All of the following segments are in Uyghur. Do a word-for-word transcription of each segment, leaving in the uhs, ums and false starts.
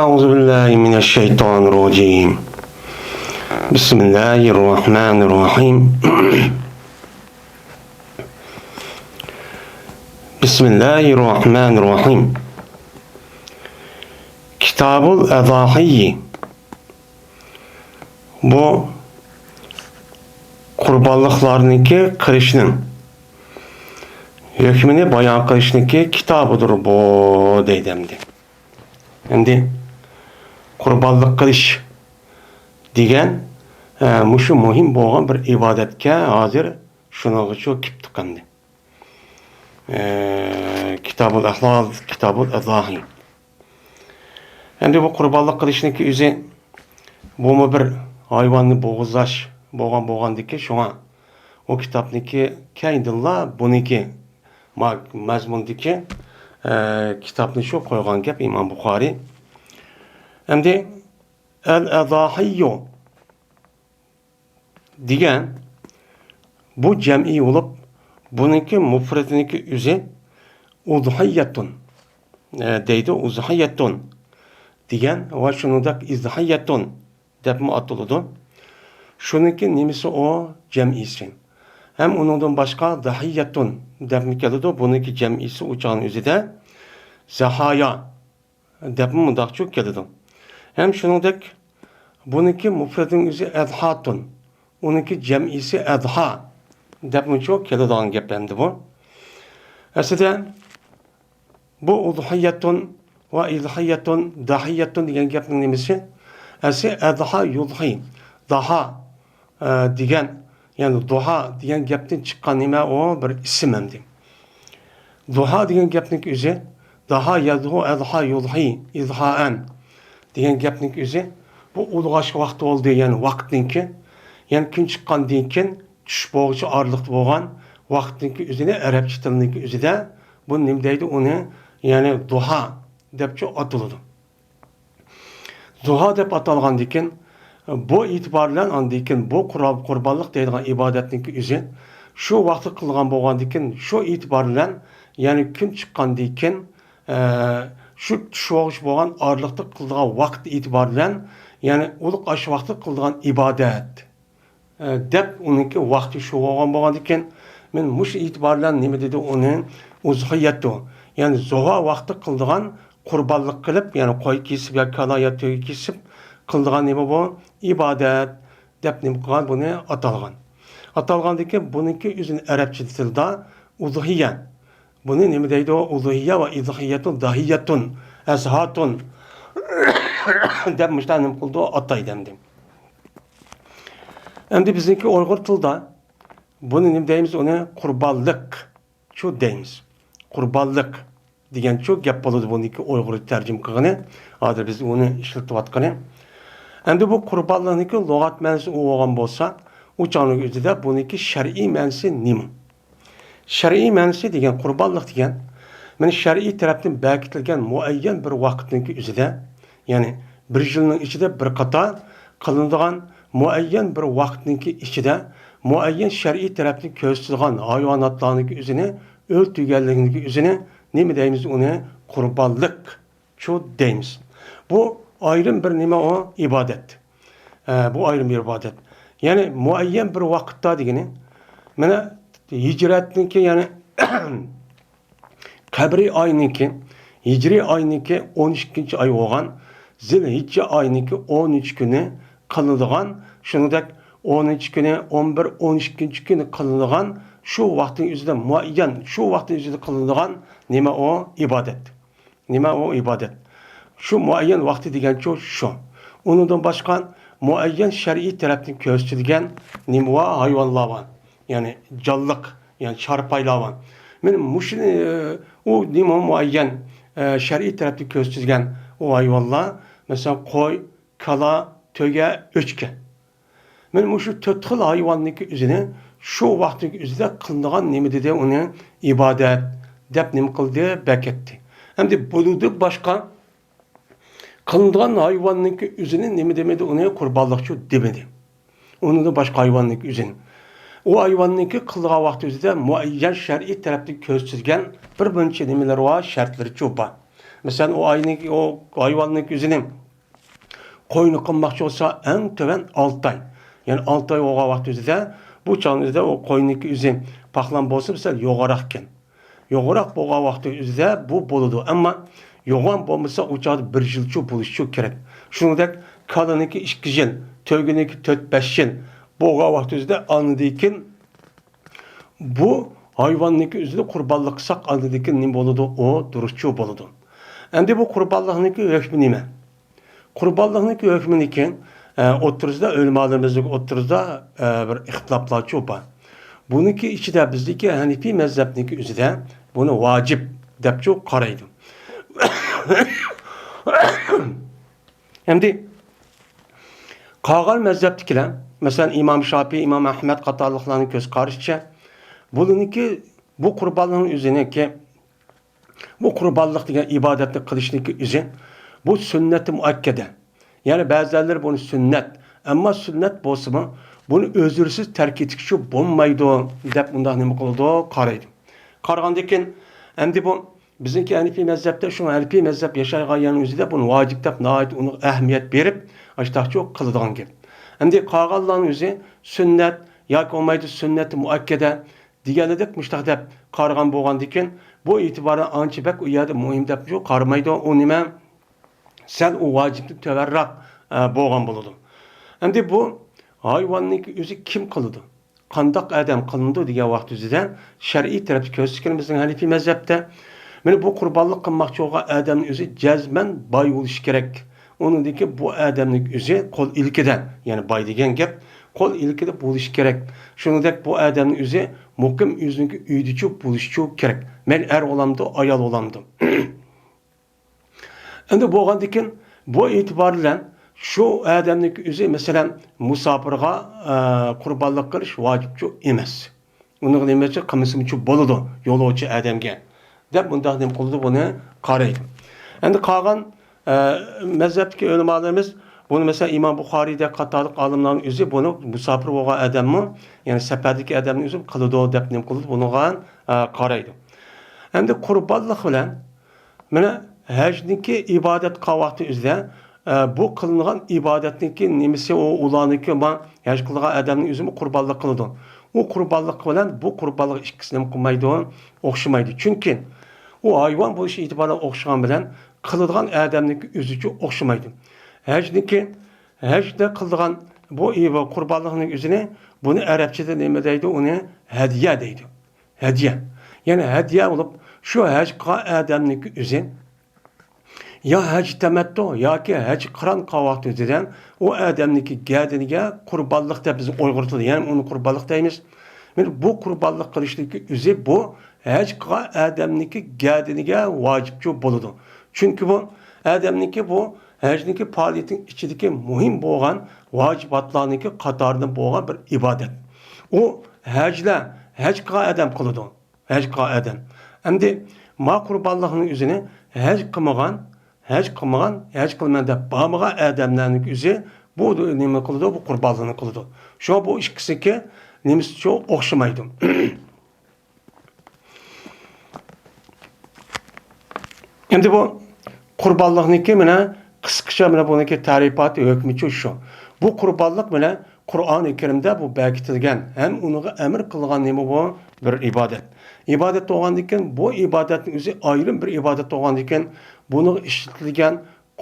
أعوذ بالله من الشيطان الرجيم. بسم الله الرحمن الرحيم. بسم الله الرحمن الرحيم. كتاب الأضاحي. بۇ قۇربانلىقلارنىڭكى قىلىشنىڭ ھۆكمىنى بايان قىلىشنىڭكى كىتابىدۇر بۇ، دەيدۇ ئەمدى. ئەمدى قۇربانلىق قىلىش دېگەن، ئە، مۇشۇ مۇھىم بولغان بىر ئىبادەتكە ھازىر شۇنىڭغىچۇ كېلىپتۇق ئەمدى. ئە، كىتابۇل ئەھلال، كىتابۇل ئەزاھى. ئەمدى بۇ قۇربانلىق قىلىشنىڭكى ئۆزى، بۇمۇ بىر ھايۋاننى بوغۇزلاش بولغان بولغاندىكى، شۇڭا ئۇ كىتابنىكى كەينىدىنلا بۇنىكى ما-، مەزمۇندىكى، ئە، كىتابنى شۇ قويغان گەپ ئىمام بۇخارى. ئەمدى ئەل ئەزاھىيۇ دېگەن بۇ جەمئىي بولۇپ، بۇنىڭكى مۇپرىتىنىڭكى ئۆزى ئۇزھىيەتۇن، ئە، دەيدۇ. ئۇزھىيەتۇن دېگەن ۋە شۇنىڭدەك ئىزھىيەتۇن دەپمۇ ئاتىلىدۇ. شۇنىڭكى نېمىسى ئۇ؟ جەمئىسى. ھەم ئۇنىڭدىن باشقا زاھىيەتۇن دەپمۇ كېلىدۇ. بۇنىڭكى جەمئىسى ئۇ چاغنىڭ ئۆزىدە زاھايا دەپمۇ مۇنداقچۇ كېلىدۇ. ھەم شۇنىڭدەك بۇنىڭكى مۇپرىتىنىڭ ئۆزى ئەزھاتۇن، ئۇنىڭكى جەمئىسى ئەزھا دەپمۇچۇ كېلىدىغان گەپ ئەمدى بۇ. ئەسلىدە بۇ ئۇزھىيەتۇن ۋە ئىزھىيەتۇن، داھىيەتۇن دېگەن گەپنىڭ نېمىسى؟ ئەسلى ئەزھا يۇزھى، داھا، ئە، دېگەن، يەنى دۇھا دېگەن گەپتىن چىققان نېمە ئۇ؟ بىر ئىسىم ئەمدى. دۇھا دېگەن گەپنىڭكى ئۆزى، داھا يەزھۇ ئەزھا يۇزھى ئىزھائەن دېگەن گەپنىڭكى ئۆزى، بۇ ئۇلغاش ۋاقتى بولدى، يەنى ۋاقىتنىڭكى، يەنى كۈن چىققاندىن كېيىن چۈش بولغۇچە ئارىلىقتا بولغان ۋاقىتنىڭكى ئۆزىنى ئەرەبچە تىلنىڭكى ئۆزىدە بۇ نېمە دەيدۇ ئۇنى؟ يەنى دۇھا دەپچۇ ئاتىلىدۇ. زۇھا دەپ ئاتالغاندىكىن، بۇ ئېتىبار بىلەن ئاندىكىن بۇ قۇرا-، قۇربانلىق دەيدىغان ئىبادەتنىڭكى ئۆزى شۇ ۋاقىتتا قىلغان بولغاندىكىن، شۇ ئېتىبار بىلەن، يەنى كۈن چىققاندىكىن، ئە، شۇ چۈش بولغۇچە بولغان ئارىلىقتا قىلىدىغان ۋاقىت ئېتىبار بىلەن، يەنى ئۇلۇغ ئاشۇ ۋاقىتتا قىلىدىغان ئىبادەت. ئە، دەپ ئۇنىڭكى ۋاقتى شۇ بولغان بولغاندىكىن، مەن مۇشۇ ئېتىبار بىلەن نېمە دېدى ئۇنى؟ ئۇزھىيەتۇ، يەنى زۇھا ۋاقتى قىلىدىغان قۇربانلىق قىلىپ، يەنى قوي كېسىپ يا كالا يا تۆگە كېسىپ قىلىدىغان نېمە بۇ؟ ئىبادەت دەپ نېمە قىلغان؟ بۇنى ئاتالغان. ئاتالغاندىكىن بۇنىڭكى ئۆزىنى ئەرەبچە تىلدا ئۇزھىيە. بۇنى نېمە دەيدۇ؟ ئۇزھىيە ۋە ئىزھىيەتۇن، داھىيەتۇن، ئەزھاتۇن دەپ مۇشۇنداق نېمە قىلىدۇ؟ ئاتايدۇ ئەمدى. ئەمدى بىزنىڭكى ئۇيغۇر تىلىدا بۇنى نېمە دەيمىز؟ ئۇنى قۇربانلىقچۇ دەيمىز. قۇربانلىق دېگەنچۇ گەپ بولىدۇ بۇنىڭكى ئۇيغۇرچە تەرجىمە قىلغىنى. ھازىر بىز ئۇنى ئىشلىتىۋاتقىنى. ئەمدى بۇ قۇربانلىقنىڭكى لۇغەت مەنىسى ئۇ بولغان بولسا، ئۇ چاغنىڭ ئۆزىدە بۇنىڭكى شەرئىي مەنىسى نېمە؟ شەرئىي مەنىسى دېگەن، قۇربانلىق دېگەن، مانا شەرئىي تەرەپتىن بەكىتىلگەن مۇئەييەن بىر ۋاقىتنىڭكى ئۆزىدە، يەنى بىر يىلنىڭ ئىچىدە بىر قاتار قىلىنىدىغان مۇئەييەن بىر ۋاقىتنىڭكى ئىچىدە مۇئەييەن شەرئىي تەرەپتىن كۆرسىتىلگەن ھايۋاناتلارنىڭكى ئۆزىنى ئۆلتۈرگەنلىكنىڭكى ئۆزىنى نېمە دەيمىز؟ ئۇنى قۇربانلىق چۇ دەيمىز. بۇ ئايرىم بىر نېمە ئۇ؟ ئىبادەت. ئە، بۇ ئايرىم بىر ئىبادەت. يەنى مۇئەييەن بىر ۋاقىتتا دېگىنى، مانا ھىجرەتنىڭكى، يەنى قەمەرىي ئاينىڭكى، ھىجرىي ئاينىڭكى ئون ئىككىنچى ئاي بولغان زىلھىججە ئاينىڭكى ئون ئۈچ كۈنى قىلىنىدىغان، شۇنىڭدەك ئونىنچى كۈنى، ئون بىر، ئون ئىككىنچى كۈنى قىلىنىدىغان، شۇ ۋاقىتنىڭ ئۆزىدە مۇئەييەن، شۇ ۋاقىتنىڭ ئۆزىدە قىلىنىدىغان نېمە ئۇ؟ ئىبادەت. نېمە ئۇ ئىبادەت؟ شۇ مۇئەييەن ۋاقتى دېگەنچۇ شۇ. ئۇنىڭدىن باشقا مۇئەييەن شەرئىي تەرەپتىن كۆرسىتىلگەن نېمە بار؟ ھايۋانلار بار. يەنى جانلىق، يەنى چارپايلار بار. مانا مۇشۇ، ئۇ نېمە مۇئەييەن، ئە، شەرئىي تەرەپتىن كۆرسىتىلگەن ئۇ ھايۋانلار، مەسىلەن، قوي، كالا، تۆگە، ئۆچكە. مانا مۇشۇ تۆت خىل ھايۋاننىڭكى ئۆزىنى شۇ ۋاقىتنىڭكى ئۆزىدە قىلىنىدىغان نېمە دېدى ئۇنى؟ ئىبادەت دەپ نېمە قىلدى؟ بەكەتتى. ئەمدى بۇنىڭدىن باشقا قىلىنىدىغان ھايۋاننىڭكى ئۆزىنى نېمە دېمىدى؟ ئۇنى قۇربانلىقچۇ دېمىدى. ئۇنىڭدىن باشقا ھايۋاننىڭكى ئۆزىنى. ئۇ ھايۋاننىڭكى قىلىدىغان ۋاقتى ئۆزىدە مۇئەييەن شەرئىي تەرەپتىن كۆرسىتىلگەن بىر مۇنچە نېمىلىرى بار، شەرتلىرىچۇ بار. مەسىلەن، ئۇ ئاينىڭ، ئۇ ھايۋاننىڭ ئۆزىنى قوينى قىلماقچى بولسا، ئەڭ تۆۋەن ئالتە ئاي. يەنى ئالتە ئاي بولغان ۋاقىت ئۆزىدە، بۇ چاغنىڭ ئۆزىدە ئۇ قوينىڭ ئۆزى پاخلان بولسا، مەسىلەن، يوغانراق ئىكەن. يوغانراق بولغان ۋاقىت ئۆزىدە بۇ بولىدۇ. ئەمما يوغان بولمىسا، ئۇ چاغدا بىر يىلچە بولۇشى كېرەك. شۇنىڭدەك كالىنىڭكى ئىككى يىل، تۆگىنىڭكى تۆت، بەش يىل بولغان ۋاقىت ئۆزىدە ئاندىن كېيىن بۇ ھايۋاننىڭكى ئۆزىنى قۇربانلىق قىلساق، ئاندىن كېيىن نېمە بولىدۇ؟ ئۇ دۇرۇسچۇ بولىدۇ. ئەمدى بۇ قۇربانلىقنىڭكى ھۆكمى نېمە؟ قۇربانلىقنىڭكى ھۆكمىنىڭكى، ئە، ئوتتۇرىسىدا، ئۆلىمالىرىمىزنىڭ ئوتتۇرىسىدا، ئە، بىر ئىختىلاپلارچۇ بار. بۇنىڭكى ئىچىدە بىزدىكى ھەنىپىي مەزھەپنىڭكى ئۆزىدە بۇنى ۋاجىپ دەپچۇ قارايدۇ. ئەمدى قالغان مەزھەپتىكىلەر، مەسىلەن، ئىمام شاپىي، ئىمام ئەھمەد قاتارلىقلارنىڭ كۆز قارىشىچە، بۇنىڭكى، بۇ قۇربانلىقنىڭ ئۆزىنىڭكى، بۇ قۇربانلىق دېگەن ئىبادەتنى قىلىشنىڭكى ئۆزى، بۇ سۈننەت مۇئەككەدە. يەنى بەزىلەر بۇنى سۈننەت، ئەمما سۈننەت بولسىمۇ، بۇنى ئۆزرىسىز تەرك ئېتىشكە بولمايدۇ دەپ مۇنداق نېمە قىلىدۇ؟ قارايدۇ. قارىغاندىن كېيىن، ئەمدى بۇ بىزنىڭكى ھەنىپىي مەزھەپتە، شۇڭا ھەنىپىي مەزھەپ ياشايدىغان يەرنىڭ ئۆزىدە بۇنى ۋاجىپ دەپ ناھايىتى ئۇنىڭغا ئەھمىيەت بېرىپ، ئاشتاقچۇ قىلىدىغان گەپ. ئەمدى قالغانلارنىڭ ئۆزى سۈننەت ياكى بولمايدۇ سۈننەت مۇئەككەدە دېگەنلىدەك مۇشتاق دەپ قارىغان بولغاندىكىن، بۇ ئېتىبارەن ئانچە بەك ئۇ يەردە مۇھىم دەپچۇ قارىمايدۇ. ئۇ نېمە؟ سەل ئۇ ۋاجىپتىن تۆۋەنرەك، ئە، بولغان بولىدۇ. ئەمدى بۇ ھايۋاننىڭكى ئۆزى كىم قىلىدۇ؟ قانداق ئادەم قىلىنىدۇ دېگەن ۋاقىت ئۆزىدە شەرئىي تەرەپتە كۆرسىتىلگەن بىزنىڭ ھەنىپىي مەزھەپتە، مانا بۇ قۇربانلىق قىلماقچى بولغان ئادەمنىڭ ئۆزى جەزمەن باي بولۇشى كېرەك. ئۇنىڭدىن كېيىن بۇ ئادەمنىڭ ئۆزى قول ئىلكىدە، يەنى باي دېگەن گەپ، قول ئىلكىدە بولۇشى كېرەك. شۇنىڭدەك بۇ ئادەمنىڭ ئۆزى مۇقىم ئۆزىنىڭكى ئۆيىدىچۇ بولۇشىچۇ كېرەك. مەيلى ئەر بولامدۇ، ئايال بولامدۇ. ئەمدى بولغاندىكىن، بۇ ئېتىبار بىلەن شۇ ئادەمنىڭكى ئۆزى، مەسىلەن، مۇساپىرغا، ئە، قۇربانلىق قىلىش ۋاجىپچۇ ئەمەس. ئۇنىڭغا نېمە ئۈچۈن قىلمىسىمۇچۇ بولىدۇ، يولۇچى ئادەمگە، دەپ مۇنداق نېمە قىلىدۇ، بۇنى قارايدۇ. ئەمدى قالغان، ئە، مەزھەپتىكى ئۆلىمالىرىمىز بۇنى، مەسىلەن، ئىمام بۇخارىيدەك قاتارلىق ئالىملارنىڭ ئۆزى بۇنى مۇساپىر بولغان ئادەممۇ، يەنى سەپەردىكى ئادەمنىڭ ئۆزى قىلىدۇ دەپ نېمە قىلىدۇ، بۇنىڭغا، ئە، قارايدۇ. ئەمدى قۇربانلىق بىلەن مانا ھەجنىڭكى ئىبادەت قىلغان ۋاقتى ئۆزىدە، ئە، بۇ قىلىنغان ئىبادەتنىڭكى نېمىسى ئۇ، ئۇلارنىڭكى ما ھەج قىلغان ئادەمنىڭ ئۆزىمۇ قۇربانلىق قىلىدۇ. ئۇ قۇربانلىق بىلەن بۇ قۇربانلىق ئىككىسى نېمە قىلمايدۇ؟ ئوخشىمايدۇ. چۈنكى ئۇ ھايۋان بولۇش ئېتىبارى بىلەن ئوخشىغان بىلەن قىلىدىغان ئادەمنىڭكى ئۆزىچۇ ئوخشىمايدۇ. ھەجنىڭكى، ھەجدە قىلىدىغان بۇ ئى-، بۇ قۇربانلىقنىڭ ئۆزىنى، بۇنى ئەرەبچىدە نېمە دەيدۇ؟ ئۇنى ھەدىيە دەيدۇ. ھەدىيە. يەنى ھەدىيە بولۇپ، شۇ ھەج قىلغان ئادەمنىڭكى ئۆزى يا ھەج تەمەتتۇ ياكى ھەج قىران قىلغان ۋاقتىدا ئۇ ئادەمنىڭكى گەدىنىگە قۇربانلىق دەپ بىز ئۇيغۇرچىدا يەنە ئۇنى قۇربانلىق دەيمىز. مانا بۇ قۇربانلىق قىلىشنىڭكى ئۆزى بۇ ھەج قىلغان ئادەمنىڭكى گەدىنىگە ۋاجىپچۇ بولىدۇ. چۈنكى بۇ ئادەمنىڭكى بۇ ھەجنىڭكى پائالىيىتىنىڭ ئىچىدىكى مۇھىم بولغان ۋاجىباتلارنىڭكى قاتارىدىن بولغان بىر ئىبادەت. ئۇ ھەجلەر، ھەج قىلغان ئادەم قىلىدۇ. ھەج قىلغان ئادەم. ئەمدى ما قۇربانلىقنىڭ ئۆزىنى ھەج قىلمىغان، ھەج قىلمىغان، ھەج قىلىمەن دەپ بارمىغان ئادەملەرنىڭ ئۆزى بۇ نېمە قىلىدۇ؟ بۇ قۇربانلىقنى قىلىدۇ. شۇڭا بۇ ئىككىسىنىڭكى نېمىسىچۇ ئوخشىمايدۇ. ئەمدى بۇ قۇربانلىقنىڭكى مانا قىسقىچە مانا بۇنىڭكى تەرىپاتى ھۆكمىچۇ شۇ. بۇ قۇربانلىق مانا قۇرئانى كەرىمدە بۇ بەكىتىلگەن ھەم ئۇنىڭغا ئەمىر قىلغان نېمە بۇ؟ بىر ئىبادەت. ئىبادەت بولغاندىكىن، بۇ ئىبادەتنىڭ ئۆزى ئايرىم بىر ئىبادەت بولغاندىكىن، بۇنىڭغا ئىشلىتىلگەن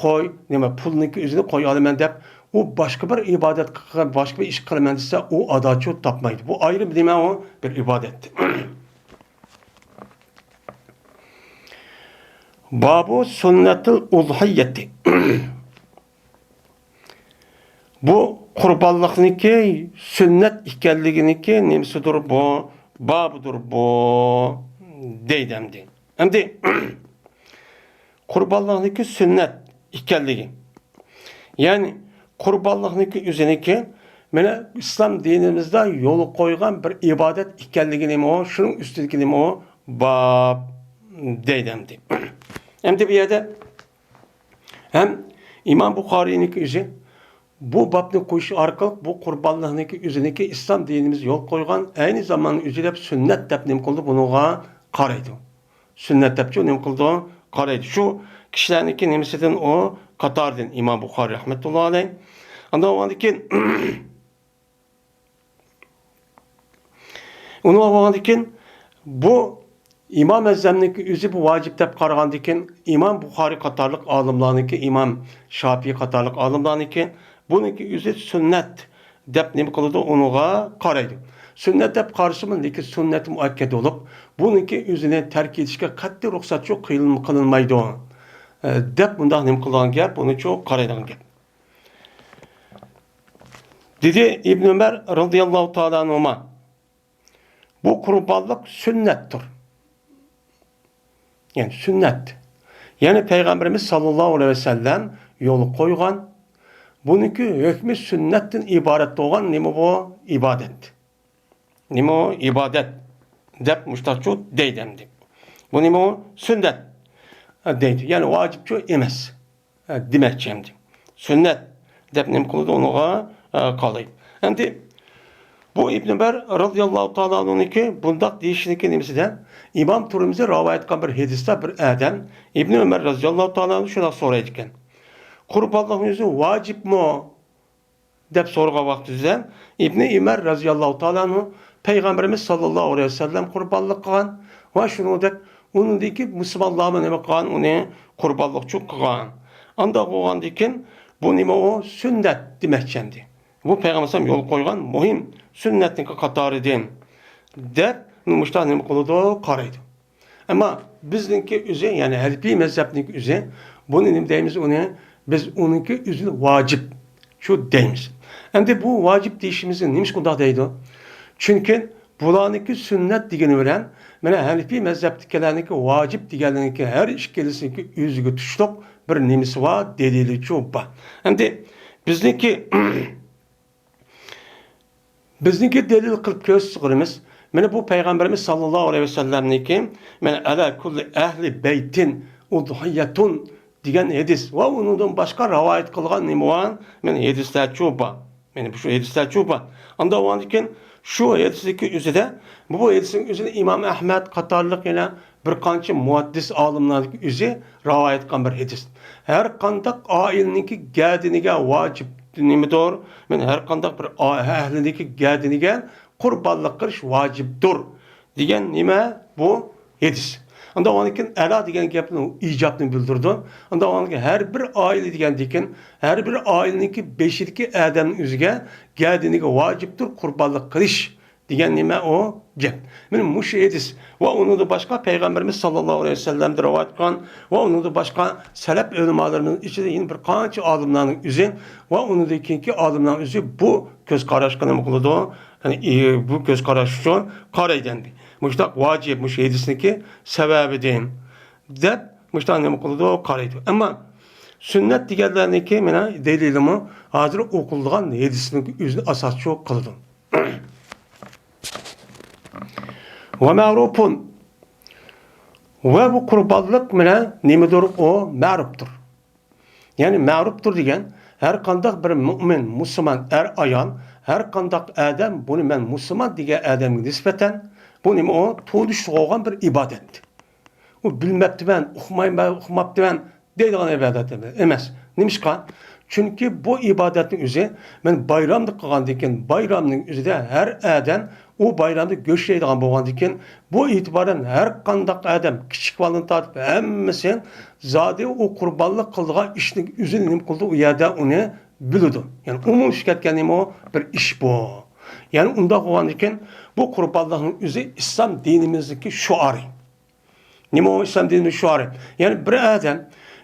قوي، نېمە، پۇلنىڭكى ئۆزىنى قوي ئالىمەن دەپ، ئۇ باشقا بىر ئىبادەت قىلغان، باشقا بىر ئىش قىلىمەن دېسە، ئۇ ئاداچۇ تاپمايدۇ. بۇ ئايرىم نېمە ئۇ؟ بىر ئىبادەت. بابۇ سۈننەتىل ئۇزھىيەتى. بۇ قۇربانلىقنىڭكى سۈننەت ئىكەنلىكىنىڭكى نېمىسىدۇر بۇ؟ بابىدۇر بۇ، دەيدۇ ئەمدى. ئەمدى قۇربانلىقنىڭكى سۈننەت ئىكەنلىكى. يەنى قۇربانلىقنىڭكى ئۆزىنىڭكى مانا ئىسلام دىنىمىزدا يولغا قويغان بىر ئىبادەت ئىكەنلىكى نېمە ئۇ؟ شۇنىڭ ئۈستىدىكى نېمە ئۇ؟ باب دەيدۇ ئەمدى. ئەمدى بۇ يەردە ھەم ئىمام بۇخارىينىڭكى ئۆزى بۇ بابنى قويۇش ئارقىلىق بۇ قۇربانلىقنىڭكى ئۆزىنىڭكى ئىسلام دىنىمىز يول قويغان ئەينى زاماننىڭ ئۆزى دەپ سۈننەت دەپ نېمە قىلىدۇ؟ بۇنىڭغا قارايدۇ. سۈننەت دەپچۇ نېمە قىلىدۇ؟ قارايدۇ. شۇ كىشىلەرنىڭكى نېمىسىدىن ئۇ قاتاردىن ئىمام بۇخارىي رەھمەتۇللا ئەلەيھ. ئاندىن بولغاندىكىن، ئۇنى ئالغاندىكىن، بۇ ئىمام ئەزەمنىڭكى ئۆزى بۇ ۋاجىپ دەپ قارىغاندىكىن، ئىمام بۇخارىي قاتارلىق ئالىملارنىڭكى، ئىمام شاپىي قاتارلىق ئالىملارنىڭكى بۇنىڭكى ئۆزى سۈننەت دەپ نېمە قىلىدۇ، ئۇنىڭغا قارايدۇ. سۈننەت دەپ قارىسىمۇ، لېكىن سۈننەت مۇئەككەد بولۇپ، بۇنىڭكى ئۆزىنى تەرك ئېتىشكە قەتئىي رۇخسەت يوق، قىلىن-، قىلىنمايدۇ، ئە، دەپ مۇنداق نېمە قىلىدىغان گەپ، بۇنىچۇ قارايدىغان گەپ. دېدى ئىبن ئۆمەر رەزىياللاھۇ تائالا ئەنھۇما، بۇ قۇربانلىق سۈننەتتۇر. يەنى سۈننەت. يەنى پەيغەمبىرىمىز ساللاللاھۇ ئەلەيھى ۋەسەللەم يولغا قويغان. بۇنىڭكى ھۆكمى سۈننەتتىن ئىبارەت بولغان نېمە بۇ؟ ئىبادەت. نېمە ئۇ؟ ئىبادەت دەپ مۇشتاقچۇ دەيدۇ ئەمدى. بۇ نېمە ئۇ؟ سۈننەت دەيدۇ. يەنى ۋاجىپچۇ ئەمەس. ھە، دېمەكچى ئەمدى. سۈننەت دەپ نېمە قىلىدۇ، ئۇنىڭغا، ھە، قالاي. ئەمدى بۇ ئىبن ئۆمەر رازىياللاھۇ تائالا ئەنھۇنىڭكى بۇنداق دېيىشىنىڭكى نېمىسىدە، ئىمام تۇرمۇزى رىۋايەت قىلغان بىر ھەدىستە بىر ئادەم ئىبن ئۆمەر رازىياللاھۇ تائالا ئەنھۇ شۇنداق سورايدىكەن، قۇربانلىقنىڭ ئۆزى ۋاجىپمۇ؟ دەپ سورىغان ۋاقتىدا ئىبنى ئۆمەر رەزىياللاھۇ تائالا ئەنھۇ پەيغەمبىرىمىز ساللاللاھۇ ئەلەيھى ۋەسەللەم قۇربانلىق قىلغان ۋە شۇنىڭدەك ئۇنىڭدىكى مۇسۇلمانلارمۇ نېمە قىلغان، ئۇنى قۇربانلىقچۇ قىلغان. ئانداق بولغاندىكىن بۇ نېمە ئۇ؟ سۈننەت دېمەكچى ئەمدى. بۇ پەيغەمبەر ئەلەيھىسسالام يولغا قويغان مۇھىم سۈننەتنىڭكى قاتارىدىن دەپ مۇشۇنداق نېمە قىلىدۇ؟ قارايدۇ. ئەمما بىزنىڭكى ئۆزى، يەنى ھەنىپىي مەزھەپنىڭكى ئۆزى، بۇنى نېمە دەيمىز ئۇنى؟ بىز ئۇنىڭكى ئۆزىنى ۋاجىپ شۇ دەيمىز. ئەمدى بۇ ۋاجىپ دېيىشىمىزنى نېمىشقا ئۇنداق دەيدۇ؟ چۈنكى بۇلارنىڭكى سۈننەت دېگىنى بىلەن، مانا ھەنىپىي مەزھەپتىكىلەرنىڭكى ۋاجىپ دېگەنلىرىنىڭكى ھەر ئىككىلىسىنىڭكى ئۆزىگە تۇتۇشلۇق بىر نېمىسى بار، دەلىلىچۇ بار. ئەمدى بىزنىڭكى بىزنىڭكى دەلىل قىلىپ كۆرسىتىش قىلىمىز. مانا بۇ پەيغەمبىرىمىز ساللاللاھۇ ئەلەيھى ۋەسەللەمنىڭكى، مانا، «ئەلا كۇللى ئەھلى بەيتىن ئۇدھىيەتۇن» دېگەن ھەدىس ۋە ئۇنىڭدىن باشقا رىۋايەت قىلغان نېمە بار؟ مانا ھەدىسلەرچۇ بار. مانا بۇ شۇ ھەدىسلەرچۇ بار. ئانداق بولغاندىكىن شۇ ھەدىسنىڭكى ئۆزىدە، بۇ، بۇ ھەدىسنىڭ ئۆزىنى ئىمام ئەھمەد قاتارلىق يەنە بىر قانچە مۇھەددىس ئالىملارنىڭ ئۆزى رىۋايەت قىلغان بىر ھەدىس. ھەر قانداق ئائىلىنىڭكى گەدىنىگە ۋاجىپ نېمىدۇر؟ مانا ھەر قانداق بىر ئا-، ئەھلىنىڭكى گەدىنىگە قۇربانلىق قىلىش ۋاجىپتۇر دېگەن نېمە بۇ؟ ھەدىس. ئانداق بولغاندىكىن ئەلا دېگەن گەپنىڭ ئىجابنى بىلدۈرىدۇ. ئانداق بولغاندىكىن ھەر بىر ئائىلە دېگەندىكىن، ھەر بىر ئائىلىنىڭكى بېشىدىكى ئادەمنىڭ ئۆزىگە، گەدىنىگە ۋاجىپتۇر قۇربانلىق قىلىش دېگەن نېمە ئۇ گەپ؟ مانا مۇشۇ ھەدىس ۋە ئۇنىڭدىن باشقا پەيغەمبىرىمىز ساللاللاھۇ ئەلەيھى ۋەسەللەمدىن رىۋايەت قىلغان ۋە ئۇنىڭدىن باشقا سەلەپ ئۆلىمالىرىمىزنىڭ ئىچىدە يەنە بىر قانچە ئالىملارنىڭ ئۆزى ۋە ئۇنىڭدىن كېيىنكى ئالىملارنىڭ ئۆزى بۇ كۆز قاراشقا نېمە قىلىدۇ؟ يەنى، ئى، بۇ كۆز قاراش ئۈچۈن قارايدۇ ئەمدى. مۇشۇنداق ۋاجىپ، مۇشۇ ھەدىسنىڭكى سەۋەبىدىن دەپ مۇشۇنداق نېمە قىلىدۇ؟ قارايدۇ. ئەمما سۈننەت دېگەنلەرنىڭكى مانا دەلىلىمۇ ھازىر ئوقۇلىدىغان ھەدىسنىڭ ئۆزىنى ئاساسچۇ قىلىدۇ. ۋە مەرۇپۇن. ۋە بۇ قۇربانلىق مانا نېمىدۇر ئۇ؟ مەرۇپتۇر. يەنى مەرۇپتۇر دېگەن ھەر قانداق بىر مۇئمىن، مۇسۇلمان ئەر-ئايال، ھەر قانداق ئادەم بۇنى مەن مۇسۇلمان دېگەن ئادەمگە نىسبەتەن بۇ نېمە ئۇ؟ تونۇشلۇق بولغان بىر ئىبادەت. ئۇ بىلمەپتىمەن، ئۇقمايمەن، ئۇقماپتىمەن دەيدىغان ئىبادەت ئەمەس. نېمىشقا؟ چۈنكى بۇ ئىبادەتنىڭ ئۆزى مەن بايرامدا قىلغاندىن كېيىن، بايرامنىڭ ئۆزىدە ھەر ئادەم ئۇ بايرامدا گۆش يەيدىغان بولغاندىن كېيىن، بۇ ئېتىبارەن ھەر قانداق ئادەم، كىچىك بالىدىن تارتىپ ھەممىسى زادى ئۇ قۇربانلىق قىلىدىغان ئىشنىڭ ئۆزىنى نېمە قىلىدۇ؟ ئۇ يەردە ئۇنى بىلىدۇ. يەنى ئومۇملىشىپ كەتكەن نېمە ئۇ؟ بىر ئىش بۇ. يەنى ئۇنداق بولغاندىن كېيىن بۇ قۇربانلىقنىڭ ئۆزى ئىسلام دىنىمىزدىكى شوئارى. نېمە ئۇ ئىسلام دىنىنىڭ شوئارى؟ يەنى بىر ئادەم،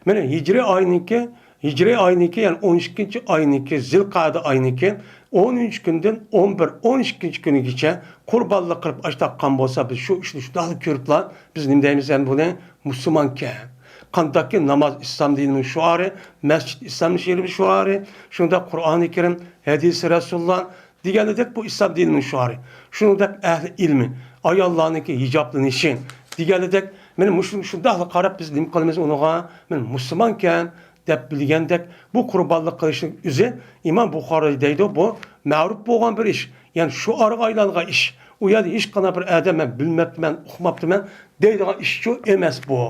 مانا ھىجرىي ئاينىڭكى، ھىجرىي ئاينىڭكى، يەنى ئون ئىككىنچى ئاينىڭكى، زىلقەدە ئاينىڭكى ئونىنچى كۈندىن ئون بىر، ئون ئىككىنچى كۈنىگىچە قۇربانلىق قىلىپ ئاشتاق قىلغان بولسا، بىز شۇ ئىشنى شۇنداقلا كۆرۈپلا، بىز نېمە دەيمىز؟ يەنى بۇنى مۇسۇلمانكەن. قانداقكى ناماز ئىسلام دىنىنىڭ شوئارى، مەسچىت ئىسلام دىنىنىڭ شوئارى، شۇنداق قۇرئانى كەرىم، ھەدىسى رەسۇلۇللا، دېگەندەك بۇ ئىسلام دىنىنىڭ شوئارى. شۇنىڭدەك ئەھلى ئىلمى، ئاياللارنىڭكى ھىجابلىنىشى دېگەندەك، مانا مۇشۇ، شۇنداقلا قاراپ بىز نېمە قىلىمىز ئۇنىڭغا؟ مانا مۇسۇلمانكەن دەپ بىلگەندەك، بۇ قۇربانلىق قىلىشنىڭ ئۆزى ئىمام بۇخارىي دەيدۇ، بۇ مەرۇپ بولغان بىر ئىش. يەنى شوئارغا ئايلانغان ئىش. ئۇ يەردە ھېچقانداق بىر ئادەم مەن بىلمەپتىمەن، ئۇقماپتىمەن دەيدىغان ئىشچۇ ئەمەس بۇ.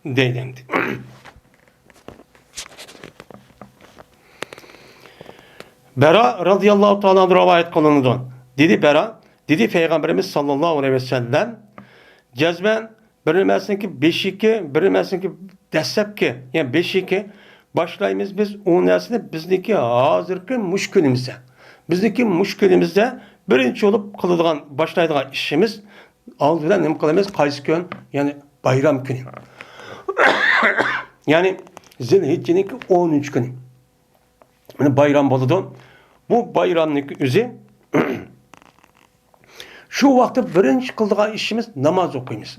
دەيدۇ ئەمدى. بەرا رازىياللاھۇ تائالا ئەنھۇ رىۋايەت قىلىنىدۇ. دېدى بەرا، دېدى پەيغەمبىرىمىز ساللاللاھۇ ئەلەيھى ۋەسەللەم، جەزمەن بىر نېمەسىنىڭكى بېشىكى، بىر نېمەسىنىڭكى دەسلەپكى، يەنى بېشىكى باشلايمىز بىز ئۇ نەرسىنى بىزنىڭكى ھازىرقى مۇشۇ كۈنىمىزدە. بىزنىڭكى مۇشۇ كۈنىمىزدە بىرىنچى بولۇپ قىلىدىغان، باشلايدىغان ئىشىمىز ئالدى بىلەن نېمە قىلىمىز؟ قايسى كۈن؟ يەنى بايرام كۈنى. يەنى زىلھىججىنىڭكى ئونىنچى كۈنى. مانا بايرام بولىدۇ. بۇ بايرامنىڭكى ئۆزى شۇ ۋاقىتتا بىرىنچى قىلىدىغان ئىشىمىز ناماز ئوقۇيمىز.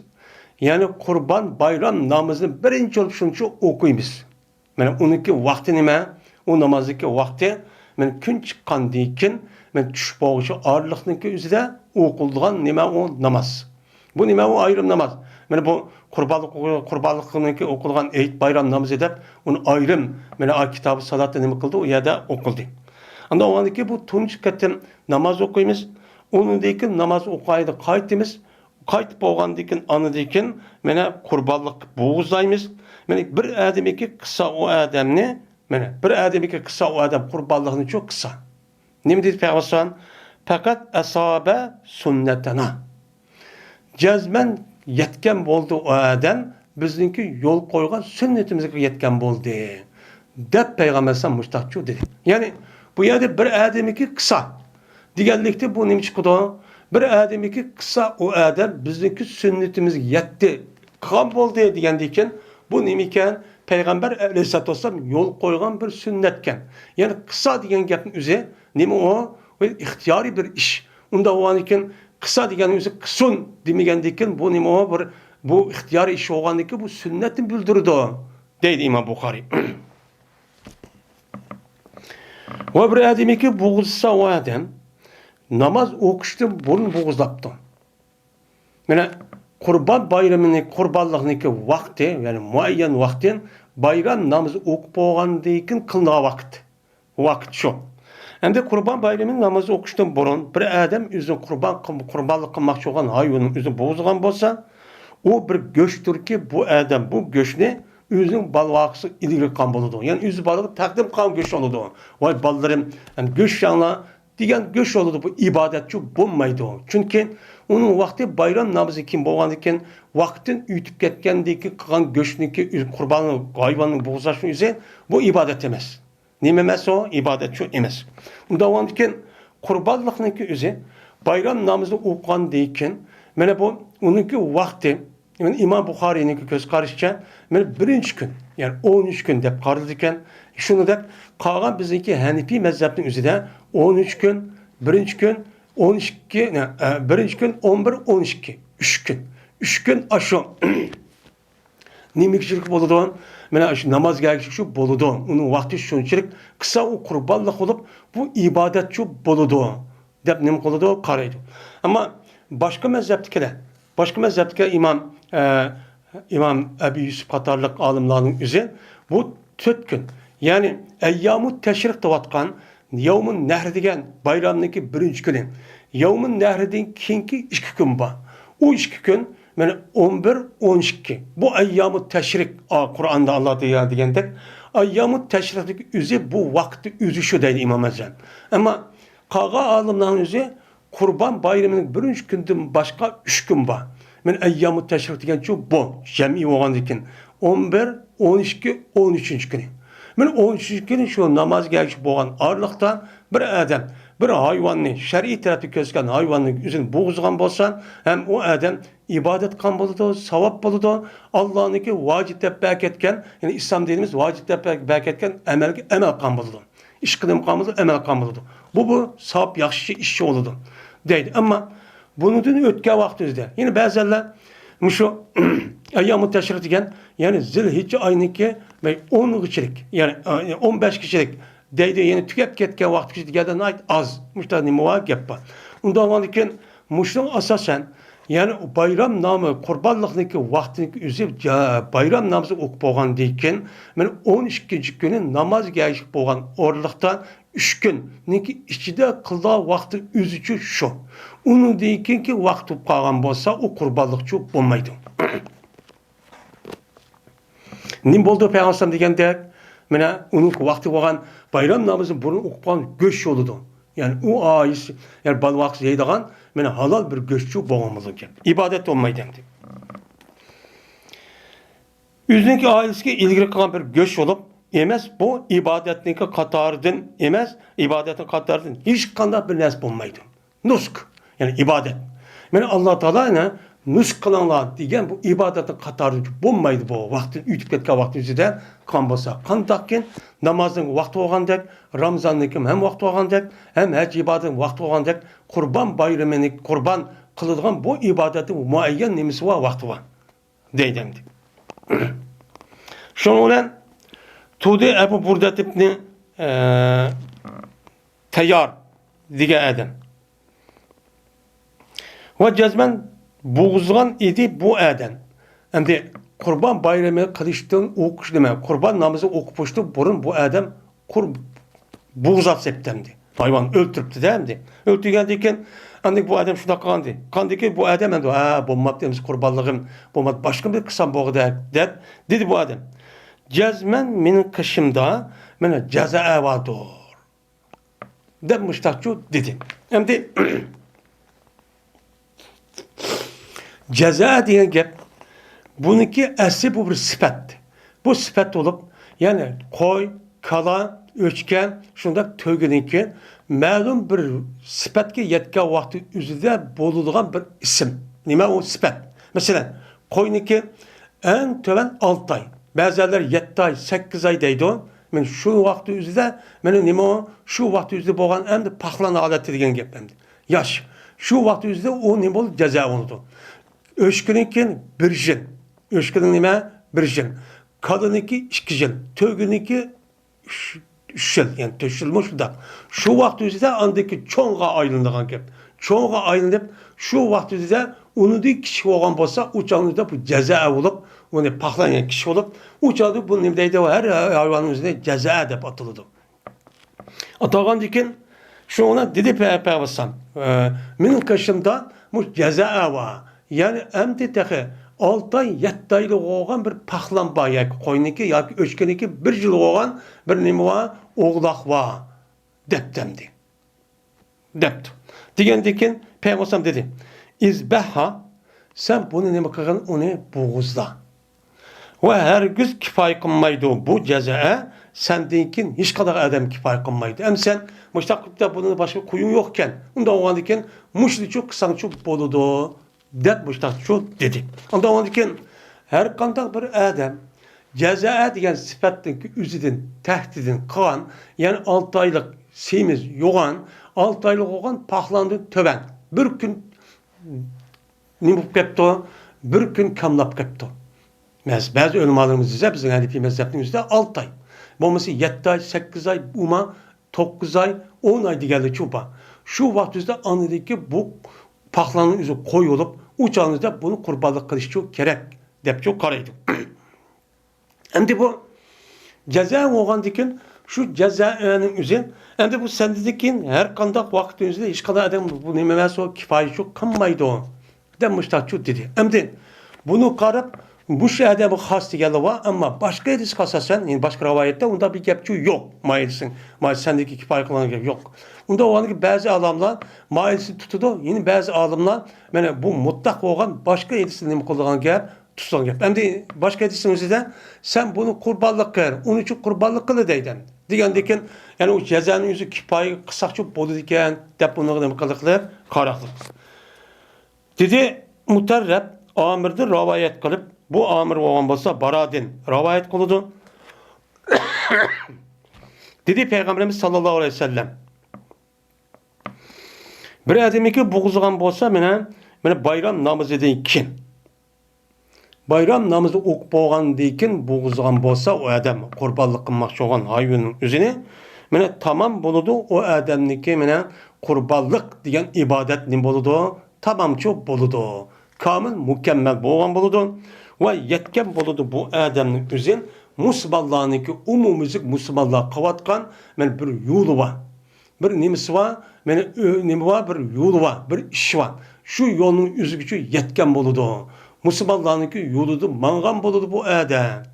يەنى قۇربان بايرام نامىزىنى بىرىنچى بولۇپ شۇنچە ئوقۇيمىز. مانا ئۇنىڭكى ۋاقتى نېمە؟ ئۇ نامازنىڭكى ۋاقتى، مانا كۈن چىققاندىن كېيىن، مانا چۈش بولغۇچە ئارىلىقنىڭكى ئۆزىدە ئوقۇلىدىغان نېمە ئۇ ناماز. بۇ نېمە ئۇ ئايرىم ناماز. مانا بۇ قۇربانلىق، قۇربانلىقنىڭكى ئوقۇلغان ھېيت بايرام نامىزى دەپ، ئۇنى ئايرىم، مانا ئا كىتابى سالاتتا نېمە قىلدى، ئۇ يەردە ئوقۇلدى. ئاندىن ئۇنىڭدىن كېيىن بۇ تۇنجى قېتىم ناماز ئوقۇيمىز. ئۇنىڭدىن كېيىن ناماز ئوقۇيدۇ، قايتىمىز. قايتىپ بولغاندىن كېيىن، ئاندىن كېيىن مانا قۇربانلىق بوغۇزلايمىز. مانا بىر ئادەمگە قىلسا ئۇ ئادەمنى، مانا بىر ئادەمگە قىلسا ئۇ ئادەم قۇربانلىقنىچۇ قىلسا. نېمە دېدى پەيغەمبەر ئەلەيھىسسالام؟ پەقەت ئەسابە سۈننەتەنا. جەزمەن يەتكەن بولدى ئۇ ئادەم، بىزنىڭكى يول قويغان سۈننىتىمىزگە يەتكەن بولدى، دەپ پەيغەمبەر ئەلەيھىسسالام مۇشتاقچۇ دېدى. يەنى بۇ يەردە بىر ئادەمگە قىلسا دېگەنلىكتە بۇ نېمە چىقىدۇ؟ بىر ئادەمگە قىلسا ئۇ ئادەم بىزنىڭكى سۈننىتىمىزگە يەتتى، قىلغان بولدى دېگەندىن كېيىن بۇ نېمىكەن؟ پەيغەمبەر ئەلەيھىسسالاتۇ ۋەسسالام يول قويغان بىر سۈننەتكەن. يەنى قىلسا دېگەن گەپنىڭ ئۆزى نېمە ئۇ؟ بۇ ئىختىيارىي بىر ئىش. ئۇنداق بولغاندىن كېيىن قىلسا دېگەن ئۆزى قىلسۇن دېمىگەندىن كېيىن بۇ نېمە ئۇ؟ بىر، بۇ ئىختىيارىي ئىش بولغاندىن كېيىن بۇ سۈننەتنى بىلدۈرىدۇ، دەيدۇ ئىمام بۇخارىي. ۋە بىر ئادەمگە بوغۇزلىسا ئۇ ئادەم ناماز ئوقۇشتىن بۇرۇن بوغۇزلاپتۇ. مانا قۇربان بايرىمىنى، قۇربانلىقنىڭكى ۋاقتى، يەنى مۇئەييەن ۋاقتى، بايرام نامىزى ئوقۇپ بولغاندىن كېيىن قىلىنىدىغان ۋاقىت. ۋاقىت شۇ. ئەمدى قۇربان بايرىمى نامىزى ئوقۇشتىن بۇرۇن بىر ئادەم ئۆزىنىڭ قۇربان قىل-، قۇربانلىق قىلماقچى بولغان ھايۋىنىنى ئۆزى بوغۇزلىغان بولسا، ئۇ بىر گۆشتۇركى، بۇ ئادەم بۇ گۆشنى ئۆزىنىڭ بالىۋاقىسىغا ئىلگىرى قىلغان بولىدۇ. يەنى ئۆز بالىغا تەقدىم قىلغان گۆش بولىدۇ. ۋاي بالىلىرىم، يەنى گۆش يەڭلار دېگەن گۆش بولىدۇ. بۇ ئىبادەتچۇ بولمايدۇ. چۈنكى ئۇنىڭ ۋاقتى بايرام نامىزى كېيىن بولغاندىن كېيىن، ۋاقىتتىن ئۆتۈپ كەتكەندىن كېيىن قىلغان گۆشنىڭكى، قۇرباننىڭ، ھايۋاننىڭ بوغۇزلاشنىڭ ئۆزى بۇ ئىبادەت ئەمەس. نېمە ئەمەس ئۇ؟ ئىبادەتچۇ ئەمەس. ئۇنداق بولغاندىن كېيىن قۇربانلىقنىڭكى ئۆزى بايرام نامىزىنى ئوقۇغاندىن كېيىن، مانا بۇ ئۇنىڭكى ۋاقتى، مانا ئىمام بۇخارىينىڭكى كۆز قارىشىچە، مانا بىرىنچى كۈن، يەنى ئون ئۈچ كۈن دەپ قارىلىدىكەن. شۇنىڭدەك قالغان بىزنىڭكى ھەنىپىي مەزھەپنىڭ ئۆزىدە ئون ئۈچ كۈن، بىرىنچى كۈن، ئون ئىككى، نە، ئە، بىرىنچى كۈن، ئون بىر، ئون ئىككى، ئۈچ كۈن. ئۈچ كۈن ئاشۇ نېمىگىچىلىك بولىدۇ؟ مانا شۇ نامازغا ئەگىشىپ شۇ بولىدۇ. ئۇنىڭ ۋاقتى شۇنچىلىك قىسا، ئۇ قۇربانلىق بولۇپ، بۇ ئىبادەتچۇ بولىدۇ، دەپ نېمە قىلىدۇ؟ قارايدۇ. ئەمما باشقا مەزھەپتىكىلەر، باشقا مەزھەپتىكى ئىمام، ئە، ئىمام ئەبۇ يۈسۈپ قاتارلىق ئالىملارنىڭ ئۆزى بۇ تۆت كۈن، يەنى ئەييامۇ تەشرىق دەۋاتقان يەۋمۇن نەھر دېگەن بايرامنىڭكى بىرىنچى كۈنى، يەۋمۇن نەھردىن كېيىنكى ئىككى كۈن بار. ئۇ ئىككى كۈن، مانا ئون بىر، ئون ئىككى. بۇ ئەييامۇ تەشرىق، ئا، قۇرئاندا ئاللا تائالا دېگەندەك، ئەييامۇ تەشرىقنىڭ ئۆزى بۇ ۋاقىتتا ئۆزى شۇ دەيدۇ ئىمام ئەزەم. ئەمما قالغان ئالىملارنىڭ ئۆزى قۇربان بايرىمىنىڭ بىرىنچى كۈنىدىن باشقا ئۈچ كۈن بار. مانا ئەييامۇ تەشرىق دېگەنچۇ بۇ، جەمئىي بولغاندىن كېيىن ئون بىر، ئون ئىككى، ئون ئۈچىنچى كۈنى. مانا ئون ئۈچىنچى كۈنى شۇ نامازغا ئەگىشىپ بولغان ئارىلىقتا بىر ئادەم بىر ھايۋاننى، شەرئىي تەرەپتىن كۆرسىتىلگەن ھايۋاننى ئۆزىنى بوغۇزلىغان بولسا، ھەم ئۇ ئادەم ئىبادەت قىلغان بولىدۇ، ساۋاب بولىدۇ، ئاللانىڭكى ۋاجىپ دەپ بەركەتكەن، يەنى ئىسلام دىنىمىز ۋاجىپ دەپ بەركەتكەن ئەمەلگە ئەمەل قىلغان بولىدۇ. ئىش قىلىدىغان بولىدۇ، ئەمەل قىلغان بولىدۇ. بۇ، بۇ ساۋاب ياخشى ئىش بولىدۇ، دەيدۇ. ئەمما بۇنىڭدىن ئۆتكەن ۋاقتىمىزدا، يەنى بەزەنلەر مۇشۇ ئەييامۇ تەشرىق دېگەن، يەنى زىلھىججە ئاينىڭكى ئون كېچىلىك، يەنى، ئە، ئون بەش كېچىلىك دەيدۇ، يەنى تۈگەپ كەتكەن ۋاقتى دېگەندە ناھايىتى ئاز. مۇشۇنداق نېمە بار، گەپ بار. ئۇنداق بولغاندىن كېيىن مۇشۇنىڭ ئاساسەن، يەنى بايرام نامى، قۇربانلىقنىڭكى ۋاقتىنىڭكى ئۆزى، جا-، بايرام نامىزى ئوقۇپ بولغاندىن كېيىن، مانا ئون ئىككىنچى كۈنى نامازغا ئەگىشىپ بولغان ئورۇنلۇقتا ئۈچ كۈننىڭكى ئىچىدە قىلىدىغان ۋاقتى ئۆزىچۇ شۇ. ئۇنىڭدىن كېيىنكى ۋاقىت بولۇپ قالغان بولسا، ئۇ قۇربانلىقچۇ بولمايدۇ. نېمە بولدى پەيغەمبەر دېگەندەك، مانا ئۇنىڭ ۋاقتى بولغان بايرام نامىزىنى بۇرۇن ئوقۇپ قويغان گۆش بولىدۇ. يەنى ئۇ ئائىلىسى، يەنى بالا ۋاقتىسى يەيدىغان، مانا ھالال بىر گۆش بولغان بولىدىكەن. ئىبادەت بولمايدۇ ئەمدى. ئۆزىنىڭكى ئائىلىسىگە ئىلگىرى قىلغان بىر گۆش بولۇپ، ئەمەس، بۇ ئىبادەتنىڭكى قاتارىدىن ئەمەس، ئىبادەتنىڭ قاتارىدىن ھېچقانداق بىر نەرسە بولمايدۇ. نۇسك، يەنى ئىبادەت. مانا ئاللا تائالا يەنە نۇسك قىلىڭلار دېگەن بۇ ئىبادەتنىڭ قاتارىدا بولمايدۇ بۇ. ۋاقتى ئۆتۈپ كەتكەن ۋاقتى ئۆزىدە قىلغان بولسا قانداقكىن، نامازنىڭ ۋاقتى بولغاندەك، رامزاننىڭكى ھەم ۋاقتى بولغاندەك، ھەم ھەج ئىبادەتنىڭ ۋاقتى بولغاندەك، قۇربان بايرىمىنى قۇربان قىلىدىغان بۇ ئىبادەتنىڭ مۇئەييەن نېمىسى بار، ۋاقتى بار. دەيدۇ ئەمدى. شۇنىڭ بىلەن تۇدى ئەبۇ بۇردەت ئىبنى، ئە، تەييار دېگەن ئادەم. ۋە جەزمەن بوغۇزلىغان ئىدى بۇ ئادەم. ئەمدى قۇربان بايرىمى قىلىشتىن ئوقۇش نېمە؟ قۇربان نامىزى ئوقۇپ بولۇشتىن بۇرۇن بۇ ئادەم قۇر-، بوغۇزلاپ سەپتى ئەمدى. ھايۋان ئۆلتۈرۈپتۇ-دە ئەمدى. ئۆلتۈرگەندىن كېيىن، ئاندىن بۇ ئادەم شۇنداق قىلغانىدى. قاندىكى بۇ ئادەم ئەمدى، ھە، بولماپتۇ ئەمدى قۇربانلىقىم، بولماپتۇ، باشقا بىر قىلسام بولغۇدەك، دەپ دېدى بۇ ئادەم. جەزمەن مېنىڭ قېشىمدا مانا جەزائە باردۇر، دەپ مۇشتاقچۇ دېدى. ئەمدى جەزا دېگەن گەپ، بۇنىڭكى ئەسلى بۇ بىر سۈپەت. بۇ سۈپەت بولۇپ، يەنى قوي، كالا، ئۆچكە، شۇنداق تۆگىنىڭكى مەلۇم بىر سۈپەتكە يەتكەن ۋاقتى ئۆزىدە بولىدىغان بىر ئىسىم. نېمە ئۇ سۈپەت؟ مەسىلەن، قوينىڭكى ئەڭ تۆۋەن ئالتە ئاي، بەزىلەر يەتتە ئاي، سەككىز ئاي دەيدۇ. مانا شۇ ۋاقتى ئۆزىدە، مانا نېمە ئۇ؟ شۇ ۋاقتى ئۆزىدە بولغان ئەمدى پاخلان ھالەتتە دېگەن گەپ ئەمدى. ياش. شۇ ۋاقىت ئۆزىدە ئۇ نېمە بولىدۇ؟ جەزا بولىدۇ. ئۆچكىنىڭكى بىر يىل. ئۆچكىنىڭ نېمە؟ بىر يىل. كالىنىڭكى ئىككى يىل. تۆگىنىڭكى ئۈچ، ئۈچ يىل. يەنى تۆت يىلمۇ شۇنداق. شۇ ۋاقىت ئۆزىدە ئاندىكى چوڭغا ئايلىنىدىغان گەپ. چوڭغا ئايلىنىپ، شۇ ۋاقىت ئۆزىدە ئۇنىڭدىن كىچىك بولغان بولسا، ئۇ چاغدا بۇ جەزا بولۇپ، ئۇنى پاخلان، يەنى كىچىك بولۇپ، ئۇ چاغدا بۇ نېمە دەيدۇ؟ ھەر ھايۋاننىڭ ئۆزىنى جەزا دەپ ئاتىلىدۇ. ئاتالغاندىن كېيىن شۇنىڭ بىلەن دېدى پەيغەمبەر ئەلەيھىسسالام، ئە، مېنىڭ قېشىمدا مۇشۇ جەزا بار. يەنى ئەمدى تېخى ئالتە ئاي، يەتتە ئايلىق بولغان بىر پاخلان بار ياكى قوينىكى ياكى ئۆچكىنىكى بىر يىل بولغان بىر نېمە بار، ئوغلاق بار، دەپتۇ ئەمدى. دەپتۇ. دېگەندىن كېيىن پەيغەمبەر ئەلەيھىسسالام دېدى، ئىزبەھھا، سەن بۇنى نېمە قىلغىن، ئۇنى بوغۇزلا. ۋە ھەرگىز كىپايە قىلمايدۇ بۇ جەزا، سەندىن كېيىن ھېچقانداق ئادەم كىپايە قىلمايدۇ. ئەمدى سەن مۇشۇنداق قىلىپ، بۇنىڭ باشقا قويۇڭ يوقكەن. ئۇنداق بولغاندىن كېيىن مۇشۇنىچۇ قىلساڭچۇ بولىدۇ، دەپ مۇشۇنداقچۇ دېدى. ئۇنداق بولغاندىن كېيىن ھەر قانداق بىر ئادەم جەزا دېگەن سۈپەتنىڭ ئۆزىدىن تەھدىتىنى قىلغان، يەنى ئالتە ئايلىق سېمىز يوغان، ئالتە ئايلىق بولغان پاخلاندىن تۆۋەن بىر كۈن نېمە بولۇپ كەپتۇ؟ بىر كۈن كاملاپ كەپتۇ. مەز-، بەزى ئۆلىمالىرىمىز دېسە، بىزنىڭ ھەنىپىي مەزھەپنىڭ ئۆزىدە ئالتە ئاي. بولمىسا يەتتە ئاي، سەككىز ئاي، ئۇما توققۇز ئاي، ئون ئاي دېگەنلىكچۇ بار. شۇ ۋاقىت ئۆزىدە ئاندىكى بۇ پاخلاننىڭ ئۆزى قوي بولۇپ، ئۇ چاغنىڭدا بۇنى قۇربانلىق قىلىشچۇ كېرەك، دەپچۇ قارايدۇ. ئەمدى بۇ جەزا بولغاندىكىن، شۇ جەزانىڭ ئۆزى، ئەمدى بۇ سەندىن كېيىن ھەر قانداق ۋاقىت ئۆزىدە ھېچقانداق ئادەم بۇ نېمە ئەمەس، ئۇ كىپايىچۇ قىلمايدۇ، دەپ مۇشتاقچۇ دېدى. ئەمدى بۇنى قاراپ، مۇشۇ ئادەمگە خاس دېگەنلەر بار، ئەمما باشقا ھەدىسكە ئاساسەن، يەنى باشقا رىۋايەتتە ئۇنداق بىر گەپچۇ يوق. مايىلسىڭ، ماي سەندىكى كىپايە قىلغان گەپ يوق. ئۇنداق بولغاندىكىن بەزى ئالىملار مايىلسىنى تۇتىدۇ، يەنە بەزى ئالىملار مانا بۇ مۇتلەق بولغان باشقا ھەدىسنى نېمە قىلىدىغان گەپ، تۇتىدىغان گەپ. ئەمدى باشقا ھەدىسنىڭ ئۆزىدە، سەن بۇنى قۇربانلىق قىل، ئۇنى قۇربانلىق قىل دەيدۇ. دېگەندىكىن، يەنى ئۇ جەزانىڭ ئۆزى كىپايە قىلساقچۇ بولىدىكەن، دەپ بۇنىڭغا نېمە قىلىقلىق، قاراقلىق. دېدى مۇتەررەپ، ئامىردىن رىۋايەت قىلىپ، بۇ ئامىر بولغان بولسا، بارادىن رىۋايەت قىلىدۇ. دېدى پەيغەمبىرىمىز ساللاللاھۇ ئەلەيھى ۋەسەللەم، بىر ئادەمنىڭكى بوغۇزلىغان بولسا، مانا، مانا بايرام نامىزىدىن كېيىن، بايرام نامىزى ئوقۇپ بولغاندىن كېيىن بوغۇزلىغان بولسا، ئۇ ئادەم قۇربانلىق قىلماقچى بولغان ھايۋىنىڭ ئۆزىنى، مانا، تامام بولىدۇ. ئۇ ئادەمنىڭكى، مانا، قۇربانلىق دېگەن ئىبادەت نېمە بولىدۇ؟ تامامچۇ بولىدۇ. كامىل، مۇكەممەل بولغان بولىدۇ. ۋە يەتكەن بولىدۇ بۇ ئادەمنىڭ ئۆزى مۇسۇلمانلارنىڭكى، ئومۇميۈزلۈك مۇسۇلمانلار قىلىۋاتقان، مانا، بىر يولى بار. بىر نېمىسى بار، مانا، ئۆ-، نېمە بار، بىر يولى بار، بىر ئىشى بار. شۇ يولنىڭ ئۆزىگىچۇ يەتكەن بولىدۇ. مۇسۇلمانلارنىڭكى يولىدا ماڭغان بولىدۇ بۇ ئادەم،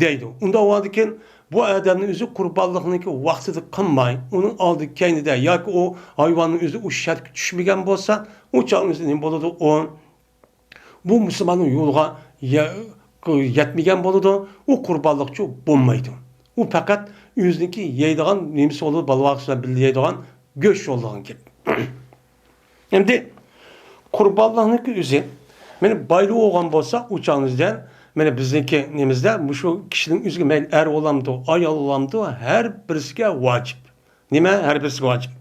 دەيدۇ. ئۇنداق بولغاندىكىن، بۇ ئادەمنىڭ ئۆزى قۇربانلىقنىڭكى ۋاقتىدا قىلماي، ئۇنىڭ ئالدى كەينىدە ياكى ئۇ ھايۋاننىڭ ئۆزى ئۇ شەرتكە چۈشمىگەن بولسا، ئۇ چاغنىڭ ئۆزىدە نېمە بولىدۇ؟ ئۇ بۇ مۇسۇلماننىڭ يولىغا يە-، يەتمىگەن بولىدۇ، ئۇ قۇربانلىقچۇ بولمايدۇ. ئۇ پەقەت ئۆزىنىڭكى يەيدىغان نېمىسى بولىدۇ، بالىۋاقىسى بىلەن بىللە يەيدىغان گۆش بولىدىغان گەپ. ئەمدى قۇربانلىقنىڭكى ئۆزى، مانا بايلىق بولغان بولسا، ئۇ چاغنىڭ ئۆزىدە، مانا بىزنىڭكى نېمىزدە، مۇشۇ كىشىنىڭ ئۆزىگە مەيلى ئەر بولامدۇ، ئايال بولامدۇ، ھەر بىرسىگە ۋاجىپ. نېمە؟ ھەر بىرسىگە ۋاجىپ.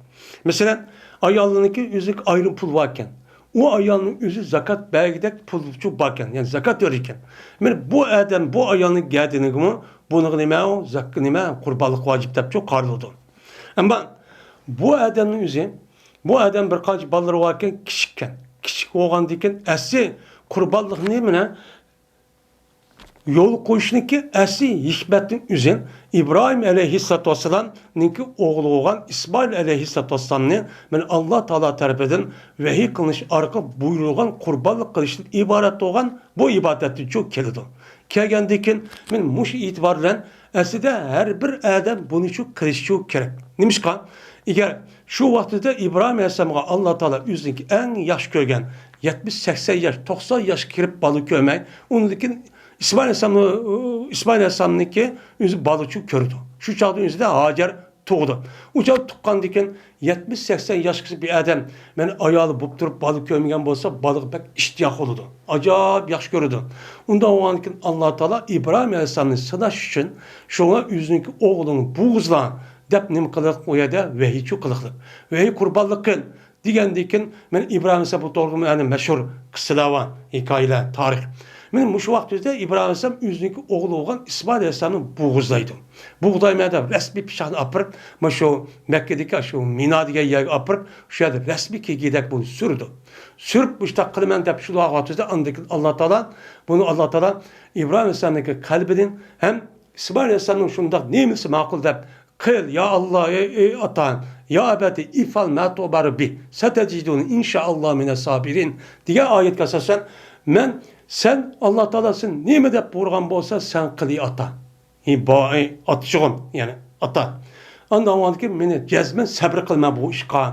مەسىلەن، ئايالنىڭكى ئۆزىگە ئايرىم پۇل باركەن، ئۇ ئايالنىڭ ئۆزى زاكات بەرگۈدەك پۇلچۇ باركەن، يەنى زاكات بېرىدىكەن. مانا بۇ ئادەم بۇ ئايالنىڭ گەدىنىگىمۇ بۇنىڭغا نېمە ئۇ زاك-، نېمە قۇربانلىق ۋاجىپ دەپچۇ قارىلىدۇ. ئەمما بۇ ئادەمنىڭ ئۆزى، بۇ ئادەم بىر قانچە بالىلىرى باركەن، كىچىككەن. كىچىك بولغاندىكىن ئەسلى قۇربانلىقنى مانا يول قويۇشنىڭكى ئەسلى ھېكمەتنىڭ ئۆزى ئىبراھىم ئەلەيھىسسالاتۇ ۋەسسالامنىڭكى ئوغلى بولغان ئىسمائىل ئەلەيھىسسالاتۇ ۋەسسالامنى مانا ئاللا تائالا تەرىپىدىن ۋەھىي قىلىنىش ئارقىلىق بۇيرۇلغان قۇربانلىق قىلىشتىن ئىبارەت بولغان بۇ ئىبادەتتىنچۇ كېلىدۇ. كەلگەندىن كېيىن، مانا مۇشۇ ئېتىبار بىلەن ئەسلىدە ھەر بىر ئادەم بۇنىچۇ قىلىشچۇ كېرەك. نېمىشقا؟ ئەگەر شۇ ۋاقتىدا ئىبراھىم ئەلەيھىسسالامغا ئاللا تائالا ئۆزىنىڭكى ئەڭ ياخشى كۆرگەن يەتمىش، سەكسەن ياش، توقسان ياشقا كىرىپ بالا كۆرمەي، ئۇنىڭدىن كېيىن ئىسمائىل ئەلەيھىسسالامنى، ئىسمائىل ئەلەيھىسسالامنىڭكى ئۆزى بالىچۇ كۆرىدۇ. شۇ چاغدا ئۆزىدە ھاجەر تۇغىدۇ. ئۇ چاغدا تۇغقاندىن كېيىن يەتمىش، سەكسەن ياشقىچە بىر ئادەم، مانا ئايالى بولۇپ تۇرۇپ بالا كۆرمىگەن بولسا، بالىغا بەك ئىشتىياق بولىدۇ. ئاجايىپ ياخشى كۆرىدۇ. ئۇنداق بولغاندىن كېيىن ئاللا تائالا ئىبراھىم ئەلەيھىسسالامنى سىناش ئۈچۈن، شۇڭا ئۆزىنىڭكى ئوغلۇڭنى بوغۇزلا دەپ نېمە قىلىق، ئۇ يەردە ۋەھىيچۇ قىلىقلىق. ۋەھىي قۇربانلىق قىل دېگەندىن كېيىن، مانا ئىبراھىم ئەلەيھىسسالام بۇ توغرىلىق مەلۇم مەشھۇر قىسسىلار بار، ھېكايىلەر، تارىخ. مانا مۇشۇ ۋاقىت ئۆزىدە ئىبراھىم ئەلەيھىسسالام ئۆزىنىڭكى ئوغلى بولغان ئىسمائىل ئەلەيھىسسالامنى بوغۇزلايدۇ. بوغۇزلايمەن دەپ رەسمىي پىچاقنى ئاپىرىپ، مانا شۇ مەككىدىكى شۇ مىنا دېگەن يەرگە ئاپىرىپ، شۇ يەردە رەسمىي كىگىدەك بۇنى سۈرىدۇ. سۈرۈپ، مۇشۇنداق قىلىمەن دەپ شۇنداق ۋاقىت ئۆزىدە ئاندىن كېيىن ئاللا تائالا، بۇنى ئاللا تائالا ئىبراھىم ئەلەيھىسسالامنىڭكى قەلبىدىن ھەم ئىسمائىل ئەلەيھىسسالامنىڭ شۇنداق نېمىسى ماقۇل دەپ، قىل، يا ئاللا، ئەي، ئەي ئاتا، يا ئەبەتى، ئىفئال ما تۇئمەرۇ بىھ، سەتەجىدۇنى ئىنشائاللا مىنەس سابىرىن دېگەن ئايەتكە ئاساسەن، مەن، سەن، ئاللا تائالا سېنى نېمە دەپ بۇيرۇغان بولسا، سەن قىل، ئەي ئاتا. ئى، با-، ئەي ئاتىچىغىم، يەنى ئاتا. ئاندىن كېيىن مېنى جەزمەن سەبرى قىلما بۇ ئىشقا.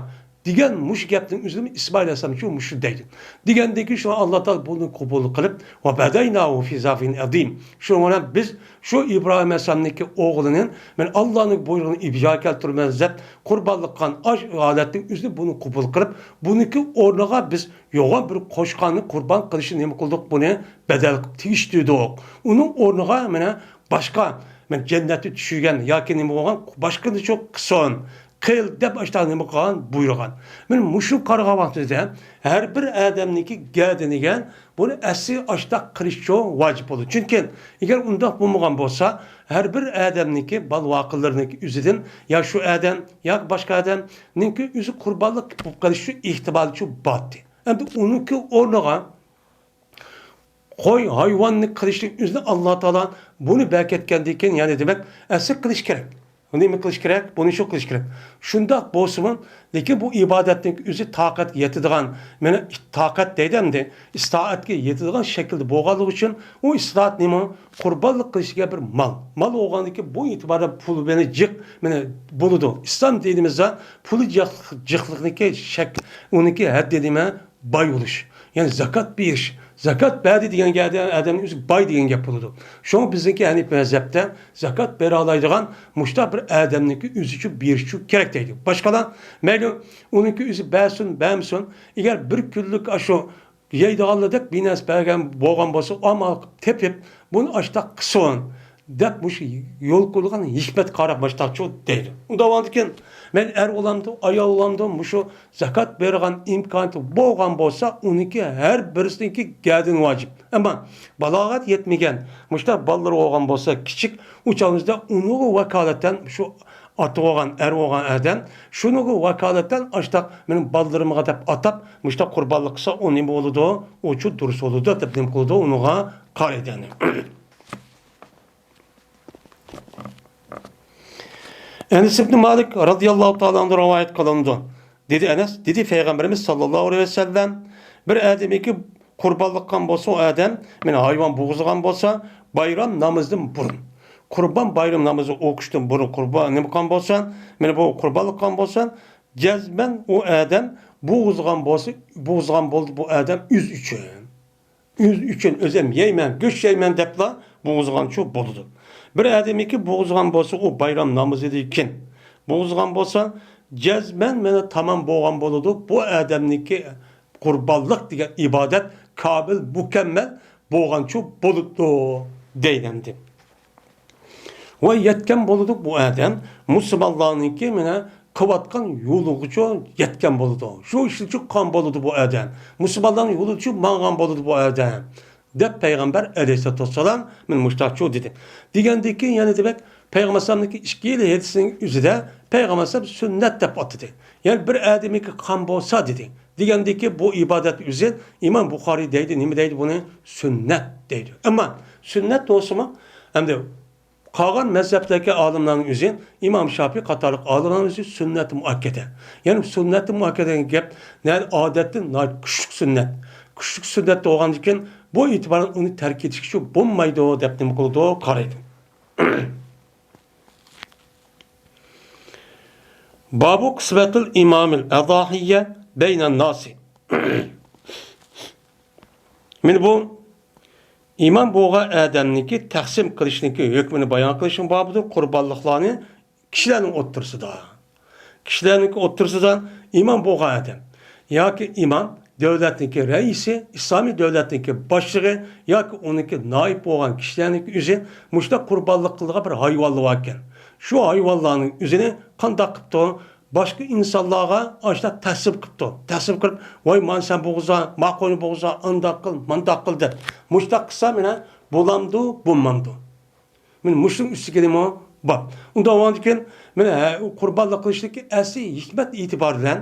دېگەن مۇشۇ گەپنىڭ ئۆزىنى ئىسمائىل ئەلەيھىسسالامچۇ مۇشۇ دەيدۇ. دېگەندىن كېيىن شۇڭا ئاللا تائالا بۇنى قوبۇل قىلىپ، ۋە پەدەيناھۇ فى زىبھىن ئەزىم. شۇنىڭ بىلەن بىز شۇ ئىبراھىم ئەلەيھىسسالامنىڭكى ئوغلىنى، مەن ئاللانىڭ بۇيرۇغىنى ئىجرا كەلتۈرىمەن دەپ قۇربانلىق قىلغان ئاش ھالەتنىڭ ئۆزىنى بۇنى قوبۇل قىلىپ، بۇنىڭكى ئورنىغا بىز يوغان بىر قوچقارنى قۇربان قىلىشنى نېمە قىلدۇق؟ بۇنى بەدەل قىلىپ تېگىشتۈردۇق. ئۇنىڭ ئورنىغا مانا باشقا، مەن جەننەتتە چۈشۈرگەن ياكى نېمە بولغان باشقىنىچۇ قىلسۇن، قىل دەپ ئاشۇنداق نېمە قىلغان، بۇيرۇغان. مانا مۇشۇ قارىغان ۋاقتىمىزدا ھەر بىر ئادەمنىڭكى گەدىنىگە بۇنى ئەسلى ئاشۇنداق قىلىشچۇ ۋاجىپ بولىدۇ. چۈنكى ئەگەر ئۇنداق بولمىغان بولسا، ھەر بىر ئادەمنىڭكى بالا ۋاقىلىرىنىڭكى ئۆزىدىن يا شۇ ئادەم ياكى باشقا ئادەمنىڭكى ئۆزى قۇربانلىق بولۇپ قېلىشچۇ ئېھتىمالىچۇ بارتى. ئەمدى ئۇنىڭكى ئورنىغا قوي، ھايۋاننى قىلىشنىڭ ئۆزىنى ئاللا تائالا بۇنى بەركەتكەندىن كېيىن، يەنى دېمەك، ئەسلى قىلىش كېرەك. نېمە قىلىش كېرەك؟ بۇنى شۇ قىلىش كېرەك. شۇنداق بولسىمۇ، لېكىن بۇ ئىبادەتنىڭ ئۆزى تاقەتكە يېتىدىغان، مانا، تاقەت دەيدۇ ئەمدى، ئىستائەتكە يېتىدىغان شەكىلدە بولغانلىقى ئۈچۈن، ئۇ ئىستائەت نېمە؟ قۇربانلىق قىلىش دېگەن بىر مال. مال بولغاندىن كېيىن بۇ ئېتىباردا پۇلى بىلەن جىق، مانا، بولىدۇ. ئىسلام دىنىمىزدا پۇلى جىق-، جىقلىقنىڭكى شەك-، ئۇنىڭكى ھەددى نېمە؟ باي بولۇش، يەنى زاكات بېرىش. زاكات بەردى دېگەن گەپتە ئادەمنىڭ ئۆزى باي دېگەن گەپ بولىدۇ. شۇڭا بىزنىڭكى ھەنىپىي مەزھەپتە زاكات بېرەلەيدىغان مۇشۇنداق بىر ئادەمنىڭكى ئۆزىچۇ بېرىشچۇ كېرەك دەيدۇ. باشقىلار مەيلى ئۇنىڭكى ئۆزى بەرسۇن، بەرمىسۇن، ئەگەر بىر كۈنلۈك ئاشۇ يەيدىغانلىرىدەك بىر نەرسە بەرگەن بولغان بولسا، ئامال قىلىپ تېپىپ، بۇنى ئاشۇنداق قىلسۇن دەپ مۇشۇ يول قويۇلغان ھېكمەتكە قاراپ مۇشۇنداقچۇ دەيدۇ. ئۇنداق بولغاندىكىن، مەن ئەر بولامدۇ، ئايال بولامدۇ، مۇشۇ زاكات بېرىدىغان ئىمكانىيىتى بولغان بولسا، ئۇنىڭكى ھەر بىرسىنىڭكى گەدىنى ۋاجىپ. ئەمما بالاغەت يەتمىگەن، مۇشۇنداق بالىلىرى بولغان بولسا، كىچىك، ئۇ چاغىمىزدا ئۇنىڭغا ۋاكالىتەن شۇ ئاتا بولغان، ئەر بولغان ئادەم شۇنىڭغا ۋاكالىتەن ئاشتاق مېنىڭ بالىلىرىمغا دەپ ئاتاپ، مۇشۇنداق قۇربانلىق قىلسا، ئۇ نېمە بولىدۇ؟ ئۇچۇ دۇرۇس بولىدۇ دەپ نېمە قىلىدۇ؟ ئۇنىڭغا قارايدۇ، يەنى. ئەنەس ئىبنى مالىك رازىياللاھۇ تائالا ئەنھۇ رىۋايەت قىلىنىدۇ. دېدى ئەنەس، دېدى پەيغەمبىرىمىز ساللاللاھۇ ئەلەيھى ۋەسەللەم، بىر ئادەمنىڭكى قۇربانلىق قىلغان بولسا، ئۇ ئادەم، مانا ھايۋان بوغۇزلىغان بولسا، بايرام نامىزىدىن بۇرۇن، قۇربان بايرىمى نامىزى ئوقۇشتىن بۇرۇن قۇربان نېمە قىلغان بولسا، مانا بۇ قۇربانلىق قىلغان بولسا، جەزمەن ئۇ ئادەم بوغۇزغان بولسا، بوغۇزغان بولدى بۇ ئادەم ئۆزى ئۈچۈن. ئۆزى ئۈچۈن، ئۆزۈم يەيمەن، گۆش يەيمەن دەپلا بوغۇزغانچۇ بولىدۇ. بىر ئادەمنىڭكى بوغۇزغان بولسا، ئۇ بايرام نامىزىدىن كېيىن بوغۇزغان بولسا، جەزمەن مانا تامام بولغان بولىدۇ. بۇ ئادەمنىڭكى قۇربانلىق دېگەن ئىبادەت كامىل، مۇكەممەل بولغانچۇ بولىدۇ دەيدۇ. ۋە يەتكەن بولىدۇ بۇ ئادەم مۇسۇلمانلارنىڭكى مانا قىلىۋاتقان يولىغىچۇ يەتكەن بولىدۇ. شۇ ئىشلىچۇ قىلغان بولىدۇ بۇ ئادەم. مۇسۇلمانلارنىڭ يولىچۇ ماڭغان بولىدۇ بۇ ئادەم، دەپ پەيغەمبەر ئەلەيھىسسالاتۇ ۋەسسالام مانا مۇشتاقچۇ دېدى. دېگەندىكى يەنە دېمەك، پەيغەمبەر ئەلەيھىسسالامنىڭكى ئىككىلا ھەدىسىنىڭ ئۆزىدە پەيغەمبەر ئەلەيھىسسالام سۈننەت دەپ ئاتىدى. يەنى بىر ئادەمنىڭكى قىلغان بولسا دېدى. دېگەندىكى بۇ ئىبادەت ئۆزى ئىمام بۇخارىي دەيدۇ، نېمە دەيدۇ بۇنى؟ سۈننەت دەيدۇ. ئەمما سۈننەت بولسىمۇ، ئەمدى قالغان مەزھەپلەردىكى ئالىملارنىڭ ئۆزى، ئىمام شاپىي قاتارلىق ئالىملارنىڭ ئۆزى سۈننەت مۇئەككەدە. يەنى سۈننەت مۇئەككەدە دېگەن گەپ، نە ئادەتتىن ناھايىتى كۈچلۈك سۈننەت. كۈچلۈك سۈننەت بولغاندىكىن بۇ ئېتىبارەن ئۇنى تەرك ئېتىشكىچۇ بولمايدۇ دەپ نېمە قىلىدۇ؟ قارايدۇ. بابۇ قىسمەتىل ئىمامىل ئەزاھىيە بەينەن ناسى. مانا بۇ ئىمام بولغان ئادەمنىڭكى تەقسىم قىلىشنىڭكى ھۆكمىنى بايان قىلىشنىڭ بابىدۇر، قۇربانلىقلارنى كىشىلەرنىڭ ئوتتۇرىسىدا. كىشىلەرنىڭكى ئوتتۇرىسىدا ئىمام بولغان ئادەم ياكى ئىمام، دۆلەتنىڭكى رەئىسى، ئىسلامىي دۆلەتنىڭكى باشلىقى ياكى ئۇنىڭكى نائىب بولغان كىشىلەرنىڭكى ئۆزى مۇشۇنداق قۇربانلىق قىلىدىغان بىر ھايۋانلىرى باركەن. شۇ ھايۋانلارنىڭ ئۆزىنى قانداق قىپتۇ؟ باشقا ئىنسانلارغا ئاشۇنداق تەقسىم قىپتۇ. تەقسىم قىلىپ، ۋاي، مانا سەن بوغۇزا، ما قوينى بوغۇزا، ئانداق قىل، مانداق قىل دەپ مۇشۇنداق قىلسا، مانا بولامدۇ، بولمامدۇ؟ مانا مۇشۇنىڭ ئۈستىگىمۇ بار. ئۇنداق بولغاندىكىن، مانا، ھە، ئۇ قۇربانلىق قىلىشتىكى ئەسلى ھېكمەت ئېتىبارى بىلەن،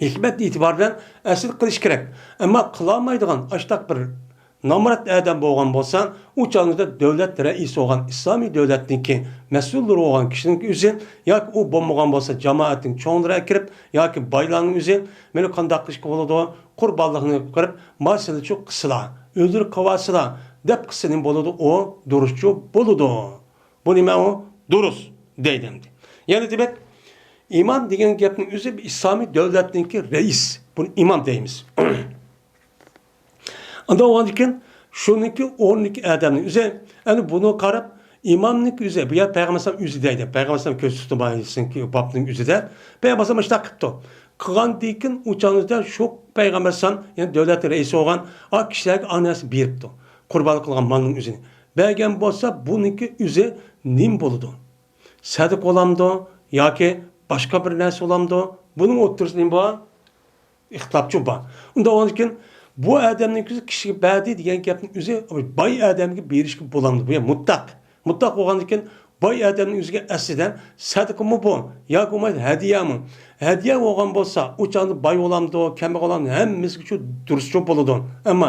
ھېكمەت ئېتىبارى بىلەن ئەسلى قىلىش كېرەك. ئەمما قىلالمايدىغان ئاشتاق بىر نامرات ئادەم بولغان بولسا، ئۇ چاغدا دۆلەت رەئىسى بولغان، ئىسلامىي دۆلەتنىڭكى مەسئۇللىرى بولغان كىشىنىڭ ئۆزى ياكى ئۇ بولمىغان بولسا، جامائەتنىڭ چوڭلىرى ئەكىرىپ ياكى بايلارنىڭ ئۆزى، مانا قانداق قىلىشقا بولىدۇ؟ قۇربانلىقنى قىلىپ، مانا سىلىچۇ قىلسىلا، ئۆلتۈرۈپ قىلىۋالسىلا دەپ قىلسا نېمە بولىدۇ؟ ئۇ دۇرۇسچۇ بولىدۇ. بۇ نېمە ئۇ؟ دۇرۇس دەيدۇ ئەمدى. يەنى دېمەك، ئىمام دېگەن گەپنىڭ ئۆزى بىر ئىسلامىي دۆلەتنىڭكى رەئىس. بۇنى ئىمام دەيمىز. ئاندىن ئۇنىڭدىن كېيىن شۇنىڭكى ئورنىدىكى ئادەمنىڭ ئۆزى، ئەنە بۇنى قاراپ، ئىمامنىڭكى ئۆزى، بۇ يەر پەيغەمبەر ئەلەيھىسسالام ئۆزى دەيدۇ. پەيغەمبەر ئەلەيھىسسالام كۆز تۇتۇپ بابنىڭ ئۆزىدە. پەيغەمبەر ئەلەيھىسسالام مۇشۇنداق قىپتۇ. قىلغاندىن كېيىن ئۇ چاغدا شۇ پەيغەمبەر ئەلەيھىسسالام، يەنى دۆلەت رەئىسى بولغان ئا كىشىلەرگە ئا نەرسە بېرىپتۇ. قۇربانلىق قىلغان مالنىڭ ئۆزىنى. بەرگەن بولسا، بۇنىڭكى ئۆزى نېمە بولىدۇ؟ سەدىقە بولامدۇ ياكى باشقا بىر نەرسە بولامدۇ؟ بۇنىڭ ئوتتۇرىسىدا نېمە بار؟ ئىختىلاپچۇ بار. ئۇنداق بولغاندىكىن، بۇ ئادەمنىڭ كىشىگە بەردى دېگەن گەپنىڭ ئۆزى باي ئادەمگە بېرىشكە بولامدۇ؟ بۇ يەر مۇتلەق. مۇتلەق بولغاندىكىن، باي ئادەمنىڭ ئۆزىگە ئەسلىدە سەدىقىمۇ بۇ ياكى بولمىسا ھەدىيەمۇ؟ ھەدىيە بولغان بولسا، ئۇ چاغدا باي بولامدۇ، كەمبەغەل بولامدۇ، ھەممىسىگە شۇ دۇرۇسچۇ بولىدۇ. ئەمما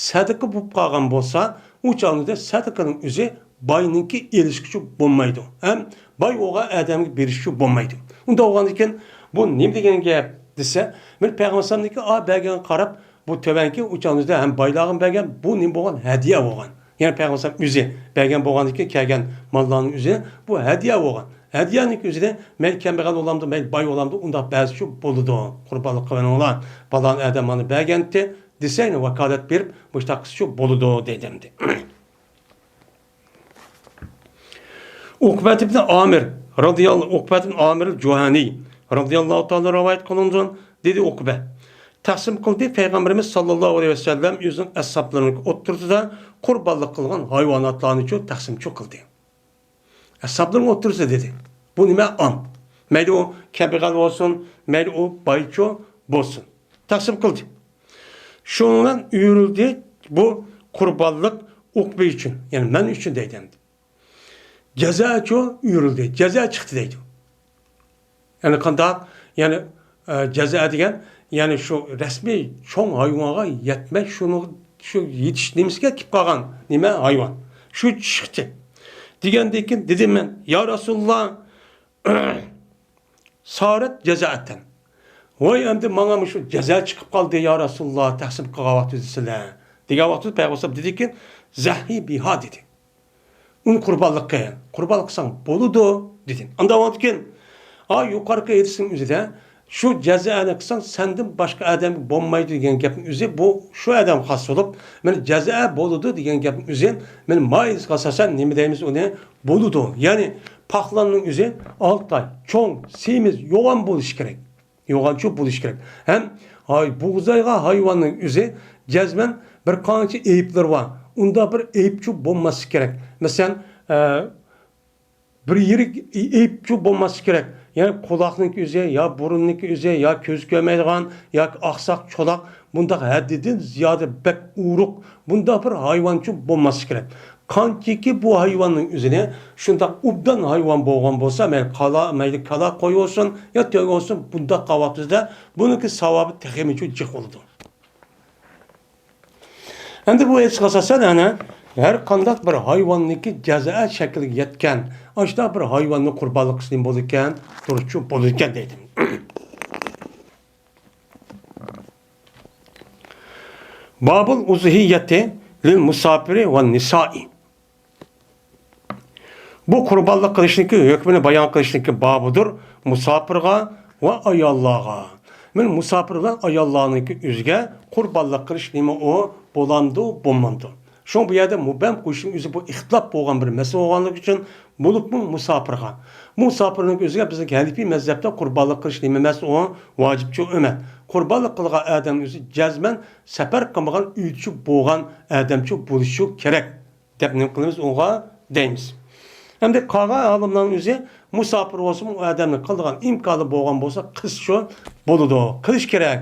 سەدىقە بولۇپ قالغان بولسا، ئۇ چاغدا سەدىقىنىڭ ئۆزى باينىڭكى ئېلىشقىچۇ بولمايدۇ. ھەم باي بولغان ئادەمگە بېرىشچۇ بولمايدۇ. ئۇنداق بولغاندىكىن، بۇ نېمە دېگەن گەپ دېسە، مەن پەيغەمبەر ئەلەيھىسسالامنىڭكى ئا بەرگەنگە قاراپ، بۇ تۆۋەنكى ئۇ چاغدا ھەم بايلارغىمۇ بەرگەن، بۇ نېمە بولغان؟ ھەدىيە بولغان. يەنى پەيغەمبەر ئەلەيھىسسالام ئۆزى بەرگەن بولغاندىكىن، كەلگەن ماللارنىڭ ئۆزى بۇ ھەدىيە بولغان. ھەدىيەنىڭكى ئۆزىدە مەيلى كەمبەغەل بولامدۇ، مەيلى باي بولامدۇ، ئۇنداق بەرسىچۇ بولىدۇ. قۇربانلىق قىلىۋېلىڭلار، پالان ئادەم مانا بەرگەنتى دېسە، يەنى ۋاكالەت بېرىپ، مۇشۇنداق قىلسىچۇ بولىدۇ دەيدۇ ئەمدى. ئۇقبەت ئىبن ئامىر رازىياللا-، ئۇقبەت ئىبن ئامىر جۇھانى رازىياللاھۇ تائالا رىۋايەت قىلىنىدۇ. دېدى ئۇقبە، تەقسىم قىلدى، پەيغەمبىرىمىز ساللاللاھۇ ئەلەيھى ۋەسەللەم ئۆزىنىڭ ئەسھابلىرىنىڭ ئوتتۇرىسىدا قۇربانلىق قىلغان ھايۋاناتلارنىچۇ تەقسىمچۇ قىلدى. ئەسھابلىرىنىڭ ئوتتۇرىسىدا دېدى. بۇ نېمە؟ ئام. مەيلى ئۇ كەمبەغەل بولسۇن، مەيلى ئۇ بايچۇ بولسۇن. تەقسىم قىلدى. شۇنىڭ بىلەن ئۆرۈلدى بۇ قۇربانلىق ئۇقبە ئۈچۈن، يەنى مەن ئۈچۈن دەيدۇ ئەمدى. جازاچۇ ئۆرۈلدى، جازا چىقتى دەيدۇ. يەنى قانداق؟ يەنى، ئە، جازا دېگەن، يەنى شۇ رەسمىي چوڭ ھايۋانغا يەتمەي، شۇنىڭ، شۇ يېتىش نېمىسىگە كېلىپ قالغان نېمە؟ ھايۋان. شۇ چىقتى. دېگەندىن كېيىن دېدىم مەن، يا رەسۇلاللا، سارەت جازائەتەن. ۋاي، ئەمدى ماڭا مۇشۇ جازا چىقىپ قالدى، يا رەسۇلاللا، تەقسىم قىلغان ۋاقتىدا سىلەر، دېگەن ۋاقتىدا پەيغەمبەر ئەلەيھىسسالام دېدىكى، زەھى بىھا دېدى. ئۇنى قۇربانلىق قىل، قۇربانلىق قىلساڭ بولىدۇ، دېدى. ئاندىن ئاندىن كېيىن، ھا، يۇقىرىقى ھەدىسنىڭ ئۆزىدە، شۇ جەزائەنى قىلساڭ، سەندىن باشقا ئادەمگە بولمايدۇ دېگەن گەپنىڭ ئۆزى، بۇ شۇ ئادەمگە خاس بولۇپ، مانا جەزائە بولىدۇ دېگەن گەپنىڭ ئۆزى، مانا ما ھەدىسكە ئاساسەن نېمە دەيمىز ئۇنى؟ بولىدۇ. يەنى پاقلاننىڭ ئۆزى ئالتە ئاي، چوڭ، سېمىز، يوغان بولۇشى كېرەك. يوغانچۇ بولۇشى كېرەك. ھەم ھاي-، بوغزايغان ھايۋاننىڭ ئۆزى جەزمەن بىر قانچە ئەيىبلىرى بار. ئۇنداق بىر ئەيىبچۇ بولماسلىقى كېرەك. مەسىلەن، ئە، بىر يېرى ئەيىبچۇ بولماسلىقى كېرەك. يەنى قۇلاقنىڭكى ئۆزى، يا بۇرۇننىڭكى ئۆزى، يا كۆز كۆرمەيدىغان، ياكى ئاقساق، چولاق، بۇنداق ھەددىدىن زىيادە بەك ئورۇق، بۇنداق بىر ھايۋانچۇ بولماسلىقى كېرەك. قانچىكى بۇ ھايۋاننىڭ ئۆزىنى شۇنداق ئوبدان ھايۋان بولغان بولسا، مەيلى قالا، مەيلى كالا قوي بولسۇن يا تۆگە بولسۇن، بۇنداق قىلىۋاتىمىزدا، بۇنىڭكى ساۋابى تېخىمۇ جىق بولىدۇ. ئەمدى بۇ ھەدىسكە ئاساسەن، ئەنە، ھەر قانداق بىر ھايۋاننىڭكى جەزا شەكلىگە يەتكەن، ئاشۇنداق بىر ھايۋاننى قۇربانلىق قىلىش نېمە بولىدىكەن؟ دۇرۇسچۇ بولىدىكەن دەيدۇ. بابۇل ئۇزھىيەتى لىل مۇساپىرى ۋە نىسائى. بۇ قۇربانلىق قىلىشنىڭكى ھۆكمىنى بايان قىلىشنىڭكى بابىدۇر مۇساپىرغا ۋە ئاياللارغا. مانا مۇساپىر بىلەن ئاياللارنىڭكى ئۆزىگە قۇربانلىق قىلىش نېمە ئۇ؟ بولامدۇ، بولمامدۇ؟ شۇڭا بۇ يەردە مۇبھەم قويۇشنىڭ ئۆزى بۇ ئىختىلاپ بولغان بىر مەسىلە بولغانلىقى ئۈچۈن، بولۇپمۇ مۇساپىرغا. مۇساپىرنىڭ ئۆزىگە بىزنىڭ ھەنىپىي مەزھەپتە قۇربانلىق قىلىش نېمە ئەمەس ئۇ؟ ۋاجىپچۇ ئەمەس. قۇربانلىق قىلغان ئادەم ئۆزى جەزمەن سەپەر قىلمىغان ئۆيدىچۇ بولغان ئادەمچۇ بولۇشى كېرەك. دەپ نېمە قىلىمىز ئۇنىڭغا دەيمىز. ئەمدى قالغان ئالىملارنىڭ ئۆزى مۇساپىر بولسىمۇ ئۇ ئادەمنىڭ قىلىدىغان ئىمكانى بولغان بولسا قىلسىچۇ بولىدۇ، قىلىش كېرەك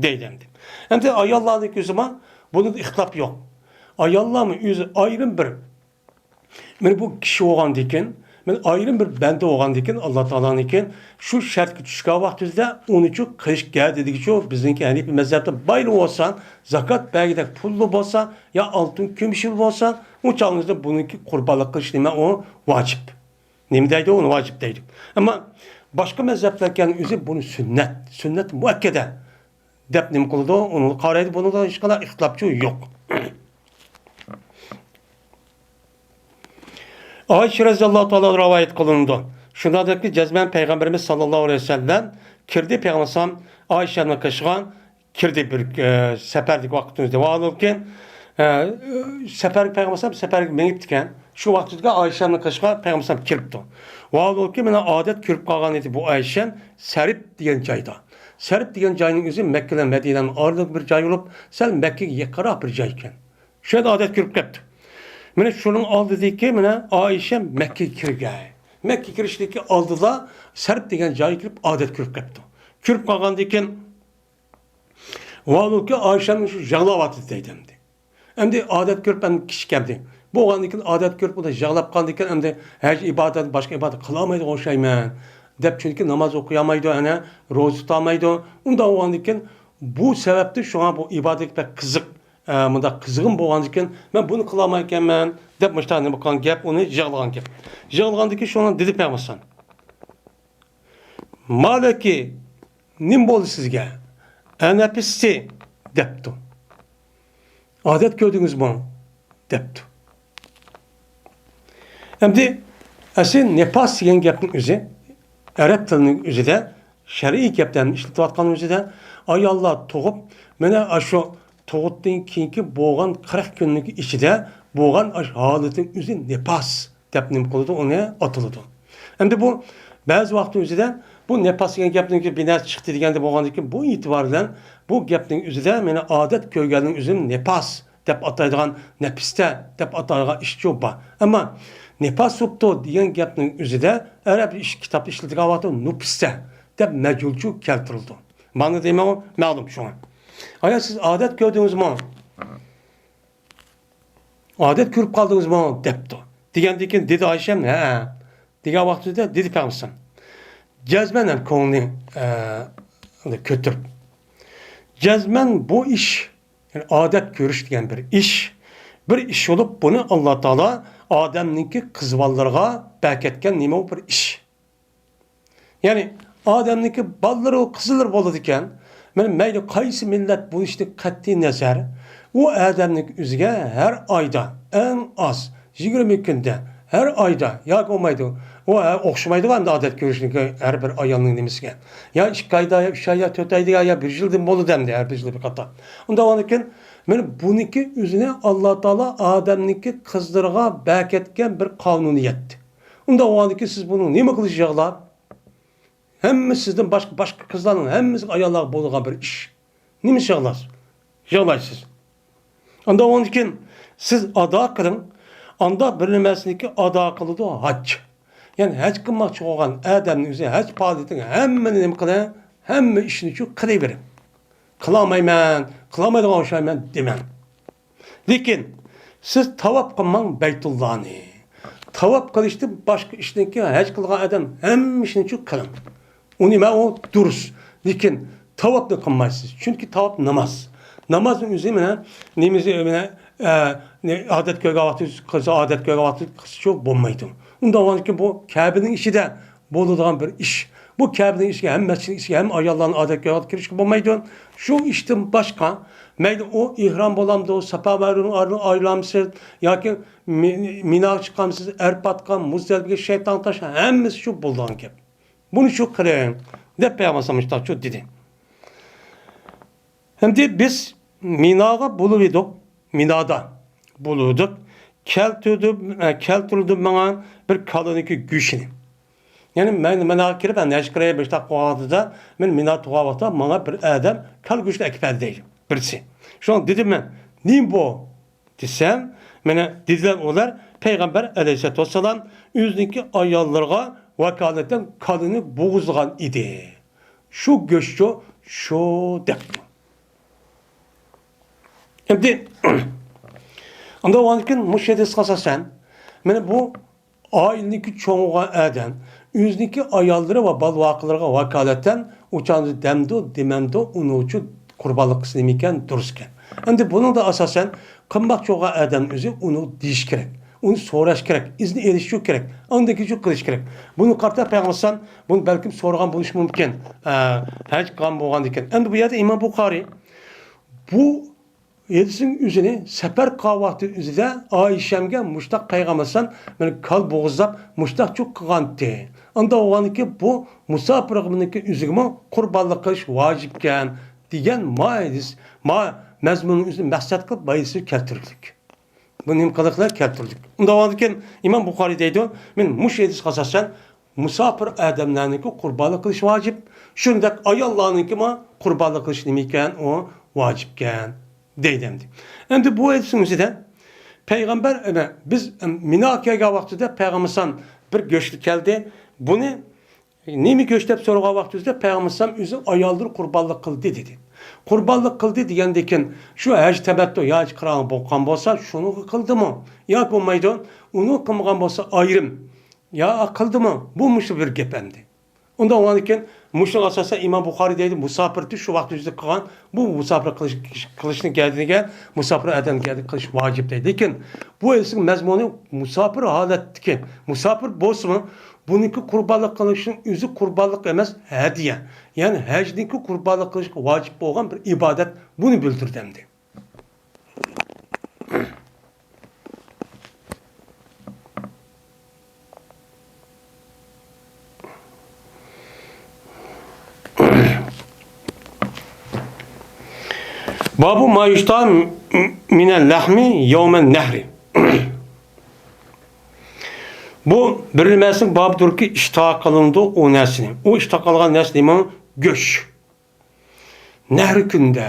دەيدۇ ئەمدى. ئەمدى ئاياللارنىڭكى ئۆزىمۇ بۇنىڭدا ئىختىلاپ يوق. ئاياللارمۇ ئۆزى ئايرىم بىر، مانا بۇ كىشى بولغاندىكىن، مانا ئايرىم بىر بەندە بولغاندىكىن، ئاللا تائالانىڭكى شۇ شەرتكە چۈشكەن ۋاقتىمىزدا ئۇنىچۇ قىلىش كېرەك دېدىكىچۇ، بىزنىڭكى ھەنىپىي مەزھەپتە بايلا بولسا، زاكات بەرگۈدەك پۇللا بولسا، يا ئالتۇن كۈمۈشلا بولسا، ئۇ چاغىمىزدا بۇنىڭكى قۇربانلىق قىلىش نېمە ئۇ؟ ۋاجىپ. نېمە دەيدۇ ئۇنى ۋاجىپ دەيدۇ. ئەمما باشقا مەزھەپلەركەن ئۆزى بۇنى سۈننەت، سۈننەت مۇئەككەدە دەپ نېمە قىلىدۇ؟ ئۇنى قارايدۇ، بۇنىڭدا ھېچقانداق ئىختىلاپچۇ يوق. ئائىشە رەزىياللاھۇ تائالا رىۋايەت قىلىنىدۇ. شۇنداقتەكى جەزمەن پەيغەمبىرىمىز ساللاللاھۇ ئەلەيھى ۋەسەللەم كىردى، پەيغەمبەر ئالەيھىسسالام ئائىشەنىڭ قېشىغا كىردى بىر، ئە، سەپەردىكى ۋاقتىمىزدا. ۋاھالۇكى، ئە، سەپەرگە پەيغەمبەر ئالەيھىسسالام سەپەرگە مېڭىپتىكەن. شۇ ۋاقتىدا ئائىشەنىڭ قېشىغا پەيغەمبەر ئالەيھىسسالام كىرىپتۇ. ۋاھالۇكى، مانا ئادەت كۆرۈپ قالغان ئىدى بۇ ئائىشەم سەرىپ دېگەن جايدا. سەرىپ دېگەن جاينىڭ ئۆزى مەككە بىلەن مەدىنەنىڭ ئارىلىق بىر جاي بولۇپ، سەل مەككىگە يېقىنراق بىر جاي ئىكەن. شۇ يەردە ئادەت كۆرۈپ قاپتۇ. مانا شۇنىڭ ئالدىدىكى، مانا ئائىشە مەككىگە كىرگەن. مەككىگە كىرىشتىكى ئالدىدا سەرىپ دېگەن جايغا كىرىپ ئادەت كۆرۈپ قاپتۇ. كۆرۈپ قالغاندىن كېيىن، ۋاھالۇكى ئائىشەمنىڭ شۇ يىغلاۋاتىدۇ دەيدۇ ئەمدى. ئەمدى ئادەت كۆرۈپ ئەمدى كىشى كەمدى. بولغاندىن كېيىن ئادەت كۆرۈپ ئۇدا يىغلاپ قالدىكەن، ئەمدى ھەج ئىبادەت، باشقا ئىبادەت قىلالمايدىغان ئوخشايمەن دەپ، چۈنكى ناماز ئوقۇيالمايدۇ، ئەنە روزا تۇتالمايدۇ. ئۇنداق بولغاندىن كېيىن بۇ سەۋەبتىن شۇڭا بۇ ئىبادەتكە بەك قىزىق، ئە، مۇنداق قىزغىن بولغاندىكىن، مەن بۇنى قىلالمايدىكەنمەن دەپ مۇشۇنداق نېمە قىلغان گەپ، ئۇنى يىغلىغان گەپ. يىغلىغاندىكىن شۇنى دېدى پەيغەمبەر. مالەكى، نېمە بولدى سىزگە؟ ئەنەپىستى دەپتۇ. ئادەت كۆردىڭىزمۇ؟ دەپتۇ. ئەمدى ئەسلى نىپاس دېگەن گەپنىڭ ئۆزى، ئەرەب تىلىنىڭ ئۆزىدە، شەرئىي گەپلەرنى ئىشلىتىۋاتقان ئۆزىدە، ئاياللار تۇغۇپ، مانا ئاشۇ تۇغۇتتىن كېيىنكى بولغان قىرىق كۈننىڭ ئىچىدە بولغان ئاشۇ ھالىتىنىڭ ئۆزى نىپاس دەپ نېمە قىلىدۇ، ئۇنى ئاتىلىدۇ. ئەمدى بۇ بەزى ۋاقىتنىڭ ئۆزىدە بۇ نىپاس دېگەن گەپنىڭكى بىر نەرسە چىقتى دېگەندە بولغاندىكىن، بۇ ئېتىبار بىلەن بۇ گەپنىڭ ئۆزىدە مانا ئادەت كۆرگەننىڭ ئۆزىنى نىپاس دەپ ئاتايدىغان، نەپىستە دەپ ئاتايدىغان ئىشچۇ بار. ئەمما نىپاس بوپتۇ دېگەن گەپنىڭ ئۆزىدە ئەرەب ئىش-، كىتابتا ئىشلىتىدىغان ۋاقىتتا نۇپىستە دەپ مەجھۇلچۇ كەلتۈرۈلىدۇ. مانا دېمەك مەلۇم شۇڭا. ئايا سىز ئادەت كۆردىڭىزمۇ؟ ئادەت كۆرۈپ قالدىڭىزمۇ؟ دەپتۇ. دېگەندىن كېيىن دېدى ئائىشەم، ھە دېگەن ۋاقتىدا دېدى پەيغەمبەر. جەزمەن ھەم كۆڭلىنى، ئە، كۆتۈرۈپ. جەزمەن بۇ ئىش، يەنى ئادەت كۆرۈش دېگەن بىر ئىش، بىر ئىش بولۇپ، بۇنى ئاللا تائالا ئادەمنىڭكى قىز بالىلىرىغا بەركەتكەن نېمە بىر ئىش. يەنى ئادەمنىڭكى بالىلىرى، قىزلىرى بولىدىكەن. مانا مەيلى قايسى مىللەت بولۇشىدىن قەتئىي نەزەر، ئۇ ئادەمنىڭ ئۆزىگە ھەر ئايدا، ئەڭ ئاز يىگىرمە كۈندە، ھەر ئايدا ياكى بولمايدۇ. ئۇ، ئە، ئوخشىمايدىغۇ ئەمدى ئادەت كۆرۈشنىڭكى ھەر بىر ئايالنىڭ نېمىسىگە. يا ئىككى ئايدا، يا ئۈچ ئايدا، تۆت ئايدا، يا، يا بىر يىلدىن بولىدۇ ئەمدى، ھەر بىر يىلدا بىر قېتىم. ئۇنداق بولغاندىكىن، مانا بۇنىڭكى ئۆزىنى ئاللا تائالا ئادەمنىڭكى قىزلىرىغا بەركەتكەن بىر قانۇنىيەت. ئۇنداق بولغاندىكىن سىز بۇنىڭ نېمە قىلىش يىغلاپ؟ ھەممە سىزدىن باشقا، باشقا قىزلارنىڭ ھەممىسى ئاياللارغا بولىدىغان بىر ئىش. نېمە يىغلاس-، يىغلايسىز؟ ئاندىن ئۇنىڭدىن كېيىن سىز ئادا قىلىڭ. ئاندا بىر نېمىسىنىكى ئادا قىلىدۇ ھەج. يەنى ھەج قىلماقچى بولغان ئادەمنىڭ ئۆزى ھەج پائالىيىتىنىڭ ھەممىنى نېمە قىلىڭ؟ ھەممە ئىشنى شۇ قىلىۋېرىڭ. قىلالمايمەن، قىلالمايدىغان ئوخشايمەن دېمەڭ. لېكىن سىز تاۋاپ قىلماڭ بەيتۇللانى. تاۋاپ قىلىشتىن باشقا ئىشنىڭكى ھەج قىلغان ئادەم ھەممە ئىشنى شۇ قىلىڭ. ئۇ نېمە ئۇ؟ دۇرۇس. لېكىن تاۋاپنى قىلمايسىز. چۈنكى تاۋاپ ناماز. نامازنىڭ ئۆزى مانا نېمىزى مانا، ئە، نە-، ئادەت كۆرگەن ۋاقتى قىلسا، ئادەت كۆرگەن ۋاقتى قىلسا شۇ بولمايدۇ. ئۇنداق بولغاندىكىن بۇ كەبىنىڭ ئىچىدە بولىدىغان بىر ئىش. بۇ كەبىنىڭ ئىچىگە ھەم مەسچىتنىڭ ئىچىگە ھەم ئاياللارنى ئادەت كۆرگەن ۋاقتى كىرىشكە بولمايدۇ. شۇ ئىشتىن باشقا مەيلى ئۇ ئېھرام بولامدۇ، ساپا مەرۋىنىڭ ئارىلىقىغا ئايلانمىسىز ياكى مى-، مىناغا چىقامسىز، ئەرپاتقا، مۇزدەلىپىگە شەيتان تاش، ھەممىسى شۇ بولىدىغان گەپ. بۇنى شۇ قىلىڭ، دەپ پەيغەمبەر ئەلەيھىسسالام مۇشۇنداق شۇ دېدى. ئەمدى بىز مىناغا بولۇۋىدۇق، مىنادا بولۇۋىدۇق. كەلتۈردۈم، ئە، كەلتۈردۈم ماڭا بىر كالىنىڭكى گۆشىنى. يەنى مەن مىناغا كىرىپ، ئەنە ھەج قىلىپ مۇشۇنداق قىلغان ۋاقتىدا، مەن مىنا تۇرغان ۋاقىتتا ماڭا بىر ئادەم كالا گۆشىنى ئەكىپ بەردى دەيدۇ بىرسى. شۇڭا دېدىم مەن، نېمە بۇ؟ دېسەم، مانا دېدىلەر ئۇلار، پەيغەمبەر ئەلەيھىسسالاتۇ ۋەسسالام ئۆزىنىڭكى ئاياللىرىغا ۋاكالىتەن كالىنى بوغۇزلىغان ئىدى. شۇ گۆشچۇ، شۇ دەپتۇ. ئەمدى، ئاندىن ئۇنىڭدىن كېيىن مۇشۇ ھەدىسكە ئاساسەن، مانا بۇ ئائىلىنىڭكى چوڭ بولغان ئادەم ئۆزىنىڭكى ئاياللىرى ۋە بالا-ۋاقىلىرىغا ۋاكالىتەن ئۇ چاغدا دەمدۇ، دېمەمدۇ، ئۇنىڭ ئۈچۈن قۇربانلىق قىلسا نېمە ئىكەن، دۇرۇس ئىكەن. ئەمدى بۇنىڭدا ئاساسەن قىلماقچى بولغان ئادەم ئۆزى ئۇنى دېيىش كېرەك، ئۇنى سوراش كېرەك، ئىزنى ئېلىش شۇ كېرەك، ئاندىن كېيىن شۇ قىلىش كېرەك. بۇنى قارىتا پەيغەمبەر ئەلەيھىسسالام بۇنى بەلكىم سورىغان بولۇشى مۇمكىن، ئە، ھەج قىلغان بولغاندىكىن. ئەمدى بۇ يەردە ئىمام بۇخارىي بۇ ھەدىسنىڭ ئۆزىنى سەپەر قىلغان ۋاقتى ئۆزىدە ئائىشەمگە مۇشتاق پەيغەمبەر ئەلەيھىسسالام مېنى كالا بوغۇزلاپ مۇشتاق چۇق قىلغانتى. ئاندا بولغاندىكى بۇ مۇساپىر بولغاندىكى ئۆزىگىمۇ قۇربانلىق قىلىش ۋاجىپكەن دېگەن ما ھەدىس، ما مەزمۇننىڭ ئۆزىنى مەقسەت قىلىپ ما ھەدىسنى كەلتۈردۇق. بۇ نېمە قىلىقلار كەلتۈردۇق. ئۇنداق بولغاندىكىن ئىمام بۇخارىي دەيدۇ، مەن مۇشۇ ھەدىسكە ئاساسەن مۇساپىر ئادەملەرنىڭكى قۇربانلىق قىلىش ۋاجىپ، شۇنداق ئاياللارنىڭكىمۇ قۇربانلىق قىلىش نېمە ئىكەن، ئۇ ۋاجىپكەن دەيدۇ ئەمدى. ئەمدى بۇ ھەدىسنىڭ ئۆزىدە پەيغەمبەر، ئەنە، بىز مىناغا كەلگەن ۋاقتىدا پەيغەمبەر ئەلەيھىسسالام بىر گۆشنى كەلدى، بۇنى نېمە گۆش دەپ سورىغان ۋاقتىمىزدا پەيغەمبەر ئەلەيھىسسالام ئۆزى ئاياللىرى قۇربانلىق قىلدى دېدى. قۇربانلىق قىلدى دېگەندىن كېيىن شۇ ھەج تەمەتتۇ يا ھەج قىران بولغان بولسا شۇنىڭغا قىلدىمۇ؟ يا بولمايدۇ، ئۇنى قىلمىغان بولسا ئايرىم. يا قىلدىمۇ؟ بۇ مۇشۇ بىر گەپ ئەمدى. ئۇنداق بولغاندىن كېيىن مۇشۇنىڭغا ئاساسەن ئىمام بۇخارىي دەيدۇ، مۇساپىرتى شۇ ۋاقىت ئۆزىدە قىلغان، بۇ مۇساپىر قىلىش، قىلىشنىڭ گەدىنىگە مۇساپىر ئادەم گەدىنى قىلىش ۋاجىپ دەيدۇ. لېكىن بۇ ھەدىسنىڭ مەزمۇنى مۇساپىر ھالەتتىكى، مۇساپىر بولسىمۇ، بۇنىڭكى قۇربانلىق قىلىشنىڭ ئۆزى قۇربانلىق ئەمەس، ھەدىيە. يەنى ھەجنىڭكى قۇربانلىق قىلىشقا ۋاجىپ بولغان بىر ئىبادەت، بۇنى بىلدۈردى ئەمدى. بابۇ ما يۇشتەرى مىنەل لەھمى يەۋمەن نەھرى. بۇ بىر نەرسىنىڭ بابىدۇركى، ئىشتىھا قىلىنىدۇ ئۇ نەرسىنى. ئۇ ئىشتىھا قىلغان نەرسە نېمە؟ گۆش. نەھرى كۈندە،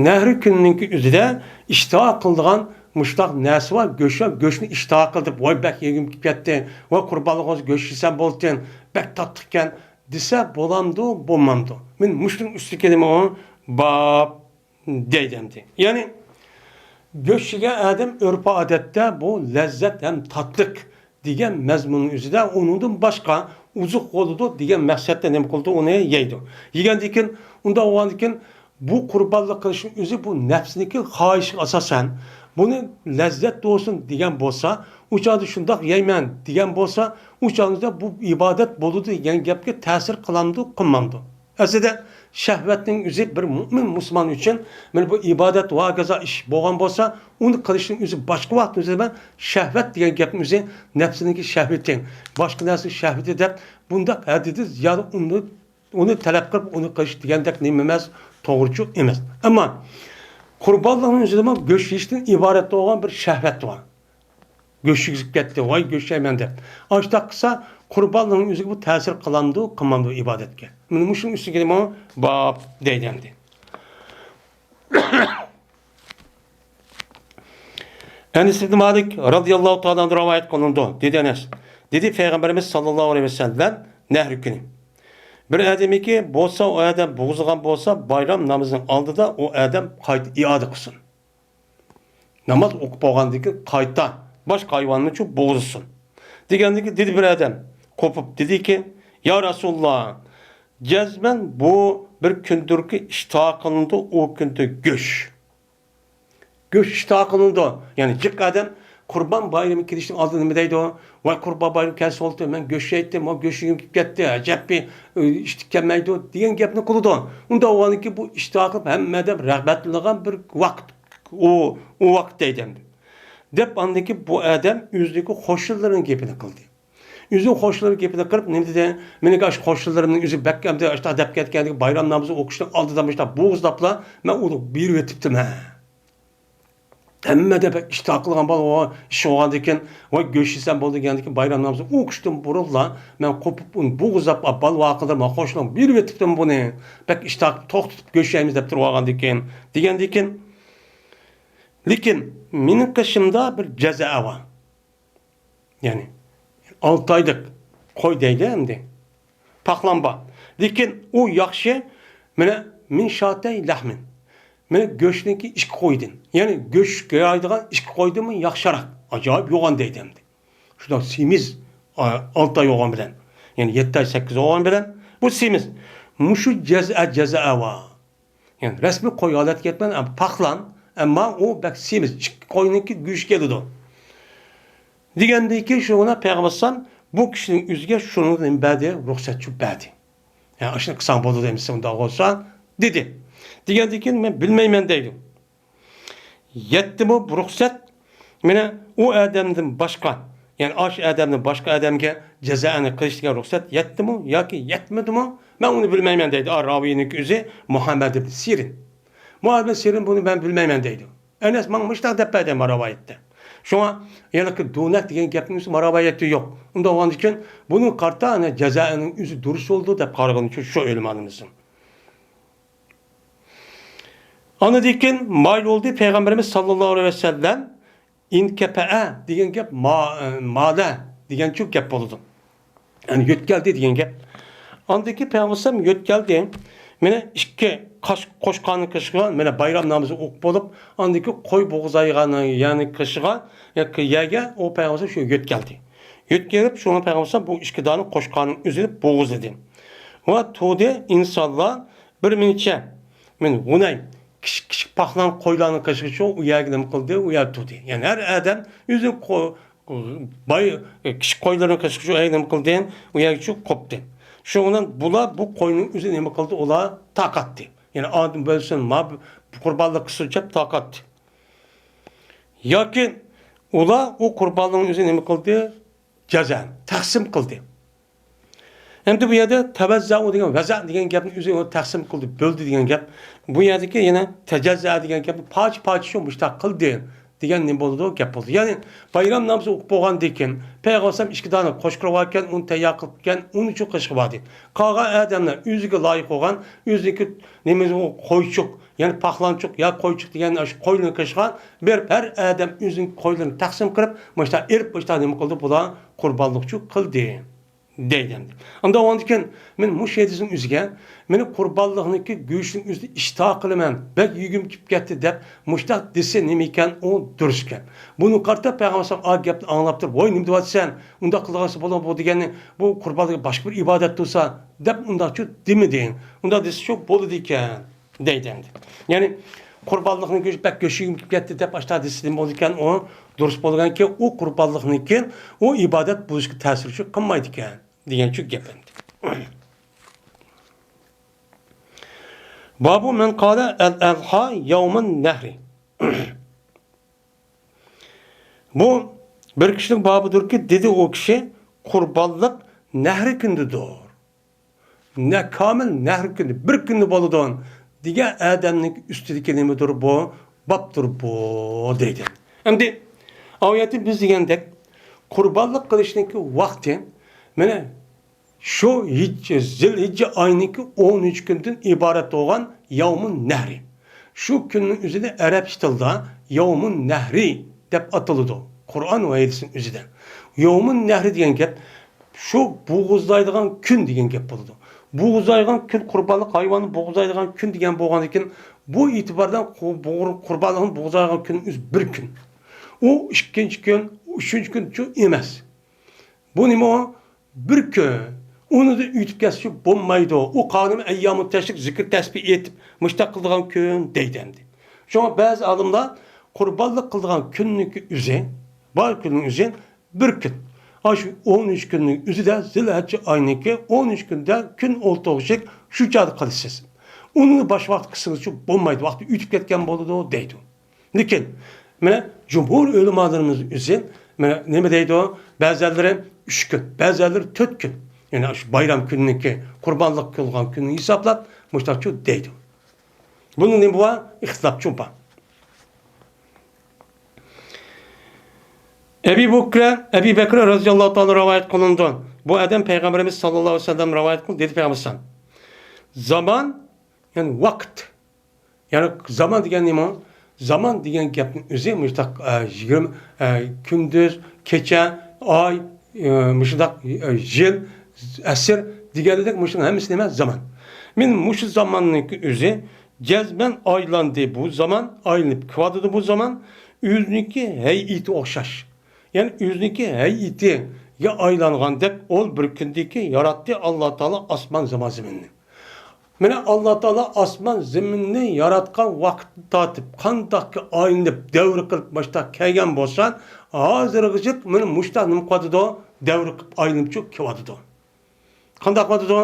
نەھرى كۈننىڭكى ئۆزىدە ئىشتىھا قىلىدىغان مۇشۇنداق نەرسە بار، گۆش بار، گۆشنى ئىشتىھا قىلدى، ۋاي بەك يېگۈم كېلىپ كەتتى، ۋاي قۇربانلىق بولسا گۆش يېسەم بولاتتى، بەك تاتلىقكەن دېسە بولامدۇ، بولمامدۇ؟ مەن مۇشۇنىڭ ئۈستىگە كېلىمەن، باب دەيدۇ ئەمدى. يەنى گۆش يېگەن ئادەم ئۆرپ-ئادەتتە بۇ لەززەت ھەم تاتلىق دېگەن مەزمۇننىڭ ئۆزىدە ئۇنىڭدىن باشقا ئوزۇق بولىدۇ دېگەن مەقسەتتە نېمە قىلىدۇ، ئۇنى يەيدۇ. يېگەندىن كېيىن، ئۇنداق بولغاندىن كېيىن بۇ قۇربانلىق قىلىشنىڭ ئۆزى بۇ نەپسىنىڭكى خاھىشىغا ئاساسەن، بۇنى لەززەت بولسۇن دېگەن بولسا، ئۇ چاغدا شۇنداق يەيمەن دېگەن بولسا، ئۇ چاغدا بۇ ئىبادەت بولىدۇ دېگەن گەپكە تەسىر قىلامدۇ، قىلمامدۇ؟ ئەسلىدە شەھۋەتنىڭ ئۆزى بىر مۆمىن مۇسۇلمان ئۈچۈن مانا بۇ ئىبادەت ۋە ھاكازا ئىش بولغان بولسا، ئۇنى قىلىشنىڭ ئۆزى باشقا ۋاقىتنىڭ ئۆزىدە مەن شەھۋەت دېگەن گەپنىڭ ئۆزى نەپسىنىڭكى شەھۋىتى، باشقا نەرسىنىڭ شەھۋىتى دەپ بۇنداق ھەددىدە زىيادە ئۇنى، ئۇنى تەلەپ قىلىپ ئۇنى قىلىش دېگەندەك نېمە ئەمەس، توغرىچۇ ئەمەس. ئەمما قۇربانلىقنىڭ ئۆزىدىمۇ گۆش يېيىشتىن ئىبارەت بولغان بىر شەھۋەت بار. گۆش يېگۈزۈپ كەتتى، ۋاي گۆش يەيمەن دەپ. ئاشۇنداق قىلسا، قۇربانلىقنىڭ ئۆزىگە بۇ تەسىر قىلامدۇ، قىلمامدۇ ئىبادەتكە؟ مانا مۇشۇنىڭ ئۈستىگىمۇ باب دەيدۇ ئەمدى. ئەنەس ئىبن مالىك رازىياللاھۇ تائالا ئەنھۇ رىۋايەت قىلىنىدۇ، دېدى ئەنەس. دېدى پەيغەمبىرىمىز ساللاللاھۇ ئەلەيھى ۋەسەللەم، نەھرى كۈنى. بىر ئادەمكى بولسا، ئۇ ئادەم بوغۇزلىغان بولسا، بايرام نامىزىنىڭ ئالدىدا ئۇ ئادەم قايتا ئىئادە قىلسۇن. ناماز ئوقۇپ بولغاندىن كېيىن قايتا باشقا ھايۋاننىچۇ بوغۇزلىسۇن. دېگەندىن كېيىن دېدى بىر ئادەم، قوپۇپ دېدىكى، يا رەسۇلاللا، جەزمەن بۇ بىر كۈندۇركى ئىشتىھا قىلىنىدۇ، ئۇ كۈندە گۆش. گۆش ئىشتىھا قىلىنىدۇ. يەنى جىق ئادەم قۇربان بايرىمى كېلىشتىن ئالدىن نېمە دەيدۇ؟ ۋاي قۇربان بايرىمى كەلسە بولدى، مەن گۆش يەيتتىم، ۋاي گۆشۈم كېتىپ كەتتى، ئەجەبمۇ ئىشتىك كەلمەيدۇ دېگەن گەپنى قىلىدۇ. ئۇنداق بولغاندىن كېيىن بۇ ئىشتىھا قىلىپ ھەممە ئادەم رەغبەتلىنىدىغان بىر ۋاقىت. ئۇ، ئۇ ۋاقىت دەيدۇ ئەمدى. دەپ ئاندىن كېيىن بۇ ئادەم ئۆزىنىڭكى قوشنىلىرىنىڭ گېپىنى قىلدى. ئۆزىنىڭ قوشنىلىرىنىڭ گېپىنى قىلىپ نېمە دېدى؟ مېنىڭكى ئاشۇ قوشنىلىرىمنىڭ ئۆزى بەك ئەمدى ئاشۇنداق دەپ كەتكەندىكىن بايرام نامىزى ئوقۇشنىڭ ئالدىدا مۇشۇنداق بوغۇزلاپلا مەن ئۇنى بېرىۋېتىپتىمەن. ھەممىدە بەك ئىشتىھا قىلغان بالا ئىش بولغاندىكىن، ۋاي گۆش يېسەم بولدى دېگەندىكىن بايرام نامىزى ئوقۇشتىن بۇرۇنلا مەن قوپۇپ ئۇنى بوغۇزلاپ بالا ۋاقىدىمۇ قوشنىغا بېرىۋېتىپتىمەن بۇنى. بەك ئىشتىھا قىلىپ توختىتىپ گۆش يەيمىز دەپ تۇرۇۋالغاندىكىن دېگەندىكىن. لېكىن مېنىڭ قېشىمدا بىر جەزا بار. يەنى ئالتە ئايلىق قوي دەيلى ئەمدى. پاخلان بار. لېكىن ئۇ ياخشى، مانا، مىن شاتەي لەھمىن. مانا گۆشنىڭكى ئىككى قويدىن. يەنى گۆش يايدىغان ئىككى قويدىنمۇ ياخشىراق. ئاجايىپ يوغان دەيدۇ ئەمدى. شۇنداق سېمىز، ئا، ئالتە ئاي بولغان بىلەن. يەنى يەتتە ئاي، سەككىز ئاي بولغان بىلەن. بۇ سېمىز. مۇشۇ جەزا، جەزا بار. يەنى رەسمىي قوي ھالەتكە كەتمەن، ئەمما پاخلان، ئەمما ئۇ بەك سېمىز، ئىككى قوينىڭكى گۆشى كېلىدۇ. دېگەندىن كېيىن شۇنى پەيغەمبەر ئەلەيھىسسالام بۇ كىشىنىڭ ئۆزىگە شۇنى نېمە بەردى، رۇخسەتچۇ بەردى. يا ئاشۇنى قىلساڭ بولىدۇ دەيمىز، ئۇنداق بولسا، دېدى. دېگەندىن كېيىن مەن بىلمەيمەن دەيدۇ. يەتتىمۇ بۇ رۇخسەت؟ مانا ئۇ ئادەمدىن باشقا، يەنى ئاشۇ ئادەمدىن باشقا ئادەمگە جەزائەنى قىلىش دېگەن رۇخسەت يەتتىمۇ ياكى يەتمىدىمۇ؟ مەن ئۇنى بىلمەيمەن دەيدۇ. ئا، راۋىينىڭكى ئۆزى مۇھەممەد ئىبن سىرىن. مۇھەممەد ئىبن سىرىن بۇنى مەن بىلمەيمەن دەيدۇ. ئەنەس ماڭا مۇشۇنداق دەپ بەردى ما رىۋايەتتە. شۇڭا يەنى دونەك دېگەن گەپنىڭ ئۆزى ما رىۋايەتتە يوق. ئۇنداق بولغاندىكىن بۇنىڭغا قارىتا ئەنە جەزائەنىڭ ئۆزى دۇرۇس بولىدۇ دەپ قارىغىنى شۇ، شۇ ئۆلىمالىرىمىزنىڭ. ئاندىن كېيىن مايىل بولدى پەيغەمبىرىمىز ساللاللاھۇ ئەلەيھى ۋەسەللەم، ئىنكەپەئە دېگەن گەپ ما-، مالە دېگەنچۇ گەپ بولىدۇ. يەنى يۆتكەلدى دېگەن گەپ. ئاندىن كېيىن پەيغەمبەر ئەلەيھىسسالام يۆتكەلدى. مانا ئىككى قاش-، قوچقارنىڭ قېشىغا، مانا بايرام نامىزى ئوقۇپ بولۇپ، ئاندىن كېيىن قوي بوغۇزلايدىغان يەرنىڭ قېشىغا، يەرگە ئۇ پەيغەمبەر ئەلەيھىسسالام شۇ يۆتكەلدى. يۆتكەلىپ شۇڭا پەيغەمبەر ئەلەيھىسسالام بۇ ئىككى دانە قوچقارنىڭ ئۆزىنى بوغۇزلىدى. ۋە تۇردى ئىنسانلار بىر مىنچە، مىن غۇنەي، كىچىك، كىچىك پاخلان قويلارنىڭ قېشىغىچە ئۇ يەرگە نېمە قىلدى؟ ئۇ يەردە تۇردى. يەنى ھەر ئادەم ئۆزىنىڭ قو-، باي، كىچىك قويلىرىنىڭ قېشىغىچە ئۇ يەرگە نېمە قىلدى؟ ئۇ يەرگىچە قوپتى. شۇنىڭ بىلەن بۇلار بۇ قوينىڭ ئۆزىنى نېمە قىلدى؟ ئۇلار تارقاتتى. يەنى ئادەم بۆلسۇن، ما بۇ قۇربانلىق قىلسۇن دەپ تارقاتتى. ياكى ئۇلار ئۇ قۇربانلىقنىڭ ئۆزىنى نېمە قىلدى؟ جەزا، تەقسىم قىلدى. ئەمدى بۇ يەردە تەۋەززەئۇ دېگەن، ۋەزە دېگەن گەپنى ئۆزى ئۇ تەقسىم قىلدى، بۆلدى دېگەن گەپ. بۇ يەردىكى يەنە تەجەززەئە دېگەن گەپنى پارچە-پارچە شۇ مۇشتاق قىلدى دېگەن نېمە بولىدۇ؟ گەپ بولىدۇ. يەنى بايرام نامىزى ئوقۇپ بولغاندىن كېيىن پەيغەمبەر ئىككى دانە قوچقىرى باركەن، ئۇنى تەييار قىلىپكەن، ئۇنى شۇ قېشىغا باردى. قالغان ئادەملەر ئۆزىگە لايىق بولغان، ئۆزىنىڭكى نېمىسى، ئۇ قويچۇق، يەنى پاخلانچۇق يا قويچۇق دېگەن ئاشۇ قوينىڭ قېشىغا بېرىپ، ھەر ئادەم ئۆزىنىڭ قويلىرىنى تەقسىم قىلىپ، مۇشتا ئېلىپ، مۇشتا نېمە قىلدى، بۇلار قۇربانلىقچۇ قىلدى، دەيدۇ ئەمدى. ئۇنداق بولغاندىكىن، مەن مۇشۇ ھەدىسنىڭ ئۆزىگە، مېنىڭ قۇربانلىقنىڭكى گۆشىنىڭ ئۆزىدە ئىشتىھا قىلىمەن، بەك يېگۈم كېلىپ كەتتى، دەپ مۇشتاق دېسە نېمە ئىكەن، ئۇ دۇرۇس ئىكەن. بۇنىڭغا قارىتا پەيغەمبەر ئەلەيھىسسالام ئا گەپنى ئاڭلاپ تۇرۇپ، ۋاي، نېمە دەۋاتىسەن؟ ئۇنداق قىلغانسا بولىدۇ بۇ دېگەننى، بۇ قۇربانلىق باشقا بىر ئىبادەت تۇرسا، دەپ ئۇنداقچۇ دېمىدى. ئۇنداق دېسە شۇ بولىدىكەن. دەيدۇ ئەمدى. يەنى قۇربانلىقنىڭ گۆشى بەك گۆشى كېتىپ كەتتى دەپ ئاشتا دېسە نېمە بولىدىكەن؟ ئۇ دۇرۇس بولىدىكەنكى، ئۇ قۇربانلىقنىڭكى ئۇ ئىبادەت بولۇشقا تەسىر شۇ قىلمايدىكەن دېگەن شۇ گەپ ئەمدى. بابۇ مەن قالە ئەل ئەزھا يەۋمۇن نەھرى. بۇ بىر كىشىنىڭ بابىدۇركى، دېدى ئۇ كىشى، قۇربانلىق نەھرى كۈنىدۇر. نە كامىل نەھرى كۈنى، بىر كۈنى بولىدۇ دېگەن ئادەمنىڭ ئۈستىدىكى نېمىدۇر بۇ؟ بابتۇر بۇ، دەيدۇ. ئەمدى ئايەتتە بىز دېگەندەك قۇربانلىق قىلىشنىڭكى ۋاقتى، مانا، شۇ ھىج-، زىلھىججە ئاينىڭكى ئون ئۈچ كۈندىن ئىبارەت بولغان يەۋمۇن نەھرى. شۇ كۈننىڭ ئۆزىنى ئەرەبچە تىلدا يەۋمۇن نەھرى دەپ ئاتىلىدۇ. قۇرئان ۋە ھەدىسنىڭ ئۆزىدە. يەۋمۇن نەھرى دېگەن گەپ شۇ بوغۇزلايدىغان كۈن دېگەن گەپ بولىدۇ. بوغۇزلايدىغان كۈن، قۇربانلىق ھايۋاننى بوغۇزلايدىغان كۈن دېگەن بولغاندىكىن، بۇ ئېتىباردىن قۇ-، بوغۇر-، قۇربانلىقنى بوغۇزلايدىغان كۈن ئۆزى بىر كۈن. ئۇ ئىككىنچى كۈن، ئۈچىنچى كۈنچۇ ئەمەس. بۇ نېمە ئۇ؟ بىر كۈن. ئۇنى ئۆتۈپ كەتسە بولمايدۇ. ئۇ قالغىنى ئەييامۇ تەشرىق، زىكىر تەسبىھ ئېيتىپ، مۇشتاق قىلىدىغان كۈن دەيدۇ ئەمدى. شۇڭا بەزى ئالىملار قۇربانلىق قىلىدىغان كۈننىڭكى ئۆزى، بار كۈننىڭ ئۆزى بىر كۈن. ئاشۇ ئون ئۈچ كۈننىڭ ئۆزىدە، زىلھەججە ئاينىڭكى ئون ئۈچ كۈندە كۈن ئولتۇرغۇچىلىك شۇ چاغدا قىلىسىز. ئۇنى باشقا ۋاقىت قىلسىڭىزچۇ بولمايدۇ، ۋاقتى ئۆتۈپ كەتكەن بولىدۇ دەيدۇ. لېكىن، مانا، جۇمھۇر ئۆلىمالىرىمىز ئۆزى، مانا، نېمە دەيدۇ؟ بەزىلىرى ئۈچ كۈن، بەزىلىرى تۆت كۈن. يەنى شۇ بايرام كۈنىنىڭكى، قۇربانلىق قىلغان كۈنىنى ھېسابلاپ، مۇشتاقچۇ دەيدۇ. بۇنىڭ نېمە بار؟ ئىختىلاپچۇ بار. ئەبى بەكرە، ئەبى بەكرە رەزىياللاھۇ تائالا رىۋايەت قىلىنىدۇ. بۇ ئادەم پەيغەمبىرىمىز ساللاللاھۇ ئەلەيھى ۋەسەللەم رىۋايەت قىلدى، دېدى پەيغەمبەر ئەلەيھىسسالام. زامان، يەنى ۋاقىت. يەنى زامان دېگەن نېمە؟ زامان دېگەن گەپنىڭ ئۆزى مۇشۇنداق، ئە، يىگىرمە، ئە، كۈندۈز، كېچە، ئاي، ئە، مۇشۇنداق، ئە، يىل، ئەسىر دېگەندەك مۇشۇنىڭ ھەممىسى نېمە؟ زامان. مانا مۇشۇ زاماننىڭكى ئۆزى جەزمەن ئايلاندى بۇ زامان، ئايلىنىپ كېلىۋاتىدۇ بۇ زامان. ئۆزىنىڭكى ھەيئىتى ئوخشاش. يەنى ئۆزىنىڭكى ھەيئىتىگە ئايلانغاندەك ئول بىر كۈندىكى ياراتتى ئاللا تائالا ئاسمان زامان زېمىننى. مانا ئاللا تائالا ئاسمان زېمىننى ياراتقان ۋاقىتتىن تارتىپ قانداقكى ئايلىنىپ دەۋر قىلىپ مۇشتاق كەلگەن بولسا، ھازىرغىچە مانا مۇشتاق نېمە قىلىۋاتىدۇ؟ دەۋر قىلىپ ئايلىنىپچۇ كېلىۋاتىدۇ. قانداق قىلىۋاتىدۇ؟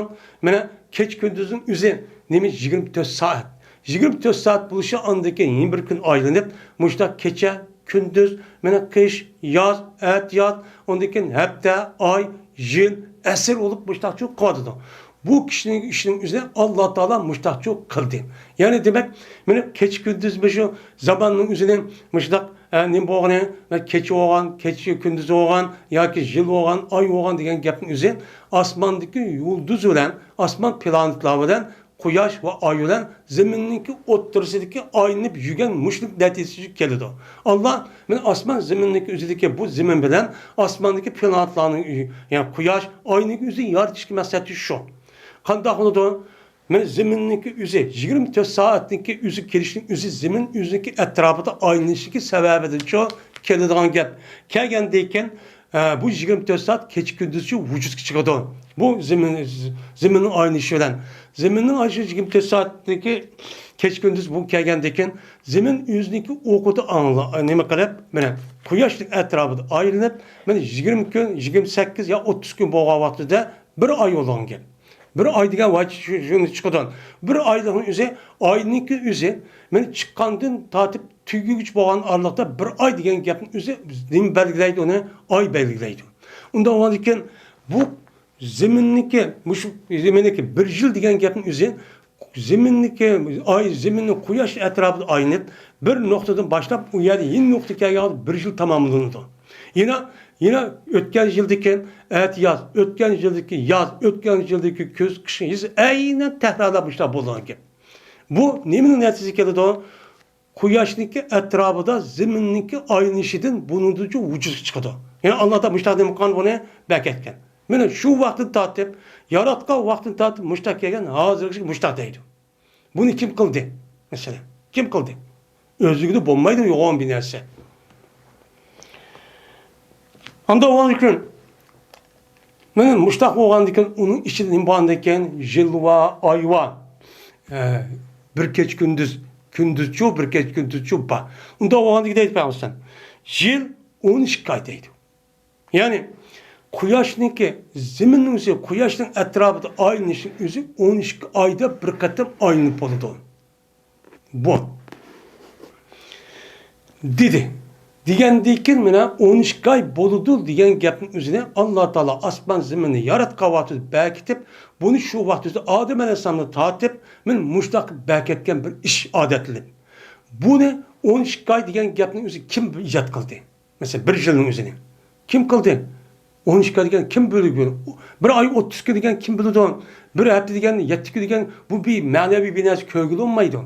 مانا كېچە كۈندۈزنىڭ ئۆزى نېمە يىگىرمە تۆت سائەت. يىگىرمە تۆت سائەت بولۇشى ئاندىن كېيىن يەنە بىر كۈن ئايلىنىپ، مۇشتاق كېچە، كۈندۈز، مانا قىش، ياز، ئەتىياز، ئاندىن كېيىن ھەپتە، ئاي، يىل، ئەسىر بولۇپ مۇشتاقچۇ قىلىۋاتىدۇ. بۇ كىشىنىڭ ئىشىنىڭ ئۆزىنى ئاللا تائالا مۇشتاقچۇ قىلدى. يەنى دېمەك، مانا كېچە كۈندۈز مۇشۇ زاماننىڭ ئۆزىنى مۇشۇنداق، ئە، نېمە بولغىنى، كېچە بولغان، كېچە كۈندۈز بولغان ياكى يىل بولغان، ئاي بولغان دېگەن گەپنىڭ ئۆزى ئاسماندىكى يۇلدۇز بىلەن، ئاسمان پلانېتلار بىلەن، قۇياش ۋە ئاي بىلەن زېمىننىڭكى ئوتتۇرىسىدىكى ئايلىنىپ يۈرگەن مۇشۇنداق نەتىجىگە كېلىدۇ. ئاللا مانا ئاسمان زېمىننىڭكى ئۆزىدىكى بۇ زېمىن بىلەن ئاسماندىكى پلانېتلارنىڭ، يەنى قۇياش، ئاينىڭكى ئۆزىنى يارىتىشتىكى مەقسەتى شۇ. قانداق بولىدۇ؟ مانا زېمىننىڭكى ئۆزى، يىگىرمە تۆت سائەتنىڭكى ئۆزى كېلىشنىڭ ئۆزى زېمىن ئۆزىنىڭكى ئەتراپىدا ئايلىنىشلىكى سەۋەبىدىنچۇ كېلىدىغان گەپ. كەلگەندىن كېيىن، ئە، بۇ يىگىرمە تۆت سائەت كېچە كۈندۈزچە ۋۇجۇدقا چىقىدۇ. بۇ زېمىن، زېمىننىڭ ئايلىنىشى بىلەن. زېمىننىڭ ئايلىنىشى يىگىرمە تۆت سائەتتىكى كېچە كۈندۈز بۇ كەلگەندىن كېيىن زېمىن ئۆزىنىڭكى ئوقىدا ئاڭلا-، نېمە قىلىپ، مانا قۇياشنىڭ ئەتراپىدا ئايلىنىپ، مانا يىگىرمە كۈن، يىگىرمە سەككىز يا ئوتتۇز كۈن بولغان ۋاقتىدا بىر ئاي بولغان گەپ. بىر ئاي دېگەن ۋاي شۇ-، شۇنى چىقىدۇ. بىر ئايلىقنىڭ ئۆزى، ئاينىڭكى ئۆزى، مانا چىققاندىن تارتىپ تۈگىگۈچە بولغان ئارىلىقتا بىر ئاي دېگەن گەپنىڭ ئۆزى نېمە بەلگىلەيدۇ؟ ئۇنى ئاي بەلگىلەيدۇ. ئۇنداق بولغاندىكىن بۇ زېمىننىڭكى، مۇشۇ زېمىننىڭكى بىر يىل دېگەن گەپنىڭ ئۆزى، زېمىننىڭكى ئاي، زېمىننىڭ قۇياش ئەتراپىدا ئايلىنىپ، بىر نۇقتىدىن باشلاپ ئۇ يەردە يېڭى نۇقتا كەلگەن ۋاقىت بىر يىل تاماملىنىدۇ. يەنە، يەنە ئۆتكەن يىلدىكى ئەتىياز، ئۆتكەن يىلدىكى ياز، ئۆتكەن يىلدىكى كۈز، قىش، يېز ئەينەن تەكرارلاپ مۇشۇنداق بولىدىغان گەپ. بۇ نېمىنىڭ نەتىجىسىگە كېلىدۇ؟ قۇياشنىڭكى ئەتراپىدا زېمىننىڭكى ئايلىنىشىدىن بۇنىڭدىنچۇ ۋۇجۇدقا چىقىدۇ. يەنى ئاللا تائالا مۇشۇنداق نېمە قىلغان بۇنى بەكەتكەن. مانا شۇ ۋاقىتتىن تارتىپ، ياراتقان ۋاقتىدىن تارتىپ مۇشۇنداق كەلگەن، ھازىرغىچە مۇشۇنداق دەيدۇ. بۇنى كىم قىلدى؟ مەسىلەن، كىم قىلدى؟ ئۆزلۈكىدە بولمايدۇ يوغان بىر نەرسە. ئاندىن ئۇنىڭ ئۈچۈن مانا مۇشتاق بولغاندىكىن ئۇنىڭ ئىچىدە نېمە بارغاندىكىن يىل بار، ئاي بار. ئە، بىر كېچە كۈندۈز، كۈندۈزچۇ، بىر كېچە كۈندۈزچۇ بار. ئۇنداق بولغاندىكىن دەيدۇ پەيغەمبەر. يىل ئون ئىككى ئاي دەيدۇ. يەنى قۇياشنىڭكى، زېمىننىڭ ئۆزى، قۇياشنىڭ ئەتراپىدا ئايلىنىشنىڭ ئۆزى ئون ئىككى ئايدا بىر قېتىم ئايلىنىپ بولىدۇ. بۇ. دېدى. دېگەندىن كېيىن مانا ئون ئىككى ئاي بولىدۇ دېگەن گەپنىڭ ئۆزىنى ئاللا تائالا ئاسمان زېمىننى ياراتقان ۋاقتىدا بەكىتىپ، بۇنى شۇ ۋاقىت ئۆزىدە ئادەم ئەلەيھىسسالامنى تارتىپ، مانا مۇشۇنداق بەكەتكەن بىر ئىش ئادەتلىنىپ. بۇنى ئون ئىككى ئاي دېگەن گەپنىڭ ئۆزى كىم ئىجاد قىلدى؟ مەسىلەن، بىر يىلنىڭ ئۆزىنى كىم قىلدى؟ ئون ئىككى ئاي دېگەن كىم بىلىدۇ؟ بىر ئاي ئوتتۇز كۈن دېگەن كىم بىلىدۇ؟ بىر ھەپتە دېگەن يەتتە كۈن دېگەن، بۇ بىر مەنىۋى بىر نەرسە كۆرگىلى بولمايدۇ.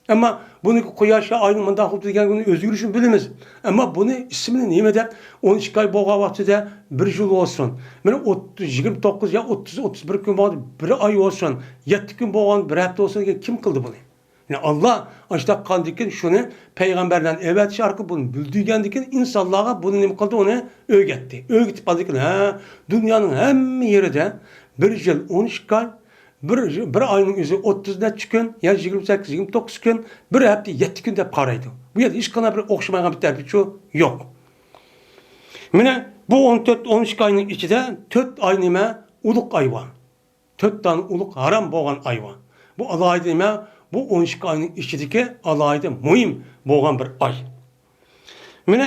ئەمما بۇنىڭكى قۇياش ۋە ئاينىڭ مۇنداق بولۇپ دېگەن بۇنى ئۆزگىرىشىنى بىلىمىز. ئەمما بۇنى ئىسمىنى نېمە دەپ، ئون ئىككى ئاي بولغان ۋاقتىدا بىر يىل بولسۇن، مانا ئوتتۇز، يىگىرمە توققۇز يا ئوتتۇز، ئوتتۇز بىر كۈن بولغان بىر ئاي بولسۇن، يەتتە كۈن بولغان بىر ھەپتە بولسۇن دېگەن كىم قىلدى بۇنى؟ يەنى ئاللا ئاشۇنداق قىلغاندىن كېيىن شۇنى پەيغەمبەرلەرنى ئەۋەتىش ئارقىلىق بۇنى بىلدۈرگەندىن كېيىن ئىنسانلارغا بۇنى نېمە قىلدى؟ ئۇنى ئۆگەتتى. ئۆگىتىپ قالدىكىن، ھە، دۇنيانىڭ ھەممە يېرىدە بىر يىل ئون ئىككى ئاي، بىر، بىر ئاينىڭ ئۆزى ئوتتۇز نەچچە كۈن، يا يىگىرمە سەككىز، يىگىرمە توققۇز كۈن، بىر ھەپتە يەتتە كۈن دەپ قارايدۇ. بۇ يەردە ھېچقانداق بىر ئوخشىمايدىغان بىر تەرىپى يوق. مانا بۇ ئون تۆت، ئون ئىككى ئاينىڭ ئىچىدە تۆت ئاي نېمە؟ ئۇلۇغ ئاي بار. تۆت دانە ئۇلۇغ ھارام بولغان ئاي بار. بۇ ئالاھىدە نېمە؟ بۇ ئون ئىككى ئاينىڭ ئىچىدىكى ئالاھىدە مۇھىم بولغان بىر ئاي. مانا،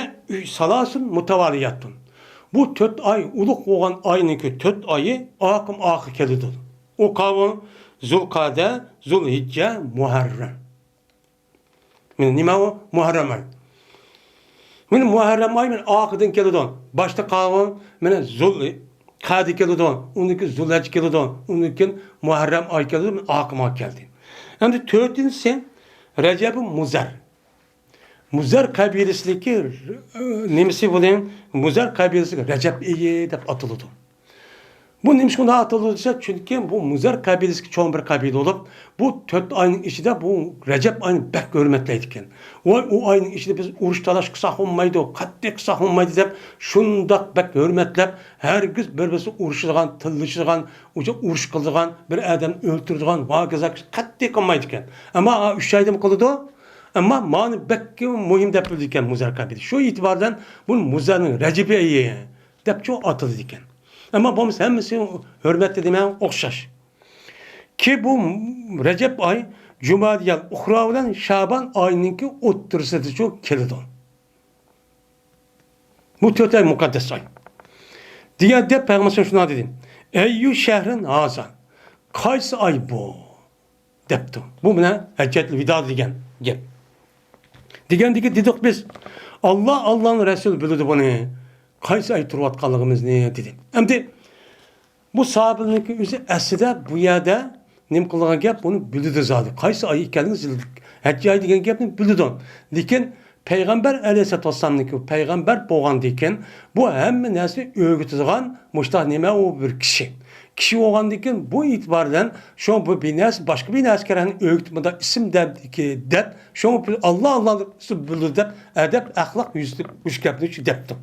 سالاسۇن مۇتەۋالىياتۇن. بۇ تۆت ئاي، ئۇلۇغ بولغان ئاينىڭكى تۆت ئايى ئاقىم ئاخىر كېلىدۇ. ئۇ قاۋۇ زۇلقەدە، زۇلھىججە، مۇھەررەم. مانا نېمە ئۇ؟ مۇھەررەم ئاي. مانا مۇھەررەم ئاي مانا ئاخىرىدىن كېلىدۇ. باشتا قاۋۇ مانا زۇل قەدە كېلىدۇ. ئۇندىن كېيىن زۇلھەججە كېلىدۇ. ئۇندىن كېيىن مۇھەررەم ئاي كېلىدۇ. مانا ئاقىم ئاي كەلدى. ئەمدى تۆتىنچىسى رەجەبۇ مۇزەر. مۇزەر قەبىلىسىدىكى، ئە، نېمىسى بۇنىڭ؟ مۇزەر قەبىلىسىدىكى رەجەب ئېيى دەپ ئاتىلىدۇ. بۇ نېمىشقا ئۇنداق ئاتىلىدۇ دېسە، چۈنكى بۇ مۇزەر قەبىلىسىدىكى چوڭ بىر قەبىلە بولۇپ، بۇ تۆت ئاينىڭ ئىچىدە بۇ رەجەب ئاينى بەك ھۆرمەتلەيدىكەن. ۋاي، ئۇ ئاينىڭ ئىچىدە بىز ئۇرۇش تالاش قىلساق بولمايدۇ، قاتتىق قىلساق بولمايدۇ دەپ، شۇنداق بەك ھۆرمەتلەپ، ھەرگىز بىر-بىرسىگە ئۇرۇشىدىغان، تىللىشىدىغان، ئۇرۇش قىلىدىغان، بىر ئادەمنى ئۆلتۈرىدىغان، ۋاكىزاك قەتئىي قىلمايدىكەن. ئەمما ئۈچ ئايدىمۇ قىلىدۇ. ئەمما مانا بەك مۇھىم دەپ بىلىدىكەن مۇزەر قەبىلە. شۇ ئېتىبار بىلەن بۇ مۇزەرنىڭ رەجەب ئېيى دەپ شۇ ئاتىلىدىكەن. ئەمما بولمىسا ھەممىسى ھۆرمەتتە دېمەڭ ئوخشاش. كى بۇ رەجەب ئاي جۇمادىيەل ئۇخرا بىلەن شابان ئاينىڭكى ئوتتۇرىسىدىچۇ كېلىدۇ. بۇ تۆت ئاي مۇقەددەس ئاي. دېگەندە پەيغەمبەر شۇنداق دېدى. ئەييۇ شەھرىن ھازا؟ قايسى ئاي بۇ؟ دەپتۇ. بۇ مانا ھەججەتۇل ۋىدا دېگەن گەپ. دېگەندىكى دېدۇق بىز، ئاللا، ئاللانىڭ رەسۇلى بىلىدۇ بۇنى. قايسى ئاي تۇرۇۋاتقانلىقىمىزنى دېدى. ئەمدى بۇ ساھابىنىڭكى ئۆزى ئەسلىدە بۇ يەردە نېمە قىلغان گەپ، بۇنى بىلىدۇ زادى. قايسى ئاي ئىكەنلىكىنى، ھەججە ئاي دېگەن گەپنى بىلىدۇ. لېكىن پەيغەمبەر ئەلەيھىسسالاتۇ ۋەسسالامنىڭكى پەيغەمبەر بولغاندىن كېيىن بۇ ھەممە نەرسىنى ئۆگىتىدىغان مۇشتاق نېمە ئۇ بىر كىشى. كىشى بولغاندىن كېيىن بۇ ئېتىبار بىلەن شۇ بۇ بىر نەرسە، باشقا بىر نەرسە كېرەكنى ئۆگىتىپ مۇنداق ئىسىم دەپ، دەپ، شۇ ئاللا، ئاللا بىلىدۇ دەپ ئەدەپ، ئەخلاق يۈزىسىدە مۇشۇ گەپنى دەپتۇ.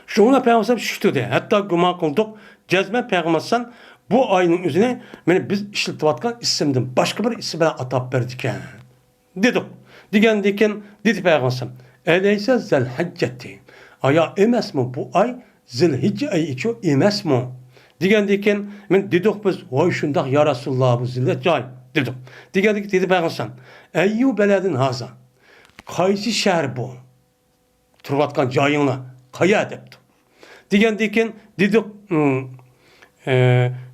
شۇڭا پەيغەمبەر شۇ دېدى. ھەتتا گۇمان قىلدۇق، جەزمەن پەيغەمبەر بۇ ئاينىڭ ئۆزىنى مانا بىز ئىشلىتىۋاتقان ئىسىمدىن باشقا بىر ئىسىم بىلەن ئاتاپ بەردىكەن. دېدۇق. دېگەندىن كېيىن دېدى پەيغەمبەر، ئەلەيسە زەلھەججەتى؟ ئايا ئەمەسمۇ بۇ ئاي زىلھىججە ئېيىچۇ ئەمەسمۇ؟ دېگەندىن كېيىن مانا دېدۇق بىز، ۋاي شۇنداق يا رەسۇلاللا، بۇ زىلھىججە ئاي دېدۇق. دېگەندىن كېيىن دېدى پەيغەمبەر، ئەييۇ بەلەدىن ھازا؟ قايسى شەھەر بۇ؟ تۇرۇۋاتقان جايىڭلار قايا دەپتۇ. دېگەندىن كېيىن دېدۇق، ئىم، ئە،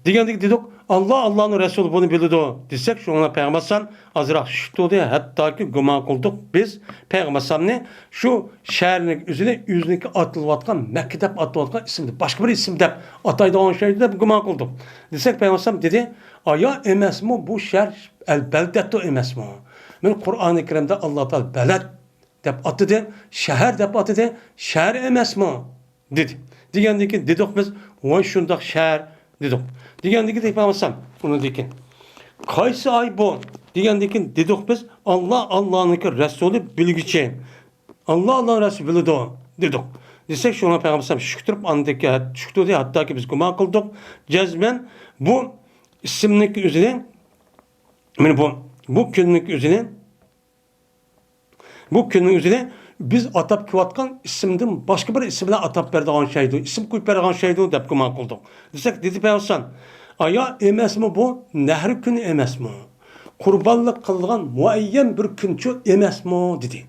دېگەندىن كېيىن دېدۇق، ئاللا، ئاللانىڭ رەسۇلى بۇنى بىلىدۇ دېسەك، شۇڭا پەيغەمبەر ئازراق شۈك تۇردى، ھەتتاكى گۇمان قىلدۇق بىز پەيغەمبەر شۇ شەھەرنىڭ ئۆزىنى، ئۆزىنىڭكى ئاتىلىۋاتقان، مەككە دەپ ئاتىلىۋاتقان ئىسىمدىن باشقا بىر ئىسىم دەپ ئاتايدىغان ئوخشايدۇ دەپ گۇمان قىلدۇق دېسەك، پەيغەمبەر دېدى، ئايا ئەمەسمۇ بۇ شەھەر ئەل بەلدەتۇ ئەمەسمۇ؟ مەن قۇرئانى كەرىمدە ئاللا تائالا بەلەد دەپ ئاتىدى، شەھەر دەپ ئاتىدى، شەھەر ئەمەسمۇ؟ دېدى. دېگەندىن كېيىن دېدۇق بىز، ۋاي شۇنداق شەھەر دېدۇق. دېگەندىن كېيىن دەپ ئالسام، ئۇنىڭدىن كېيىن قايسى ئاي بۇ؟ دېگەندىن كېيىن دېدۇق بىز، ئاللا، ئاللانىڭكى رەسۇلى بىلگۈچى. ئاللا، ئاللانىڭ رەسۇلى بىلىدۇ دېدۇق. دېسەك، شۇڭا پەيغەمبەر شۈك تۇرۇپ، ئاندىن كېيىن شۈك تۇردى، ھەتتاكى بىز گۇمان قىلدۇق. جەزمەن بۇ ئىسىمنىڭكى ئۆزىنى، مانا بۇ، بۇ كۈننىڭكى ئۆزىنى بۇ كۈننىڭ ئۆزىنى بىز ئاتاپ كېلىۋاتقان ئىسىمدىن باشقا بىر ئىسىم بىلەن ئاتاپ بېرىدىغان شەيدۇ، ئىسىم قويۇپ بېرىدىغان شەيدۇ دەپ گۇمان قىلدۇق. دېسەك، دېدى پەيغەمبەر، ئايا، ئەمەسمۇ بۇ نەھرى كۈنى ئەمەسمۇ؟ قۇربانلىق قىلىدىغان مۇئەييەن بىر كۈنچۇ ئەمەسمۇ؟ دېدى.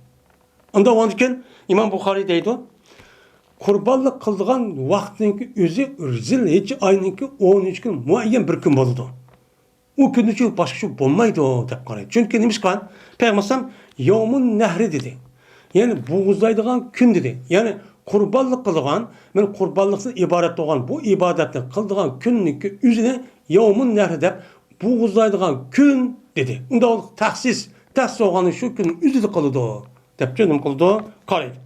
ئۇندا ئۇنىڭدىن كېيىن ئىمام بۇخارىي دەيدۇ، قۇربانلىق قىلىدىغان ۋاقىتنىڭكى ئۆزى زىلھىججە ئاينىڭكى ئونىنچى كۈنى مۇئەييەن بىر كۈن بولىدۇ. ئۇ كۈندىچۇ باشقىچە بولمايدۇ دەپ قارايدۇ. چۈنكى نېمىشقا؟ پەيغەمبەر ئەلەيھىسسالام يەۋمۇن نەھرى دېدى. يەنى بوغۇزلايدىغان كۈن دېدى. يەنى قۇربانلىق قىلىدىغان، مەن قۇربانلىقتىن ئىبارەت بولغان بۇ ئىبادەتنى قىلىدىغان كۈننىڭكى ئۆزىنى يەۋمۇن نەھرى دەپ بوغۇزلايدىغان كۈن دېدى. ئۇنداق تەخسىس، تەخسىس بولغاننى شۇ كۈننىڭ ئۆزىدە قىلىدۇ دەپ نېمە قىلىدۇ؟ قارايدۇ.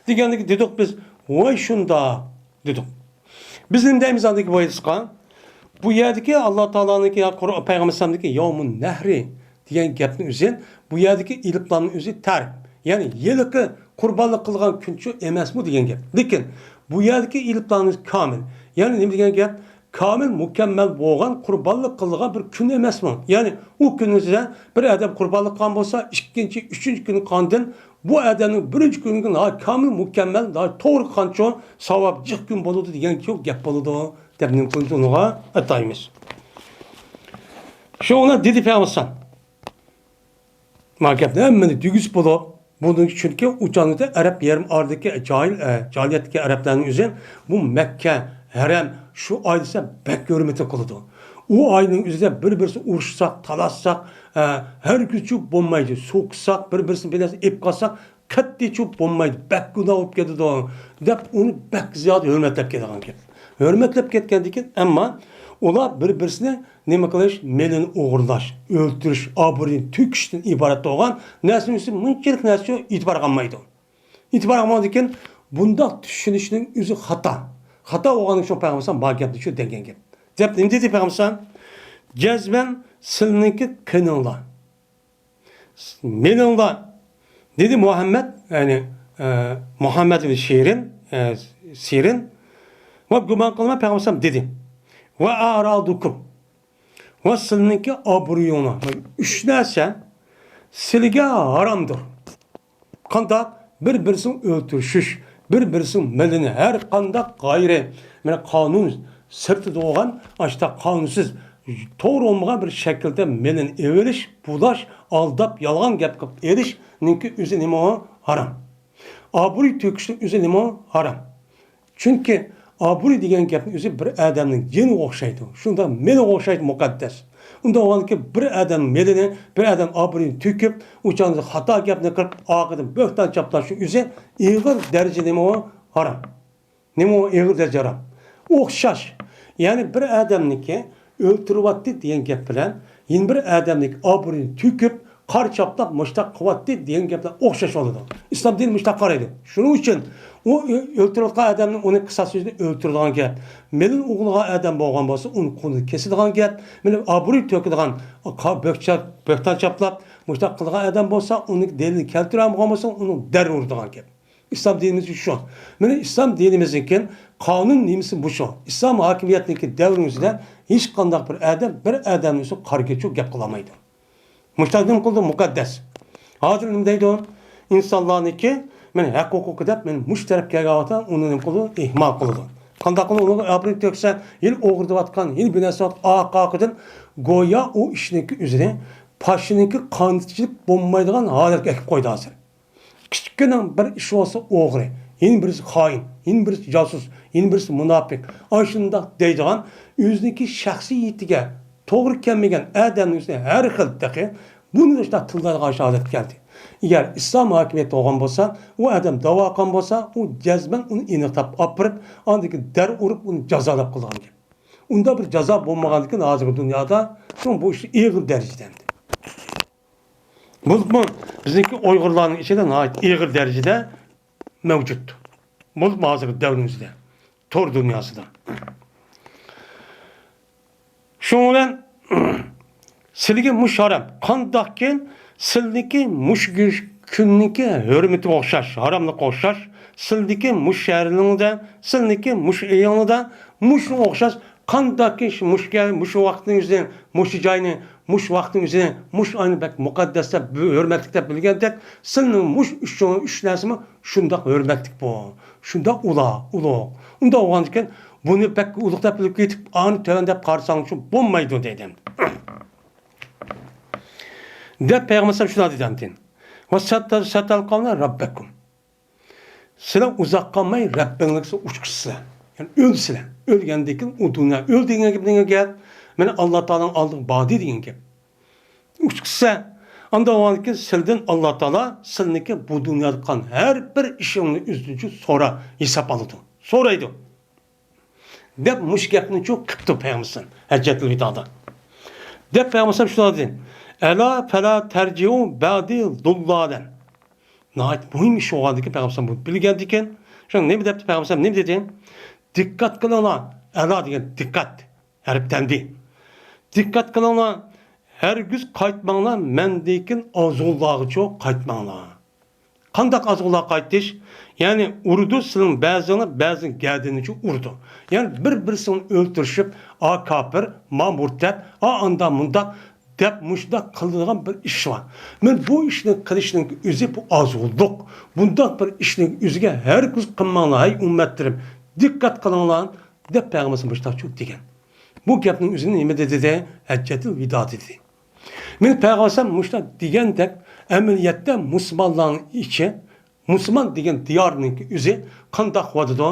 دېگەندىكى دېدۇق بىز، ۋاي شۇنداق دېدۇق. بىز نېمە دەيمىز ئاندىكى بۇ ھەدىسقا؟ بۇ يەردىكى ئاللا تائالانىڭكى يا قۇر-، پەيغەمبەر ئەلەيھىسسالامدىكى يەۋمۇن نەھرى دېگەن گەپنىڭ ئۆزى، بۇ يەردىكى ئېلىپلامنىڭ ئۆزى تەرىپ. يەنى ھېلىقى قۇربانلىق قىلغان كۈنچۇ ئەمەسمۇ دېگەن گەپ. لېكىن بۇ يەردىكى ئېلىپلامنىڭ كامىل. يەنى نېمە دېگەن گەپ؟ كامىل، مۇكەممەل بولغان قۇربانلىق قىلىدىغان بىر كۈن ئەمەسمۇ؟ يەنى ئۇ كۈننىڭ ئىچىدە بىر ئادەم قۇربانلىق قىلغان بولسا، ئىككىنچى، ئۈچىنچى كۈنى قاندىن بۇ ئادەمنىڭ بىرىنچى كۈنىگە ناھايىتى كامىل، مۇكەممەل، ناھايىتى توغرا قانچە ساۋاب جىق كۈن بولىدۇ دېگەن گەپ بولىدۇ دەپ نېمە قىلىمىز ئۇنىڭغا ئاتايمىز. شۇڭا دېدى پەيغەمبەر، ما گەپنى ھەممىنى دېگۈزۈپ بولۇپ، بۇنىڭ چۈنكى ئۇ چاغدا ئەرەب يېرىم ئارىدىكى جاھىل، ئە، جاھىلىيەتتىكى ئەرەبلەرنىڭ ئۆزى بۇ مەككە، ھەرەم، شۇ ئاي دېسە بەك ھۆرمىتى قىلىدۇ. ئۇ ئاينىڭ ئۆزىدە بىر-بىرسى ئۇرۇشساق، تالاشساق، ئە، ھەرگىزچۇ بولمايدۇ. سوقساق، بىر-بىرسىنى بىلەسە ئېلىپ قالساق، قەتئىيچۇ بولمايدۇ، بەك گۇناھ بولۇپ كېتىدۇ، دەپ ئۇنى بەك زىيادە ھۆرمەتلەپ كېلىدىغان گەپ. ھۆرمەتلەپ كەتكەندىن كېيىن، ئەمما ئۇلار بىر-بىرسىنى نېمە قىلىش، مېلىنى ئوغرىلاش، ئۆلتۈرۈش، ئابرۇيىنى تۆكۈشتىن ئىبارەت بولغان نەرسىنىڭ ئۈستىدە مۇنچىلىك نەرسە ئېتىبارغا ئالمايدۇ. ئېتىبارغا ئالمىغاندىن كېيىن بۇنداق چۈشىنىشنىڭ ئۆزى خاتا. خاتا بولغان ئۈچۈن پەيغەمبەر بار گەپنى شۇ دېگەن گەپ. دەپ نېمە دېدى پەيغەمبەر؟ جەزمەن سىلىنىڭكى قېنىڭلار. مېنىڭلا، دېدى مۇھەممەد، يەنى، ئە، مۇھەممەد ئىبن شىرىن، ئە، سىرىن، ۋە گۇمان قىلماي پەيغەمبەر دېدى، ۋە ئەئرادۇكۇم، ۋە سىلىنىڭكى ئابرۇيۇڭلار. ئۈچ نەرسە سىلىگە ھارامدۇر. قانداق؟ بىر-بىرسىنى ئۆلتۈرۈشۈش، بىر-بىرسىنىڭ مېلىنى ھەر قانداق غەيرىي، مانا، قانۇن سىرتىدا بولغان، ئاشتا قانۇنسىز، توغرا بولمىغان بىر شەكىلدە مېلىنى ئېلىۋېلىش، بۇلاش، ئالداپ، يالغان گەپ قىلىپ ئېلىشنىڭكى ئۆزى نېمە ئۇ؟ ھارام. ئابرۇي تۆكۈشنىڭ ئۆزى نېمە ئۇ؟ ھارام. چۈنكى ئابرۇي دېگەن گەپنىڭ ئۆزى بىر ئادەمنىڭ جېنىغا ئوخشايدۇ. شۇنداق مېلىغا ئوخشايدۇ مۇقەددەس. ئۇنداق بولغاندىكىن بىر ئادەم مېلىنى، بىر ئادەم ئابرۇيىنى تۆكۈپ، ئۇ چاغدا خاتا گەپنى قىلىپ، ئارقىدىن بۆھتان چاپلاشنىڭ ئۆزى ئېغىر دەرىجىدە نېمە ئۇ؟ ھارام. نېمە ئۇ؟ ئېغىر دەرىجە ھارام. ئوخشاش. يەنى بىر ئادەمنىكى ئۆلتۈرۈۋەتتى دېگەن گەپ بىلەن يەنە بىر ئادەمنىڭ ئابرۇيىنى تۆكۈپ، قارا چاپلاپ مۇشتاق قىلىۋەتتى دېگەن گەپلەر ئوخشاش بولىدۇ. ئىسلام دىنى مۇشتاق قارايدۇ. شۇنىڭ ئۈچۈن ئۇ ئۆ-، ئۆلتۈرۈۋاتقان ئادەمنى ئۇنى قىساس يۈزىدە ئۆلتۈرىدىغان گەپ، مېلىنى ئوغرىلىغان ئادەم بولغان بولسا، ئۇنى قولىنى كېسىدىغان گەپ، مېلى ئابرۇي تۆكىدىغان، قا-، بۆكچە-، بۆھتان چاپلاپ مۇشتاق قىلغان ئادەم بولسا، ئۇنى دەلىل كەلتۈرەلمىگەن بولسا، ئۇنى دەررۇ ئۇرىدىغان گەپ. ئىسلام دىنىمىز شۇ. مانا ئىسلام دىنىمىزنىڭكى قانۇن نېمىسى بۇ شۇ. ئىسلام ھاكىمىيەتنىڭكى دەۋرىمىزدە ھېچقانداق بىر ئادەم بىر ئادەمنىڭ ئۈستىگە قارا كۆچۈرۈپ گەپ قىلالمايدۇ. مۇشۇنداق نېمە قىلىدۇ؟ مۇقەددەس. ھازىر نېمە دەيدۇ؟ ئىنسانلارنىڭكى مانا ھەق ھوقۇقى دەپ مانا مۇشۇ تەرەپكە كەلگەن ۋاقىتتا ئۇنى نېمە قىلىدۇ؟ ئىھمال قىلىدۇ. قانداق قىلىدۇ؟ ئۇنىڭغا ئابرۇي تۆكسە، ھېلى ئوغرىدىۋاتقان، ھېلى بىر نەرسە ئارقىدىن گويا ئۇ ئىشنىڭكى ئۆزىنى پاشىنىڭكى قانۇنىچىلىك بولمايدىغان ھالەتكە ئەكىپ قويدى ھازىر. كىچىككىنە بىر ئىش بولسا ئوغرى، يەنە بىرسى خائىن، يەنە بىرسى جاسۇس، يەنە بىرسى مۇناپىق. ئاشۇنداق دەيدىغان ئۆزىنىڭكى شەخسىيىتىگە توغرا كەلمىگەن ئادەمنىڭ ئۈستىگە ھەر خىل تېخى بۇنى شۇنداق تىللايدىغان ھالەتكە كەلدى. ئەگەر ئىسلام ھاكىمىيەتتە بولغان بولسا، ئۇ ئادەم داۋا قىلغان بولسا، ئۇ جەزمەن ئۇنى ئېنىقلاپ ئاپىرىپ، ئاندىن كېيىن دەر ئۇرۇپ ئۇنى جازالاپ قىلىدىغان گەپ. ئۇنداق بىر جازا بولمىغاندىكىن ھازىرقى دۇنيادا شۇڭا بۇ ئىش ئېغىر دەرىجىدە ئەمدى. بولۇپمۇ بىزنىڭكى ئۇيغۇرلارنىڭ ئىچىدە ناھايىتى ئېغىر دەرىجىدە مەۋجۇت. بولۇپمۇ ھازىرقى دەۋرىمىزدە تور دۇنياسىدا. شۇنىڭ بىلەن سىلىگە مۇشۇ ھارام. قانداقكىن سىلىنىڭكى مۇشۇ گۈ-، كۈننىڭكى ھۆرمىتىگە ئوخشاش، ھاراملىققا ئوخشاش، سىلىنىڭكى مۇشۇ شەھىرىڭدە، سىلىنىڭكى مۇشۇ ئېيىڭلىدا مۇشۇنىڭغا ئوخشاش قانداقكى مۇشۇ، مۇشۇ ۋاقىتنىڭ ئۆزىنى، مۇشۇ جاينى، مۇشۇ ۋاقىتنىڭ ئۆزىنى، مۇشۇ ئاينى بەك مۇقەددەس دەپ، ھۆرمەتلىك دەپ بىلگەندەك، سىلىنىڭ مۇشۇ ئۈچ، ئۈچ نەرسىمۇ شۇنداق ھۆرمەتلىك بۇ. شۇنداق ئۇلا-، ئۇلۇغ. ئۇنداق بولغاندىكىن، بۇنى بەك ئۇلۇغ دەپ بىلىپ كېتىپ، ئانى تۆۋەن دەپ قارىساڭچۇ بولمايدۇ دەيدۇ. دەپ پەيغەمبەر شۇنداق دېدى ئاندىن. ۋە سەتەلقەۋنە رەببەكۇم. سىلەر ئۇزاق قالماي رەببىڭلارغا ئۇچقۇسىلەر. يەنى ئۆلىسىلەر. ئۆلگەندىن كېيىن ئۇ دۇنيا ئۆل دېگەن گەپ، دېگەن گەپ. مانا ئاللا تائالانىڭ ئالدىغا باردى دېگەن گەپ. ئۇچقۇسىلەر. ئاندا ئۇنىڭدىن كېيىن سىلدىن ئاللا تائالا سىلنىڭكى بۇ دۇنيادا قىلغان ھەر بىر ئىشىڭنى ئۆزىدىن سورا، ھېساب ئالىدۇ. سورايدۇ. دەپ مۇشۇ گەپنى چۇ قىپتۇ پەيغەمبەر ھەججەتۇل ۋىدادا. دەپ پەيغەمبەر شۇنداق دېدى. ئەلا فەلا تەرجىئۇ بەئدى زۇللالەن. ناھايىتى مۇھىم ئىش بولغاندىكىن پەيغەمبەر بۇنى بىلگەندىكىن، شۇ نېمە دەپتۇ پەيغەمبەر، نېمە دېدى؟ دىققەت قىلىڭلار. ئەلا دېگەن دىققەت. ھەرپ تەنبىھ. دىققەت قىلىڭلار. ھەرگىز قايتماڭلار، مەندىن كېيىن ئازغۇنلارغىچۇ قايتماڭلار. قانداق ئازغۇنلار قايتىش؟ يەنى ئۇرىدۇ سىلىڭ بەزىڭلار، بەزىنىڭ گەدىنىچۇ ئۇرىدۇ. يەنى بىر-بىرسىنى ئۆلتۈرۈشۈپ، ئا كاپىر، ما مۇرتەت، ئا ئاندا مۇنداق دەپ مۇشۇنداق قىلىدىغان بىر ئىش بار. مەن بۇ ئىشنى قىلىشنىڭ ئۆزى بۇ ئازغۇنلۇق. بۇنداق بىر ئىشنىڭ ئۆزىگە ھەرگىز قىلماڭلار، ھەي ئۈممەتلىرىم، دىققەت قىلىڭلار، دەپ پەيغەمبەر مۇشۇنداقچۇ دېگەن. بۇ گەپنىڭ ئۆزىنى نېمە دېدى؟ ھەججەتۇل ۋىدا دېدى. مېنى پەيغەمبەر مۇشۇنداق دېگەندەك، ئەمەلىيەتتە مۇسۇلمانلارنىڭ ئىچى، مۇسۇلمان دېگەن دىيارنىڭكى ئۆزى قانداق بولۇۋاتىدۇ؟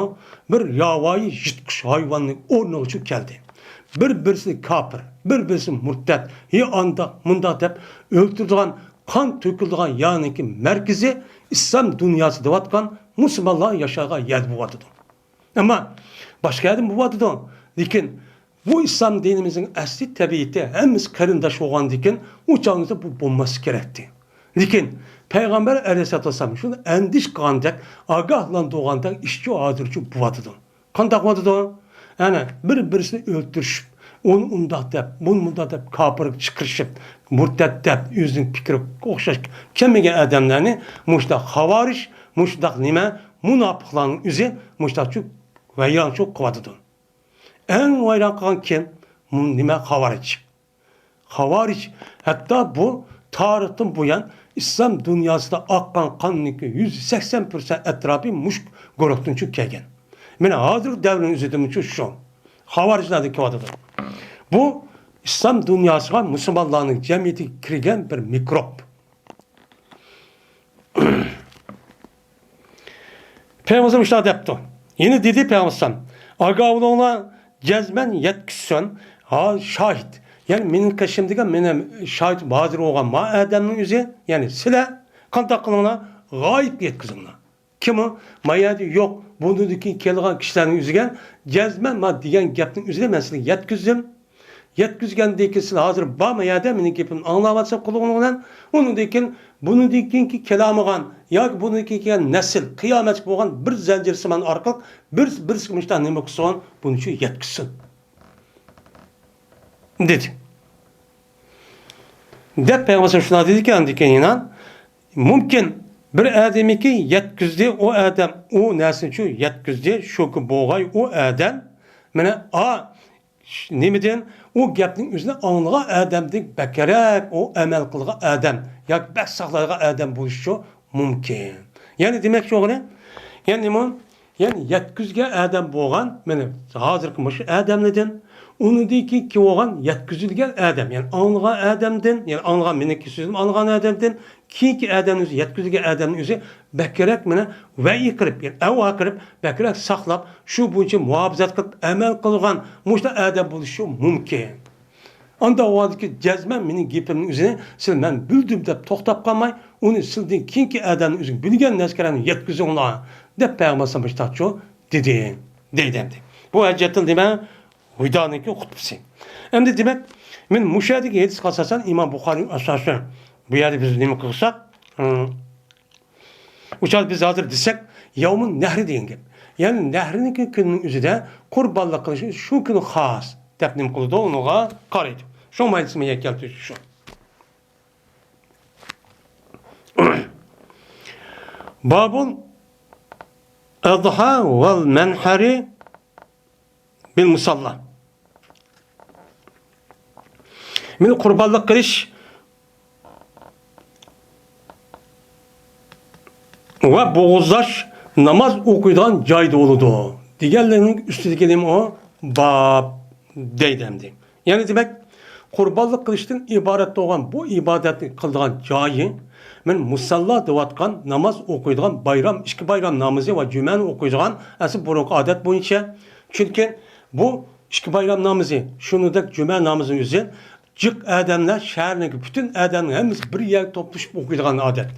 بىر ياۋايى يىرتقۇچ ھايۋاننىڭ ئورنىغىچۇ كەلدى. بىر-بىرسى كاپىر، بىر-بىرسى مۇرتەت، ھە ئانداق، مۇنداق دەپ ئۆلتۈرىدىغان، قان تۆكۈلىدىغان يەرنىڭكى مەركىزى ئىسلام دۇنياسى دەۋاتقان مۇسۇلمانلار ياشايدىغان يەر بولۇۋاتىدۇ. ئەمما باشقا يەردىن بولۇۋاتىدۇ. لېكىن بۇ ئىسلام دىنىمىزنىڭ ئەسلى تەبىئىتى ھەممىسى قېرىنداش بولغاندىكىن ئۇ چاغدا بۇ بولماسلىقى كېرەكتى. لېكىن پەيغەمبەر ئەلەيھىسسالاتۇ ۋەسسالام شۇنى ئەندىشە قىلغاندەك، ئاگاھلاندۇرغاندەك ئىشچۇ ھازىرچۇ بولۇۋاتىدۇ. قانداق بولۇۋاتىدۇ؟ يەنى بىر-بىرسىنى ئۆلتۈرۈشۈپ، ئۇنى ئۇنداق دەپ، بۇنى مۇنداق دەپ، كاپىرغا چىقىرىشىپ، مۇرتەت دەپ، ئۆزىنىڭ پىكرى ئوخشاش كەلمىگەن ئادەملەرنى مۇشۇنداق خاۋارىج، مۇشۇنداق نېمە، مۇناپىقلارنىڭ ئۆزى مۇشۇنداقچۇ ۋەيرانچۇ قىلىۋاتىدۇ. ئەڭ ۋەيران قىلغان كىم؟ مۇ-، نېمە، خاۋارىج. خاۋارىج، ھەتتا بۇ تارىختىن بۇيان ئىسلام دۇنياسىدا ئاققان قاننىڭكى يۈز سەكسەن پىرسەنت ئەتراپى مۇشۇ گۇرۇھتىن چۈشۈپ كەلگەن. مانا ھازىرقى دەۋرنىڭ ئۆزىدىمۇ شۇ، شۇ خاۋارىجلاردىن كېلىۋاتىدۇ. بۇ ئىسلام دۇنياسىغا، مۇسۇلمانلارنىڭ جەمئىيىتىگە كىرگەن بىر مىكروب. پەيغەمبەر مۇشۇنداق دەپتۇ. يەنە دېدى پەيغەمبەر، ئاگاھ بولۇڭلار، جەزمەن يەتكۈزسۇن، ھا، شاھىت. يەنى مېنىڭ قېشىمدىكى، مېنىڭ شاھىت ھازىر بولغان ما ئادەمنىڭ ئۆزى، يەنى سىلەر قانداق قىلىڭلار؟ غايىب يەتكۈزۈڭلار. كىم ئۇ؟ ما يەردە يوق، بۇنىڭدىن كېيىن كېلىدىغان كىشىلەرنىڭ ئۆزىگە جەزمەن ما دېگەن گەپنىڭ ئۆزىنى مەن سىلەرگە يەتكۈزدۈم. يەتكۈزگەندىن كېيىن سىلەر ھازىر بار ما يەردە مېنىڭ گېپىمنى ئاڭلاۋاتسىلەر قۇلىقىڭلار بىلەن. ئۇنىڭدىن كېيىن بۇنىڭدىن كېيىنكى كېلەلمىگەن ياكى بۇنىڭدىن كېيىن كەلگەن نەسىل قىيامەتكە بولغان بىر زەنجىرسىمان ئارقىلىق بىر، بىرسىگە مۇشۇنداق نېمە قىلسۇن، بۇنى شۇ يەتكۈزسۇن. دېدى. دەپ پەيغەمبەر شۇنداق دېدىكى، ئاندىن كېيىن يەنە مۇمكىن بىر ئادەمكى يەتكۈزدى، ئۇ ئادەم ئۇ نەرسىنى شۇ يەتكۈزدى، شۇكى بولغاي ئۇ ئادەم. مانا ئا، نېمىدىن؟ ئۇ گەپنىڭ ئۆزىنى ئاڭلىغان ئادەمدىن بەكرەك ئۇ ئەمەل قىلغان ئادەم ياكى بەك ساقلايدىغان ئادەم بولۇشى مۇمكىن. يەنى دېمەكچى بولغىنى، يەنى نېمە؟ يەنى يەتكۈزگەن ئادەم بولغان، مانا ھازىرقى مۇشۇ ئادەملەردىن، ئۇنىڭدىن كېيىن بولغان يەتكۈزۈلگەن ئادەم، يەنى ئاڭلىغان ئادەمدىن، يەنى ئاڭلىغان، مېنىڭكى سۆزۈمنى ئاڭلىغان ئادەمدىن كېيىنكى ئادەمنىڭ ئۆزى، يەتكۈزۈلگەن ئادەمنىڭ ئۆزى بەكرەك مانا ۋەي قىلىپ، يەنى ئەۋا قىلىپ، بەكرەك ساقلاپ، شۇ بويىچە مۇھاپىزەت قىلىپ ئەمەل قىلغان مۇشۇنداق ئادەم بولۇشى مۇمكىن. ئانداق ۋاقىتتىكى جەزمەن مېنىڭ گېپىمنىڭ ئۆزىنى سىلەر مەن بىلدىم دەپ توختاپ قالماي، ئۇنى سىلەردىن كېيىنكى ئادەمنىڭ ئۆزىگە بىلگەن نەرسىلەرنى يەتكۈزۈڭلار دەپ پەيغەمبەر ئەلەيھىسسالام مۇشۇنداقچۇ دېدى، دەيدۇ ئەمدى. بۇ ھەججەتۇل نېمە؟ ۋىدانىڭكى خۇتبىسى. ئەمدى دېمەك، مەن مۇشۇ يەردىكى ھەدىسكە ئاساسەن ئىمام بۇخارىنىڭ ئاساسى، بۇ يەردە بىز نېمە قىلساق، ئۇ چاغدا بىز ھازىر دېسەك، يەۋمۇن نەھرى دېگەن گەپ. يەنى نەھرىنىڭكى كۈنىنىڭ ئۆزىدە قۇربانلىق قىلىش شۇ كۈنى خاس دەپ نېمە قىلىدۇ، ئۇنىڭغا قارايدۇ. شۇ ماينىسىمۇ يەككە كەلتۈرۈش شۇ. بابۇل ئەزھا ۋەل مەنھەرى بىل مۇساللا. مېنى قۇربانلىق قىلىش ۋە بوغۇزلاش ناماز ئوقۇيدىغان جايدا بولىدۇ دېگەنلىرىنىڭ ئۈستىدىكى نېمە ئۇ؟ باب دەيدۇ ئەمدى. يەنى دېمەك، قۇربانلىق قىلىشتىن ئىبارەت بولغان بۇ ئىبادەتنى قىلىدىغان جايى، مەن مۇسەللا دەۋاتقان ناماز ئوقۇيدىغان بايرام، ئىككى بايرام نامىزى ۋە جۈمەنى ئوقۇيدىغان، ئەسلى بۇرۇنقى ئادەت بويىچە. چۈنكى بۇ ئىككى بايرام نامىزى، شۇنىڭدەك جۈمە نامىزىنىڭ ئۆزى جىق ئادەملەر، شەھەرنىڭ پۈتۈن ئادەمنىڭ ھەممىسى بىر يەرگە توپلىشىپ ئوقۇيدىغان ئادەت.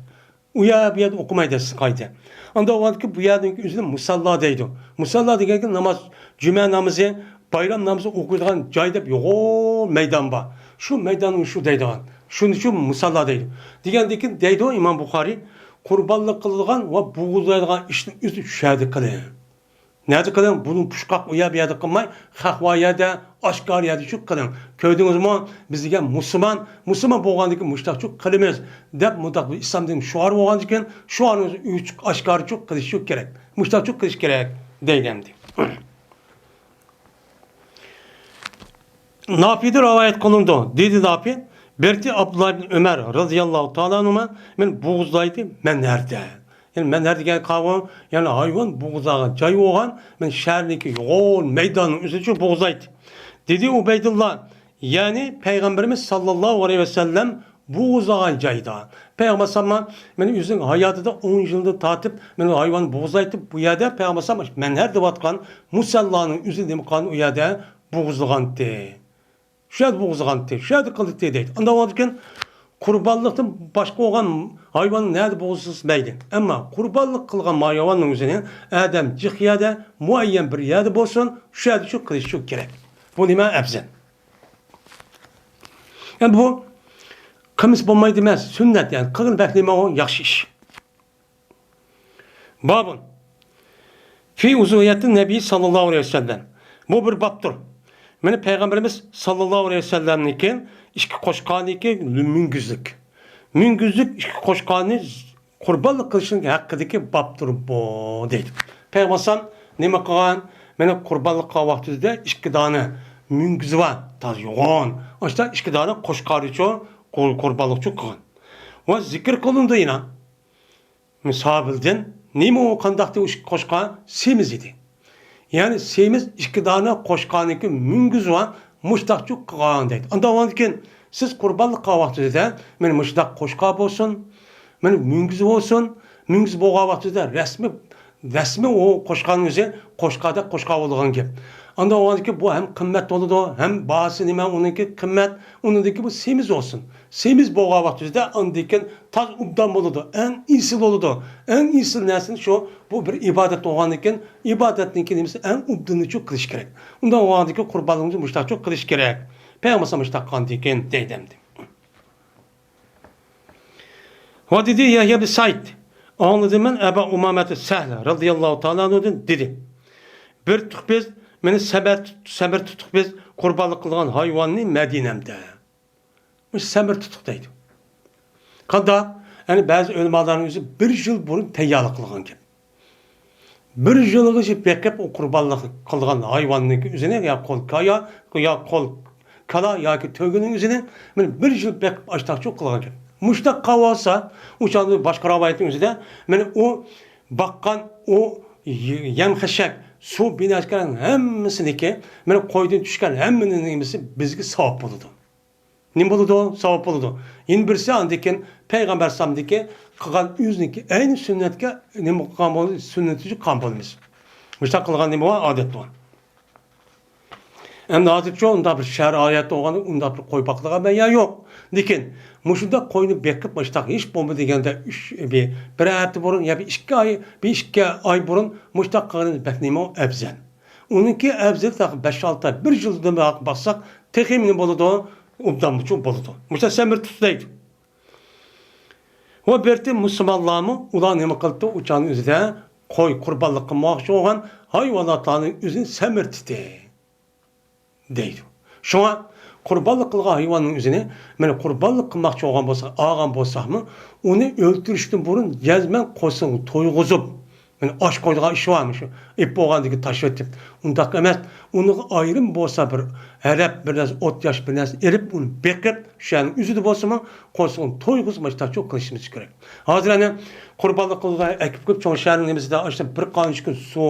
ئۇ يەر، بۇ يەردە ئوقۇمايدۇ ئەسلى قائىدە. ئاندىن ئۇ ۋاقىتتىكى بۇ يەرنىڭ ئۆزىنى مۇسەللا دەيدۇ. مۇسەللا دېگەنگە ناماز، جۈمە نامىزى، بايرام نامىزى ئوقۇيدىغان جاي دەپ يوغان مەيدان بار. شۇ مەيداننى شۇ دەيدىغان. شۇنىڭ ئۈچۈن مۇسەللا دەيدۇ. دېگەندىكىن دەيدۇ ئىمام بۇخارىي، قۇربانلىق قىلىدىغان ۋە بوغۇزلايدىغان ئىشنى ئۆزى شۇ يەردە قىلىڭ. نەدە قىلىڭ؟ بۇنى پۇشقاق ئۇ يەر، بۇ يەردە قىلماي، خەق بار يەردە، ئاشكارا يەردە شۇ قىلىڭ. كۆردىڭىزمۇ؟ بىز دېگەن مۇسۇلمان، مۇسۇلمان بولغاندىكىن مۇشتاقچۇ قىلىمىز دەپ، مۇنداق بىر ئىسلام دىنى شوئار بولغاندىكىن، شوئارنى ئۆزى ئوچۇق، ئاشكارىچۇ قىلىشچۇ كېرەك. مۇشتاقچۇ قىلىش كېرەك دەيدۇ ئەمدى. ناپىدىن رىۋايەت قىلىنىدۇ. دېدى ناپى، بىرتى ئابدۇللا ئىبن ئۆمەر رەزىياللاھۇ تائالا ئەنھۇما، مەن بوغۇزلايدۇ، مەنھەردە. يەنى مەنھەر دېگەن قاۋۇ، يەنى ھايۋان بوغۇزلىغان جاي بولغان، مەن شەھەرنىڭكى يوغان مەيداننىڭ ئۆزىچۇ بوغۇزلايدۇ. دېدى ئۇبەيدۇللا، يەنى پەيغەمبىرىمىز ساللاللاھۇ ئەلەيھى ۋەسەللەم بوغۇزلىغان جايدا. پەيغەمبەر ئەلەيھىسسالام مېنى ئۆزىنىڭ ھاياتىدا ئون يىلدىن تارتىپ مېنى ھايۋان بوغۇزلايتتى. بۇ يەردە پەيغەمبەر ئەلەيھىسسالام مەنھەر دەۋاتقان مۇسەللانىڭ ئۆزى نېمە قىلغان ئۇ يەردە بوغۇزلىغانتى. شۇ يەردە بوغۇزلىغانتى، شۇ يەردە قىلدىتتى دەيدۇ. ئانداق بولغاندىكىن قۇربانلىقتىن باشقا بولغان ھايۋاننى نەدە بوغۇزلىسا مەيلى. ئەمما قۇربانلىق قىلغان ھايۋاننىڭ ئۆزىنى ئادەم جىق يەردە، مۇئەييەن بىر يەردە بولسۇن، شۇ يەردە شۇ قىلىش شۇ كېرەك. بۇ نېمە ئەۋزەل. يەنى بۇ قىلمىسا بولمايدۇ ئەمەس، سۈننەت، يەنى قىلغىنى بەك نېمە ئۇ ياخشى ئىش. بابۇن في أضحية النبي صلى الله عليه وسلم. بۇ بىر بابتۇر. مانا پەيغەمبىرىمىز ساللاللاھۇ ئەلەيھى ۋەسەللەمنىڭكى ئىككى قوچقارنىڭكى مۈڭگۈزلۈك. مۈڭگۈزلۈك ئىككى قوچقارنى قۇربانلىق قىلىشنىڭ ھەققىدىكى بابتۇر بۇ دەيدۇ. پەيغەمبەر ئەلەيھىسسالام نېمە قىلغان؟ مانا قۇربانلىق قىلغان ۋاقتىدا ئىككى دانە مۈڭگۈزى بار، تازا يوغان. ئاشۇنداق ئىككى دانە قوچقارنىچۇ قۇر-، قۇربانلىقچۇ قىلغان. ۋە زىكىر قىلىنىدۇ يەنە. سابىلدىن، نېمە ئۇ، قانداقتى ئۇ ئىككى قوچقار؟ سېمىز ئىدى. يەنى سېمىز ئىككى دانە قوچقارنىڭكى مۈڭگۈزى بار، مۇشتاقچۇ قىلغان دەيدۇ. ئانداق بولغاندىكىن سىز قۇربانلىق قىلغان ۋاقتىڭىزدا، مانا مۇشۇنداق قوچقار بولسۇن، مانا مۈڭگۈزى بولسۇن، مۈڭگۈزى بولغان ۋاقتىڭىزدا رەسمىي، رەسمىي ئۇ قوچقارنىڭ ئۆزى قوچقاردەك قوچقار بولىدىغان گەپ. ئانداق بولغاندىكىن بۇ ھەم قىممەت بولىدۇ، ھەم باھاسى نېمە ئۇنىڭكى قىممەت، ئۇنىڭدىكى بۇ سېمىز بولسۇن. سېمىز بولغان ۋاقتىدا ئاندىن كېيىن تاز ئوبدان بولىدۇ، ئەڭ ئېسىل بولىدۇ. ئەڭ ئېسىل نەرسىنى شۇ، بۇ بىر ئىبادەت بولغاندىن كېيىن، ئىبادەتنىڭكى نېمىسى ئەڭ ئوبدىنىچۇ قىلىش كېرەك. ئۇنداق بولغاندىن كېيىن قۇربانلىقنى مۇشتاقچۇ قىلىش كېرەك. پەيغەمبەر مۇشتاق قىلغاندىن كېيىن دەيدۇ ئەمدى. ۋە دېدى يەھيا بىن سەئىد، ئاڭلىدىم مەن ئەبا ئۇمامەتى سەھل رەزىياللاھۇ تائالا ئەنھۇدىن دېدى، بىر تۇتۇق بىز، مېنى سەمەر، سەمەر تۇتۇق بىز قۇربانلىق قىلغان ھايۋاننى مەدىنەمدە. مۇشۇ سەمەر تۇتۇق دەيدۇ. قانداق؟ يەنى بەزى ئۆلىمالارنىڭ ئۆزى بىر يىل بۇرۇن تەييارلىق قىلغان گەپ. بىر يىلغىچە بېقىپ، ئۇ قۇربانلىق قىلغان ھايۋاننىڭكى ئۆزىنى يا قول كايا، يا قول كالا ياكى تۆگىنىڭ ئۆزىنى مانا بىر يىل بېقىپ ئاشتاقچۇ قىلغان گەپ. مۇشتاق قىلىۋالسا، ئۇ چاغدا باشقا رىۋايەتنىڭ ئۆزىدە، مانا ئۇ باققان ئۇ يەم-خەشەك، سۇ بىنەشكەرنىڭ ھەممىسىنىڭكى، مانا قويدىن چۈشكەن ھەممىنىڭ نېمىسى بىزگە ساۋاب بولىدۇ. نېمە بولىدۇ؟ ساۋاب بولىدۇ. يەنە بىرسى، ئاندىن كېيىن پەيغەمبەر ئەلەيھىسسالامدىكى قىلغان ئۆزىنىڭكى ئەينى سۈننەتكە نېمە قىلغان بولىدۇ؟ سۈننىتىچە قىلغان بولىمىز. مۇشۇنداق قىلغان نېمە بار؟ ئادەت بار. ئەمدى ھازىرچۇ ئۇنداق بىر شەرئىي ئايەت بولغان، ئۇنداق بىر قوي باقىدىغان بىر يەر يوق. لېكىن مۇشۇنداق قوينى بېقىپ، مۇشۇنداق ھېچ بولمىدى دېگەندە ئۈچ، بىر، بىر ھەپتە بۇرۇن يا بىر ئىككى ئاي، بىر ئىككى ئاي بۇرۇن مۇشۇنداق قىلغىنى بەك نېمە ئەۋزەل. ئۇنىڭكى ئەۋزىلى تېخى بەش-ئالتە ئاي، بىر يىلدىن باقساق، تېخى نېمە بولىدۇ؟ ئوبدانمۇچۇ بولىدۇ. مۇشۇنداق سەمەر تۇتۇپ دەيدۇ. ۋە بىرتى مۇسۇلمانلارمۇ ئۇلار نېمە قىلىپتۇ؟ ئۇ چاغنىڭ ئۆزىدە قوي قۇربانلىق قىلماقچى بولغان ھايۋاناتلارنىڭ ئۆزىنى سەمرىتتى دەيدۇ. شۇڭا قۇربانلىق قىلغان ھايۋاننىڭ ئۆزىنى، مانا، قۇربانلىق قىلماقچى بولغان بولسا، ئالغان بولساقمۇ، ئۇنى ئۆلتۈرۈشتىن بۇرۇن جەزمەن قورسىقىنى تويغۇزۇپ، يەنى ئاش قويىدىغان ئىش بارمۇ شۇ؟ ئېلىپ بولغاندىن كېيىن تاشلىۋېتىپ، ئۇنداق ئەمەس. ئۇنىڭغا ئايرىم بولسا بىر ھەرەپ، بىر نەرسە، ئوت ياش بىر نەرسە ئېلىپ، ئۇنى بېقىپ، شۇ يەرنىڭ ئۆزىدە بولسىمۇ، قورسىقىنى تويغۇزۇپ، مۇشۇنداق قىلىشىمىز كېرەك. ھازىر ئەنە قۇربانلىق قىلىدىغان ئەكىپ كۆپ چوڭ شەھەرنىڭ نېمىسىدە ئاشتا بىر قانچە كۈن سۇ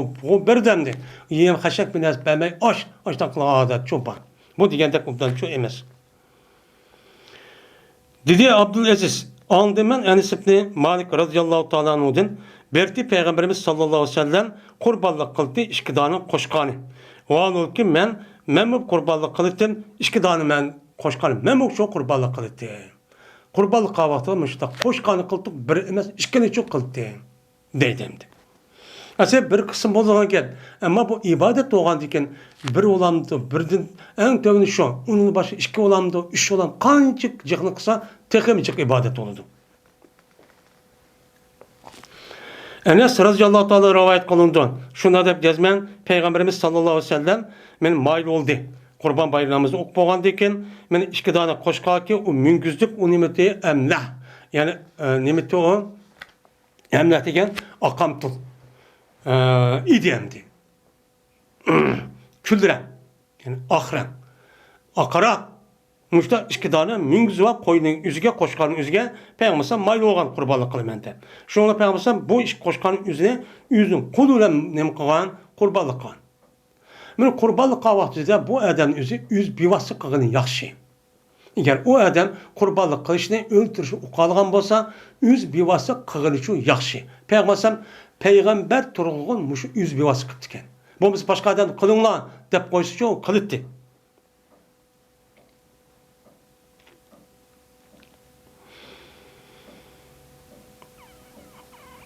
بەردى ئەمدى. يېم خەشەك بىر نەرسە بەرمەي، ئاش، ئاشتان قىلغان ئادەت شۇ بار. بۇ دېگەندەك ئوبدان شۇ ئەمەس. دېدى ئابدۇلئەزىز، ئاڭلىدىم مەن ئەنەس ئىبنى مالىك رازىياللاھۇ تائالا ئەنھۇدىن، بېرىتى پەيغەمبىرىمىز ساللاللاھۇ ئەلەيھى ۋەسەللەم قۇربانلىق قىلدى ئىككى دانە قوچقانى. ۋاھالبۇكى مەن، مەنمۇ قۇربانلىق قىلدىم ئىككى دانە مەن قوچقانى، مەنمۇ شۇ قۇربانلىق قىلدىم. قۇربانلىق قىلغان ۋاقتىدا مۇشۇنداق قوچقانى قىلدۇق، بىر ئەمەس، ئىككىنى چۇ قىلدى. دەيدۇ ئەمدى. ئەسلى بىر قىسىم بولىدىغان گەپ. ئەمما بۇ ئىبادەت بولغاندىكىن بىر بولامدۇ، بىردىن ئەڭ تۆۋىنى شۇ. ئۇنىڭدىن باشقا ئىككى بولامدۇ، ئۈچ بولام، قانچە جىقنى قىلسا تېخىمۇ جىق ئىبادەت بولىدۇ. ئەنەس رازىياللاھۇ تائالا رىۋايەت قىلىنىدۇ. شۇنداق دەپ جەزمەن پەيغەمبىرىمىز ساللاللاھۇ ئەلەيھى ۋەسەللەم مېنى مايىل بولدى. قۇربان بايرىمىمىزنى ئوقۇپ بولغاندىن كېيىن مېنى ئىككى دانە قوچقاكى ئۇ مۈڭگۈزلۈك ئۇ نېمىتى ئەملەھ. يەنى، ئە، نېمىتى ئۇ؟ ئەملەھ دېگەن ئاقامتۇل، ئە، ئىدى ئەمدى. كۈل رەڭ، يەنى ئاق رەڭ. ئاقاراق، مۇشۇنداق ئىككى دانە مۈڭگۈز بار قوينىڭ ئۆزىگە، قوچقارنىڭ ئۆزىگە پەيغەمبەر مايىل بولغان قۇربانلىق قىلىمەن دەپ. شۇڭا پەيغەمبەر بۇ ئىككى قوچقارنىڭ ئۆزىنى ئۆزىنىڭ قولى بىلەن نېمە قىلغان؟ قۇربانلىق قىلغان. مانا قۇربانلىق قىلغان ۋاقتىدا بۇ ئادەمنىڭ ئۆزى ئۆزى بىۋاسىتە قىلغىنى ياخشى. ئەگەر ئۇ ئادەم قۇربانلىق قىلىشنى، ئۆلتۈرۈشنى ئۇقالىغان بولسا، ئۆزى بىۋاسىتە قىلغىنىچۇ ياخشى. پەيغەمبەر، پەيغەمبەر تۇرغۇن مۇشۇ ئۆزى بىۋاسىتە قىپتىكەن. بولمىسا باشقا ئادەمنى قىلىڭلار دەپ قويسىچۇ، قىلىتتى.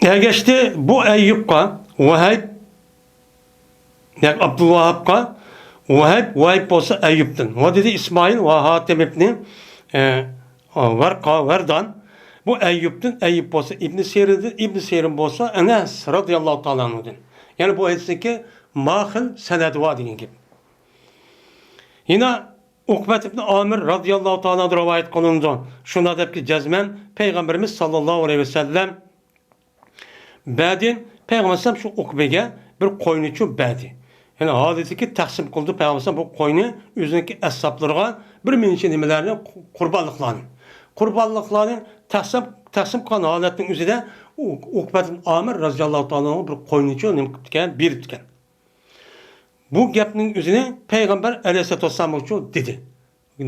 ئەگەشتى بۇ ئەييۇبقا، ۋەھەيب، ياكى ئابدۇلۋاھابقا، ۋەھەيب، ۋەھەيب بولسا ئەييۇبتىن. ۋە دېدى ئىسمائىل ۋە ھاتىم ئىبنى، ئە، ۋەرقا، ۋەردان. بۇ ئەييۇبتىن، ئەييۇب بولسا ئىبنى سىرىندىن، ئىبنى سىرىن بولسا ئەنەس رازىياللاھۇ تائالا ئەنھۇدىن. يەنى بۇ ھەدىستىكى ماخىل سەنەدى بار دېگەن گەپ. يەنە ئۇقبەت ئىبنى ئامىر رازىياللاھۇ تائالا ئەنھۇ رىۋايەت قىلىنىدۇ. شۇنداق دەپكى جەزمەن پەيغەمبىرىمىز ساللاللاھۇ ئەلەيھى ۋەسەللەم بەدىن پەيغەمبەر ئەلەيھىسسالام شۇ ئۇقبىگە بىر قوينىچۇ بەردى. يەنى ھادىسىكى تەقسىم قىلدى پەيغەمبەر ئەلەيھىسسالام بۇ قوينى ئۆزىنىڭكى ئەسھابلىرىغا بىر مۇنچە نېمىلەرنى، قۇربانلىقلارنى. قۇربانلىقلارنى تەقسىم، تەقسىم قىلغان ھالەتنىڭ ئۆزىدە ئۇ-، ئۇقبەت ئىبنى ئامىر رازىياللاھۇ تائالا ئەنھۇ بىر قوينىچۇ نېمە قىپتىكەن، بېرىپتىكەن. بۇ گەپنىڭ ئۆزىنى پەيغەمبەر ئەلەيھىسسالاتۇ ۋەسسالامغىچۇ دېدى.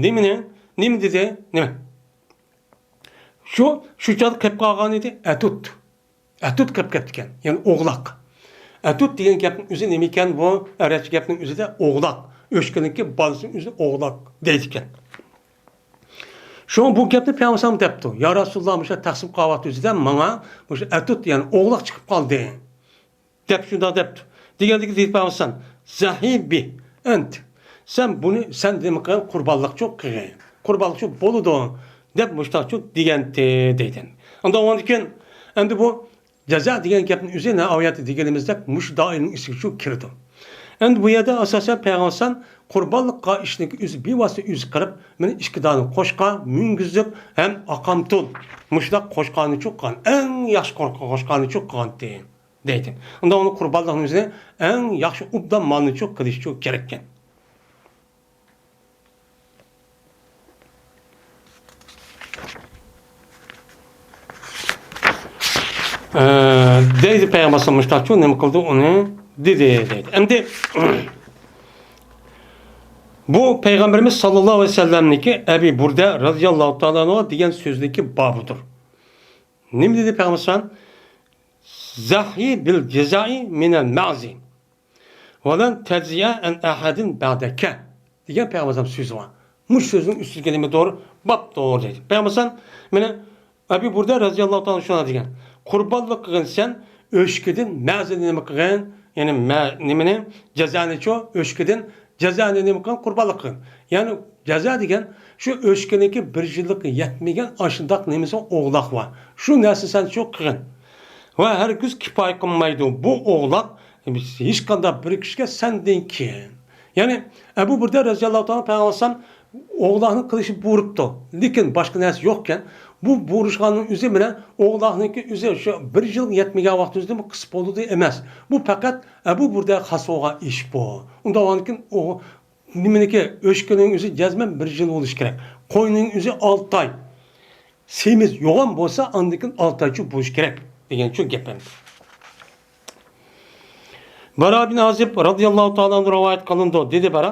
نېمىنى؟ نېمە دېدى؟ نېمە؟ شۇ، شۇ چاغدا قېلىپ قالغان ئىدى، ئەتۇت. ئەتۇت قېلىپ كەپتىكەن، يەنى ئوغلاق. ئەتۇت دېگەن گەپنىڭ ئۆزى نېمە ئىكەن بۇ؟ ئەرەبچە گەپنىڭ ئۆزىدە ئوغلاق. ئۆچكىنىڭكى بالىسىنىڭ ئۆزىنى ئوغلاق دەيدىكەن. شۇڭا بۇ گەپنى پەيغەمبەر دەپتۇ. يا رەسۇلاللا، مۇشۇ تەقسىم قىلىۋاتىدۇ دېسە، ماڭا مۇشۇ ئەتۇت، يەنى ئوغلاق چىقىپ قالدى. دەپ شۇنداق دەپتۇ. دېگەندىكى دېيىپ بەرسەم، زەھى بى ئەنت. سەن بۇنى، سەن نېمە قىلغىن؟ قۇربانلىقچۇ قىلغىن. قۇربانلىقچۇ بولىدۇ دەپ مۇشتاقچۇ دېگەنتى دەيدۇ. ئاندىن ئۇنىڭدىن كېيىن ئەمدى بۇ جازا دېگەن گەپنىڭ ئۆزى نەۋايەتتە دېگىنىمىزدەك مۇشۇ دائىرىنىڭ ئىچىگىچۇ كىرىدۇ. ئەمدى بۇ يەردە ئاساسەن پەيغەمبەر قۇربانلىق قىلغان ئىشنىڭ ئۆزى بىۋاسىتە ئۆزى قىلىپ، مانا ئىككى دانە قوچقار، مۈڭگۈزلۈك ھەم ئاقامتۇل مۇشۇنداق قوچقارنىچۇ قىلغان، ئەڭ ياخشى قوچقارنىچۇ قىلغانتى. دەيدۇ. ئۇندا ئۇنى قۇربانلىقنىڭ ئۆزىنى ئەڭ ياخشى ئوبدان مالنىچۇ قىلىشچۇ كېرەككەن. ئە، دەيدۇ پەيغەمبەر ساللاللاھۇ ئەلەيھى ۋەسەللەم مۇشتاقچۇ نېمە قىلدى ئۇنى دېدى دەيدۇ. ئەمدى بۇ پەيغەمبىرىمىز ساللاللاھۇ ئەلەيھى ۋەسەللەمنىڭكى ئەبى بۇردە رازىياللاھۇ تائالا ئەنھۇ دېگەن سۆزىنىڭكى بابىدۇر. نېمە دېدى پەيغەمبەر ساللاللاھۇ ئەلەيھى ۋەسەللەم؟ زەھي بىل جەزائى مىنەل مەغزى ۋەلەن تەجزىئە ئەن ئەھەدىن بەدەكە دېگەن پەيغەمبەر سۆزى بار. مۇشۇ سۆزنىڭ ئۈستىدىكى نېمە دور؟ باب دور دەيدۇ. پەيغەمبەر مېنى ئەبۇ بۇردە رەزىياللاھۇ تائالا شۇنداق دېگەن. قۇربانلىق قىلغىن سەن ئۆچكىدىن مەزىنى نېمە قىلغىن؟ يەنى مە-، نېمىنى؟ جەزانىچۇ ئۆچكىدىن جازانى نېمە قىلغان؟ قۇربانلىق قىلغان. يەنى جازا دېگەن شۇ ئۆچكىنىڭكى بىر يىللىقى يەتمىگەن ئاشۇنداق نېمىسى ئوغلاق بار. شۇ نەرسىنى سەن شۇ قىلغىن. ۋە ھەرگىز كۇپايە قىلمايدۇ بۇ ئوغلاق ھېچقانداق بىر كىشىگە سەندىن كېيىن. يەنى ئەبۇ بۇردە رەزىياللاھۇ تائالا پەيغەمبەر ئەلەيھىسسالام ئوغلاقنى قىلىشنى بۇيرۇپتۇ. لېكىن باشقا نەرسە يوقكەن. بۇ بۇرۇشقاننىڭ ئۆزى بىلەن ئوغلاقنىڭكى ئۆزى شۇ بىر يىلغا يەتمىگەن ۋاقتىمىزدا بۇ قىس بولىدۇ ئەمەس. بۇ پەقەت ئەبۇ بۇردە خاس بولغان ئىش بۇ. ئۇنداق بولغاندىكىن ئۇ نېمىنىكى، ئۆچكىنىڭ ئۆزى جەزمەن بىر يىل بولۇشى كېرەك. قوينىڭ ئۆزى ئالتە ئاي. سېمىز يوغان بولسا، ئاندىن كېيىن ئالتە ئايچە بولۇشى كېرەك دېگەن شۇ گەپ ئەمدى. بارا بىن ئازىب رازىياللاھۇ تائالا ئەنھۇ رىۋايەت قىلىنىدۇ. دېدى بارا،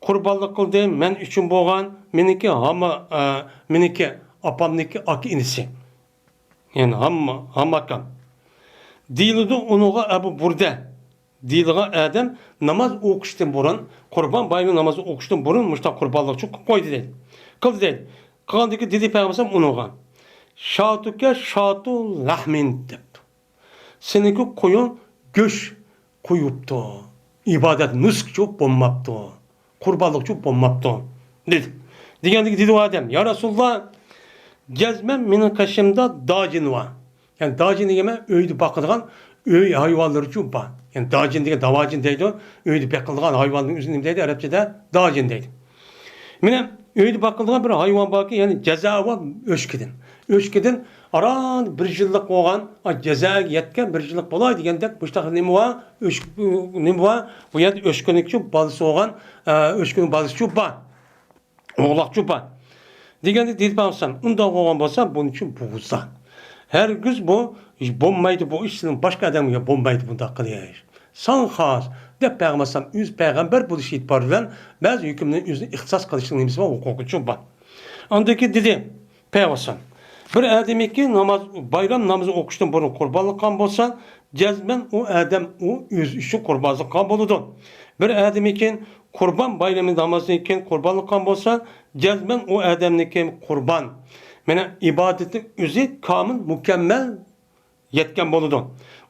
قۇربانلىق قىلدىم مەن ئۈچۈن بولغان مېنىڭكى ھاما، ئە، مېنىڭكى ئاپامنىڭكى ئاكا ئىنىسى. يەنى ھامما، ھامما ئاكام. دېيىلىدۇ ئۇنىڭغا ئەبۇ بۇردە دېيىلغان ئادەم ناماز ئوقۇشتىن بۇرۇن، قۇربان بايرىمى نامازى ئوقۇشتىن بۇرۇن مۇشۇنداق قۇربانلىقچۇ قىلىپ قويدى دەيدۇ. قىلدى دەيدۇ. قىلغاندىن كېيىن دېدى پەيغەمبەر ئۇنىڭغا، شاتۇكە شاتۇ لەھمىن دەپتۇ. سېنىڭكى قويۇڭ گۆش قويۇپتۇ. ئىبادەت نۇسۇكچۇ بولماپتۇ. قۇربانلىقچۇ بولماپتۇ. دېدى. دېگەندىكى دېدى ئۇ ئادەم، يا رەسۇلاللا، جەزمەن مېنىڭ قېشىمدا داجىن بار. يەنى داجىن دېگەن ئۆيدە باقىدىغان ئۆي ھايۋانلىرىچۇ بار. يەنى داجىن دېگەن داۋاجىن دەيدۇ. ئۆيدە بېقىلىدىغان ھايۋاننىڭ ئۆزىنى نېمە دەيدۇ ئەرەبچىدە؟ داجىن دەيدۇ. مانا ئۆيدە باقىدىغان بىر ھايۋان باركى، يەنى جەزا بار ئۆچكىدىن. ئۆچكىدىن ئاران بىر يىللىق بولغان، ئا، جەزاگە يەتكەن بىر يىللىق بولاي دېگەندەك مۇشتاق نېمە بار؟ ئۆچ-، نېمە بار؟ بۇ يەردە ئۆچكىنىڭچۇ بالىسى بولغان، ئا، ئۆچكىنىڭ بالىسىچۇ بار. ئوغلاقچۇ بار. دېگەندە دېدى پەيغەمبەر، ئۇنداق بولغان بولسا، بۇنىڭ ئۈچۈن بوغۇزلا. ھەرگىز بۇ بولمايدۇ، بۇ ئىش سېنىڭ باشقا ئادەمگە بولمايدۇ بۇنداق قىلىش. ساڭا خاس، دەپ پەيغەمبەر ئەلەيھىسسالام ئۆزى پەيغەمبەر بولۇش ئېتىبارى بىلەن بەزى ھۆكۈمنى ئۆزىنى ئىختىساس قىلىشنىڭ نېمىسى بار، ھوقۇقىچۇ بار. ئاندىن كېيىن دېدى پەيغەمبەر ئەلەيھىسسالام، بىر ئادەمكى ناماز، بايرام نامىزى ئوقۇشتىن بۇرۇن قۇربانلىق قىلغان بولسا، جەزمەن ئۇ ئادەم ئۇ ئۆزى ئۈچۈن قۇربانلىق قىلغان بولىدۇ. بىر ئادەمكى قۇربان بايرىمى نامازىدىن كېيىن قۇربانلىق قىلغان بولسا، جەزمەن ئۇ ئادەمنىڭكى قۇربان، مانا ئىبادىتى ئۆزى كامىل، مۇكەممەل يەتكەن بولىدۇ.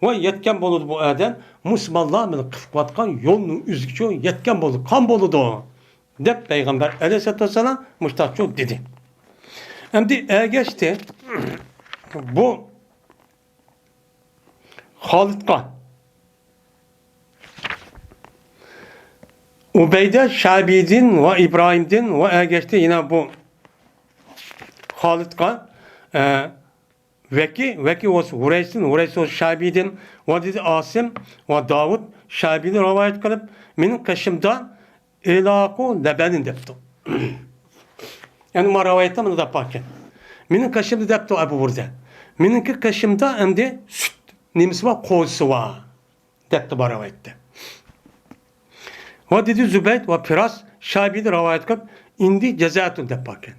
ۋە يەتكەن بولىدۇ بۇ ئادەم مۇسۇلمانلار بىلەن قىلىۋاتقان يولنىڭ ئۆزىگىچۇ يەتكەن بولىدۇ، قىلغان بولىدۇ، دەپ پەيغەمبەر ئەلەيھىسسالاتۇ ۋەسسالام مۇشتاقچۇ دېدى. ئەمدى ئەگەشتى بۇ خالىدقا. ئۇبەيدە شەبىدىن ۋە ئىبراھىمدىن ۋە ئەگەشتى يەنە بۇ خالىدقا، ئە، ۋەكى، ۋەكى ۋە ھۇرەيسىن، ھۇرەيس ۋە شەبىدىن ۋە دېدى ئاسىم ۋە داۋۇد شەبىدىن رىۋايەت قىلىپ، مېنىڭ قېشىمدا ئىلاقۇ لەبەنىن دەپتۇ. يەنى ما رىۋايەتتە مۇنداق باركەن. مېنىڭ قېشىمدا دەپتۇ ئەبۇ بۇردە. مېنىڭكى قېشىمدا ئەمدى سۈت نېمىسى بار، قوزىسى بار، دەپتۇ ما رىۋايەتتە. ۋە دېدى زۇبەيد ۋە پىراس شەبىدىن رىۋايەت قىلىپ، ئىندى جەزەتۇن دەپ باركەن.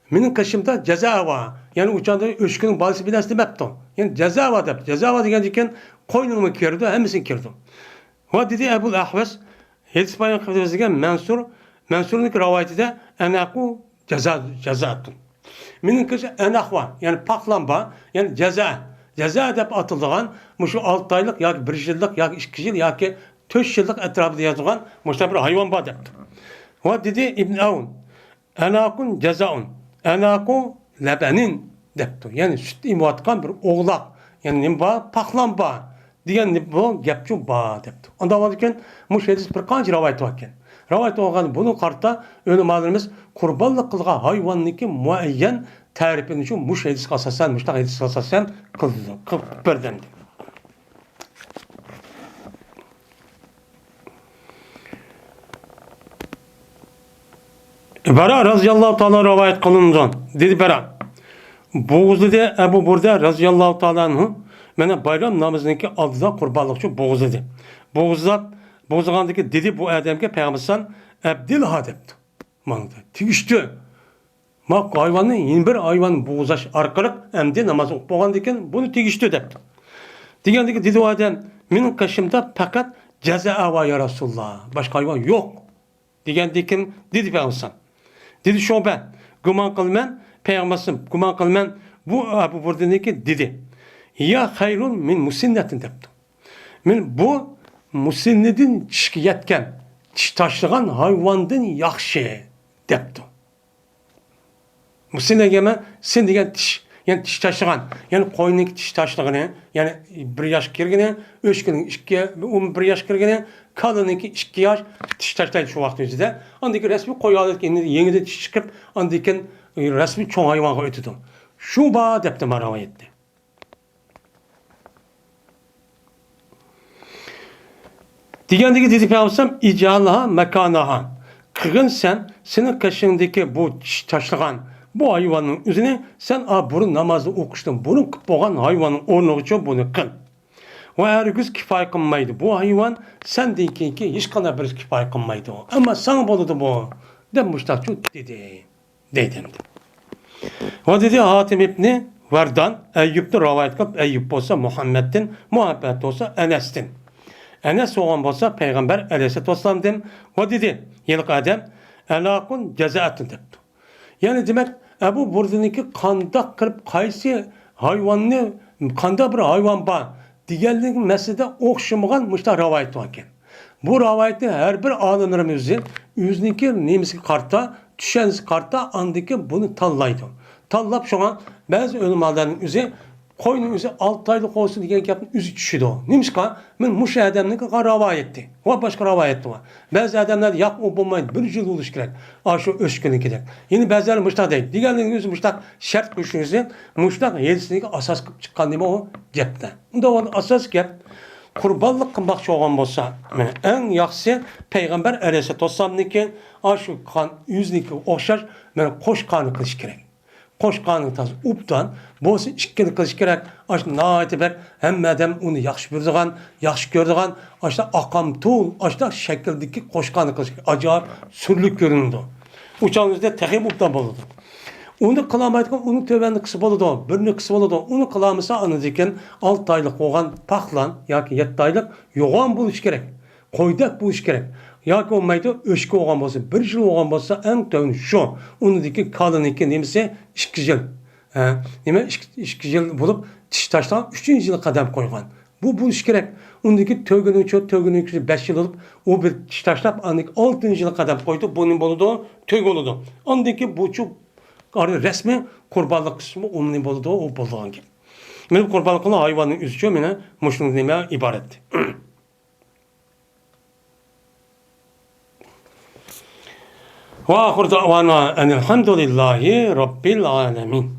مېنىڭ قېشىمدا جەزا بار. يەنى ئۇ چاغدا ئۆچكىنىڭ بالىسى بىلەن دېمەپتۇ. يەنى جەزا بار دەپتۇ. جەزا بار دېگەندىن كېيىن قوينىڭمۇ كىرىدۇ، ھەممىسىگە كىرىدۇ. ۋە دېدى ئەبۇل ئەھۋەس، ھەدىس بايان قىلىپ بەرگەن مەنسۇر، مەنسۇرنىڭكى رىۋايىتىدە ئەنەقۇ جەزا، جەزاتۇن. مېنىڭكىسى ئەنەق بار، يەنى پاقلان بار، يەنى جەزا، جەزا دەپ ئاتىلىدىغان مۇشۇ ئالتە ئايلىق ياكى بىر يىللىق ياكى ئىككى يىل ياكى تۆت يىللىق ئەتراپىدا ياتىدىغان مۇشۇنداق بىر ھايۋان بار دەپتۇ. ۋە دېدى ئىبن ئەۋن، ئەناقۇن جەزائۇن، ئەناقۇ لەبەنىن دەپتۇ. يەنى سۈت ئېمىۋاتقان بىر ئوغلاق، يەنى نېمە بار؟ پاقلان بار دېگەن بۇ گەپچۇ بار دەپتۇ. ئانداق بولغاندىكىن مۇشۇ ھەدىس بىر قانچە رىۋايەت باركەن. رىۋايەت بولغان بۇنىڭغا قارىتا ئۆلىمالىرىمىز قۇربانلىق قىلغان ھايۋاننىڭكى مۇئەييەن تەرىپىنى شۇ مۇشۇ ھەدىسكە ئاساسەن، مۇشۇنداق ھەدىسكە ئاساسەن قىلىدۇ، قىلىپ بەردى ئەمدى. بەرا رازىياللاھۇ تائالا رىۋايەت قىلىنىدۇ. دېدى بەرا، بوغۇزلىدى ئەبۇ بۇردە رازىياللاھۇ تائالا ئەنھۇ، مانا بايرام نامىزىنىڭكى ئالدىدا قۇربانلىقچۇ بوغۇزلىدى. بوغۇزلاپ، بوغۇزلىغاندىكى دېدى بۇ ئادەمگە پەيغەمبەر ئەلەيھىسسالام، ئەبدىلھا دەپتۇ. ماڭدى. تېگىشتى. ما ھايۋاننى يەنە بىر ھايۋان بوغۇزلاش ئارقىلىق ئەمدى ناماز ئوقۇپ بولغاندىن كېيىن بۇنى تېگىشتى دەپتۇ. دېگەندىكى دېدى ئۇ ئادەم، مېنىڭ قېشىمدا پەقەت جەزا بار يا رەسۇلاللا، باشقا ھايۋان يوق. دېگەندىكىن دېدى پەيغەمبەر ئەلەيھىسسالام. دېدى شۇبە، گۇمان قىلىمەن، پەيغەمبەر ئەلەيھىسسالام، گۇمان قىلىمەن، بۇ ئەبۇ بۇردىنىڭكى دېدى. يا خەيرۇن مىن مۇسىننەتىن دەپتۇ. مەن بۇ مۇسىننىدىن چىشكە يەتكەن، چىش تاشلىغان ھايۋاندىن ياخشى دەپتۇ. مۇسىننە دېگەن سىن دېگەن چىش، يەنى چىش تاشلىغان، يەنى قوينىڭكى چىش تاشلىغىنى، يەنى بىر ياشقا كىرگىنى، ئۆچكىنىڭ ئىككى، ئون بىر ياشقا كىرگىنى، كالىنىڭكى ئىككى ياش چىش تاشلايدۇ شۇ ۋاقىت ئۆزىدە. ئاندىن كېيىن رەسمىي قوي ھالەتكە يېڭىدىن چىش چىقىپ، ئاندىن كېيىن رەسمىي چوڭ ھايۋانغا ئۆتىدۇ. شۇبا دەپتۇ ما رىۋايەتتە. دېگەندىكى دېدى پەيغەمبەر ئەلەيھىسسالام، ئىجئەلھا مەكانەھا. قىلغىن سەن، سېنىڭ قېشىڭدىكى بۇ چىش تاشلىغان بۇ ھايۋاننىڭ ئۆزىنى سەن ئا بۇرۇن نامازنى ئوقۇشتىن بۇرۇن قىلىپ بولغان ھايۋاننىڭ ئورنىغىچە بۇنى قىل. ۋە ھەرگىز كىپايە قىلمايدۇ. بۇ ھايۋان سەندىن كېيىنكى ھېچقانداق بىرسى كىپايە قىلمايدۇ. ئەمما ساڭا بولىدۇ بۇ، دەپ مۇشتاقچۇ دېدى. دەيدۇ. ۋە دېدى، ھاتىم ئىبنى ۋەردان ئەييۇبتىن رىۋايەت قىلىپ، ئەييۇب بولسا مۇھەممەدتىن، مۇھەممەد بولسا ئەنەستىن. ئەنەس بولغان بولسا پەيغەمبەر ئەلەيھىسسالاتۇ ۋەسسالامدىن. ۋە دېدى، ھېلىقى ئادەم، ئەناقۇن جەزەئەتۇن دەپتۇ. يەنى دېمەك، ئەبۇ بۇردىنىڭكى قانداق قىلىپ، قايسى ھايۋاننى، قانداق بىر ھايۋان بار دېگەنلىك مەسىلىدە ئوخشىمىغان مۇشۇنداق رىۋايەت باركەن. بۇ رىۋايەتنى ھەر بىر ئالىملىرىمىز ئۆزى، ئۆزىنىڭكى نېمىسىگە قارىتا، چۈشەنچىسىگە قارىتا ئاندىكىن بۇنى تاللايدۇ. تاللاپ شۇڭا بەزى ئۆلىمالارنىڭ ئۆزى قوينىڭ ئۆزى ئالتە ئايلىق بولسۇن دېگەن گەپنىڭ ئۆزى چۈشىدۇ. نېمىشقا؟ مەن مۇشۇ ئادەمنىڭكى رىۋايەتتى ۋە باشقا رىۋايەتتە بار. بەزى ئادەملەر ياق، ئۇ بولمايدۇ، بىر يىل بولۇشى كېرەك، ئاشۇ ئۆچكىنىڭكىدەك. يەنە بەزىلەر مۇشۇنداق دەيدۇ. دېگەنلىكىنىڭ ئۆزى مۇشۇنداق شەرت قوشۇش ئۆزى مۇشۇنداق ھەدىسنىڭكى ئاساس قىلىپ چىققان نېمە ئۇ گەپتە. ئۇندا ئاساس گەپ، قۇربانلىق قىلماقچى بولغان بولسا، مانا ئەڭ ياخشىسى پەيغەمبەر ئەلەيھىسسالاتۇ ۋەسسالامنىڭكى ئاشۇ قان ئۆزىنىڭكى ئوخشاش، مانا قوچقارنى قىلىش كېرەك. قوچقارنى تازا ئوبدان بولسا ئىككىنى قىلىش كېرەك. ئاشۇ ناھايىتى بەك ھەممە ئادەم ئۇنى ياخشى بىلىدىغان، ياخشى كۆرىدىغان، ئاشۇنداق ئاقام تول، ئاشۇنداق شەكىلدىكى قوچقارنى قىلىش كېرەك. ئاجايىپ سۈرلۈك كۆرۈنىدۇ. ئۇ چاغنىڭ ئۆزىدە تېخىمۇ ئوبدان بولىدۇ. ئۇنى قىلالمايدىغان، ئۇنى تۆۋەننى قىلسا بولىدۇ، بىرنى قىلسا بولىدۇ. ئۇنى قىلالمىسا، ئاندىن كېيىن ئالتە ئايلىق بولغان پاقلان ياكى يەتتە ئايلىق يوغان بولۇشى كېرەك. قويدەك بولۇشى كېرەك. ياكى بولمايدۇ، ئۆچكە بولغان بولسا، بىر يىل بولغان بولسا، ئەڭ تۆۋىنى شۇ. ئۇنىڭدىكى كالىنىڭكى نېمىسى ئىككى يىل. ھە، نېمە، ئىككى، ئىككى يىل بولۇپ، چىش تاشلىغان، ئۈچىنچى يىلى قەدەم قويغان. بۇ بولۇشى كېرەك. ئۇنىڭدىكى تۆگىنىڭ، تۆگىنىڭ بەش يىل بولۇپ، ئۇ بىر چىش تاشلاپ، ئاندىن كېيىن ئالتىنچى يىلى قەدەم قويدى، بۇ نېمە بولىدۇ؟ تۆگە بولىدۇ. ئاندىن كېيىن بۇچۇ رەسمىي قۇربانلىق قىلسىمۇ، ئۇ نېمە بولىدۇ؟ ئۇ بولىدىغان گەپ. مېنىڭ قۇربانلىق قىلغان ھايۋاننىڭ ئۆزىچۇ مېنىڭ مۇشۇنىڭ نېمە ئىبارەت. وآخر دعوانا أن الحمد لله رب العالمين.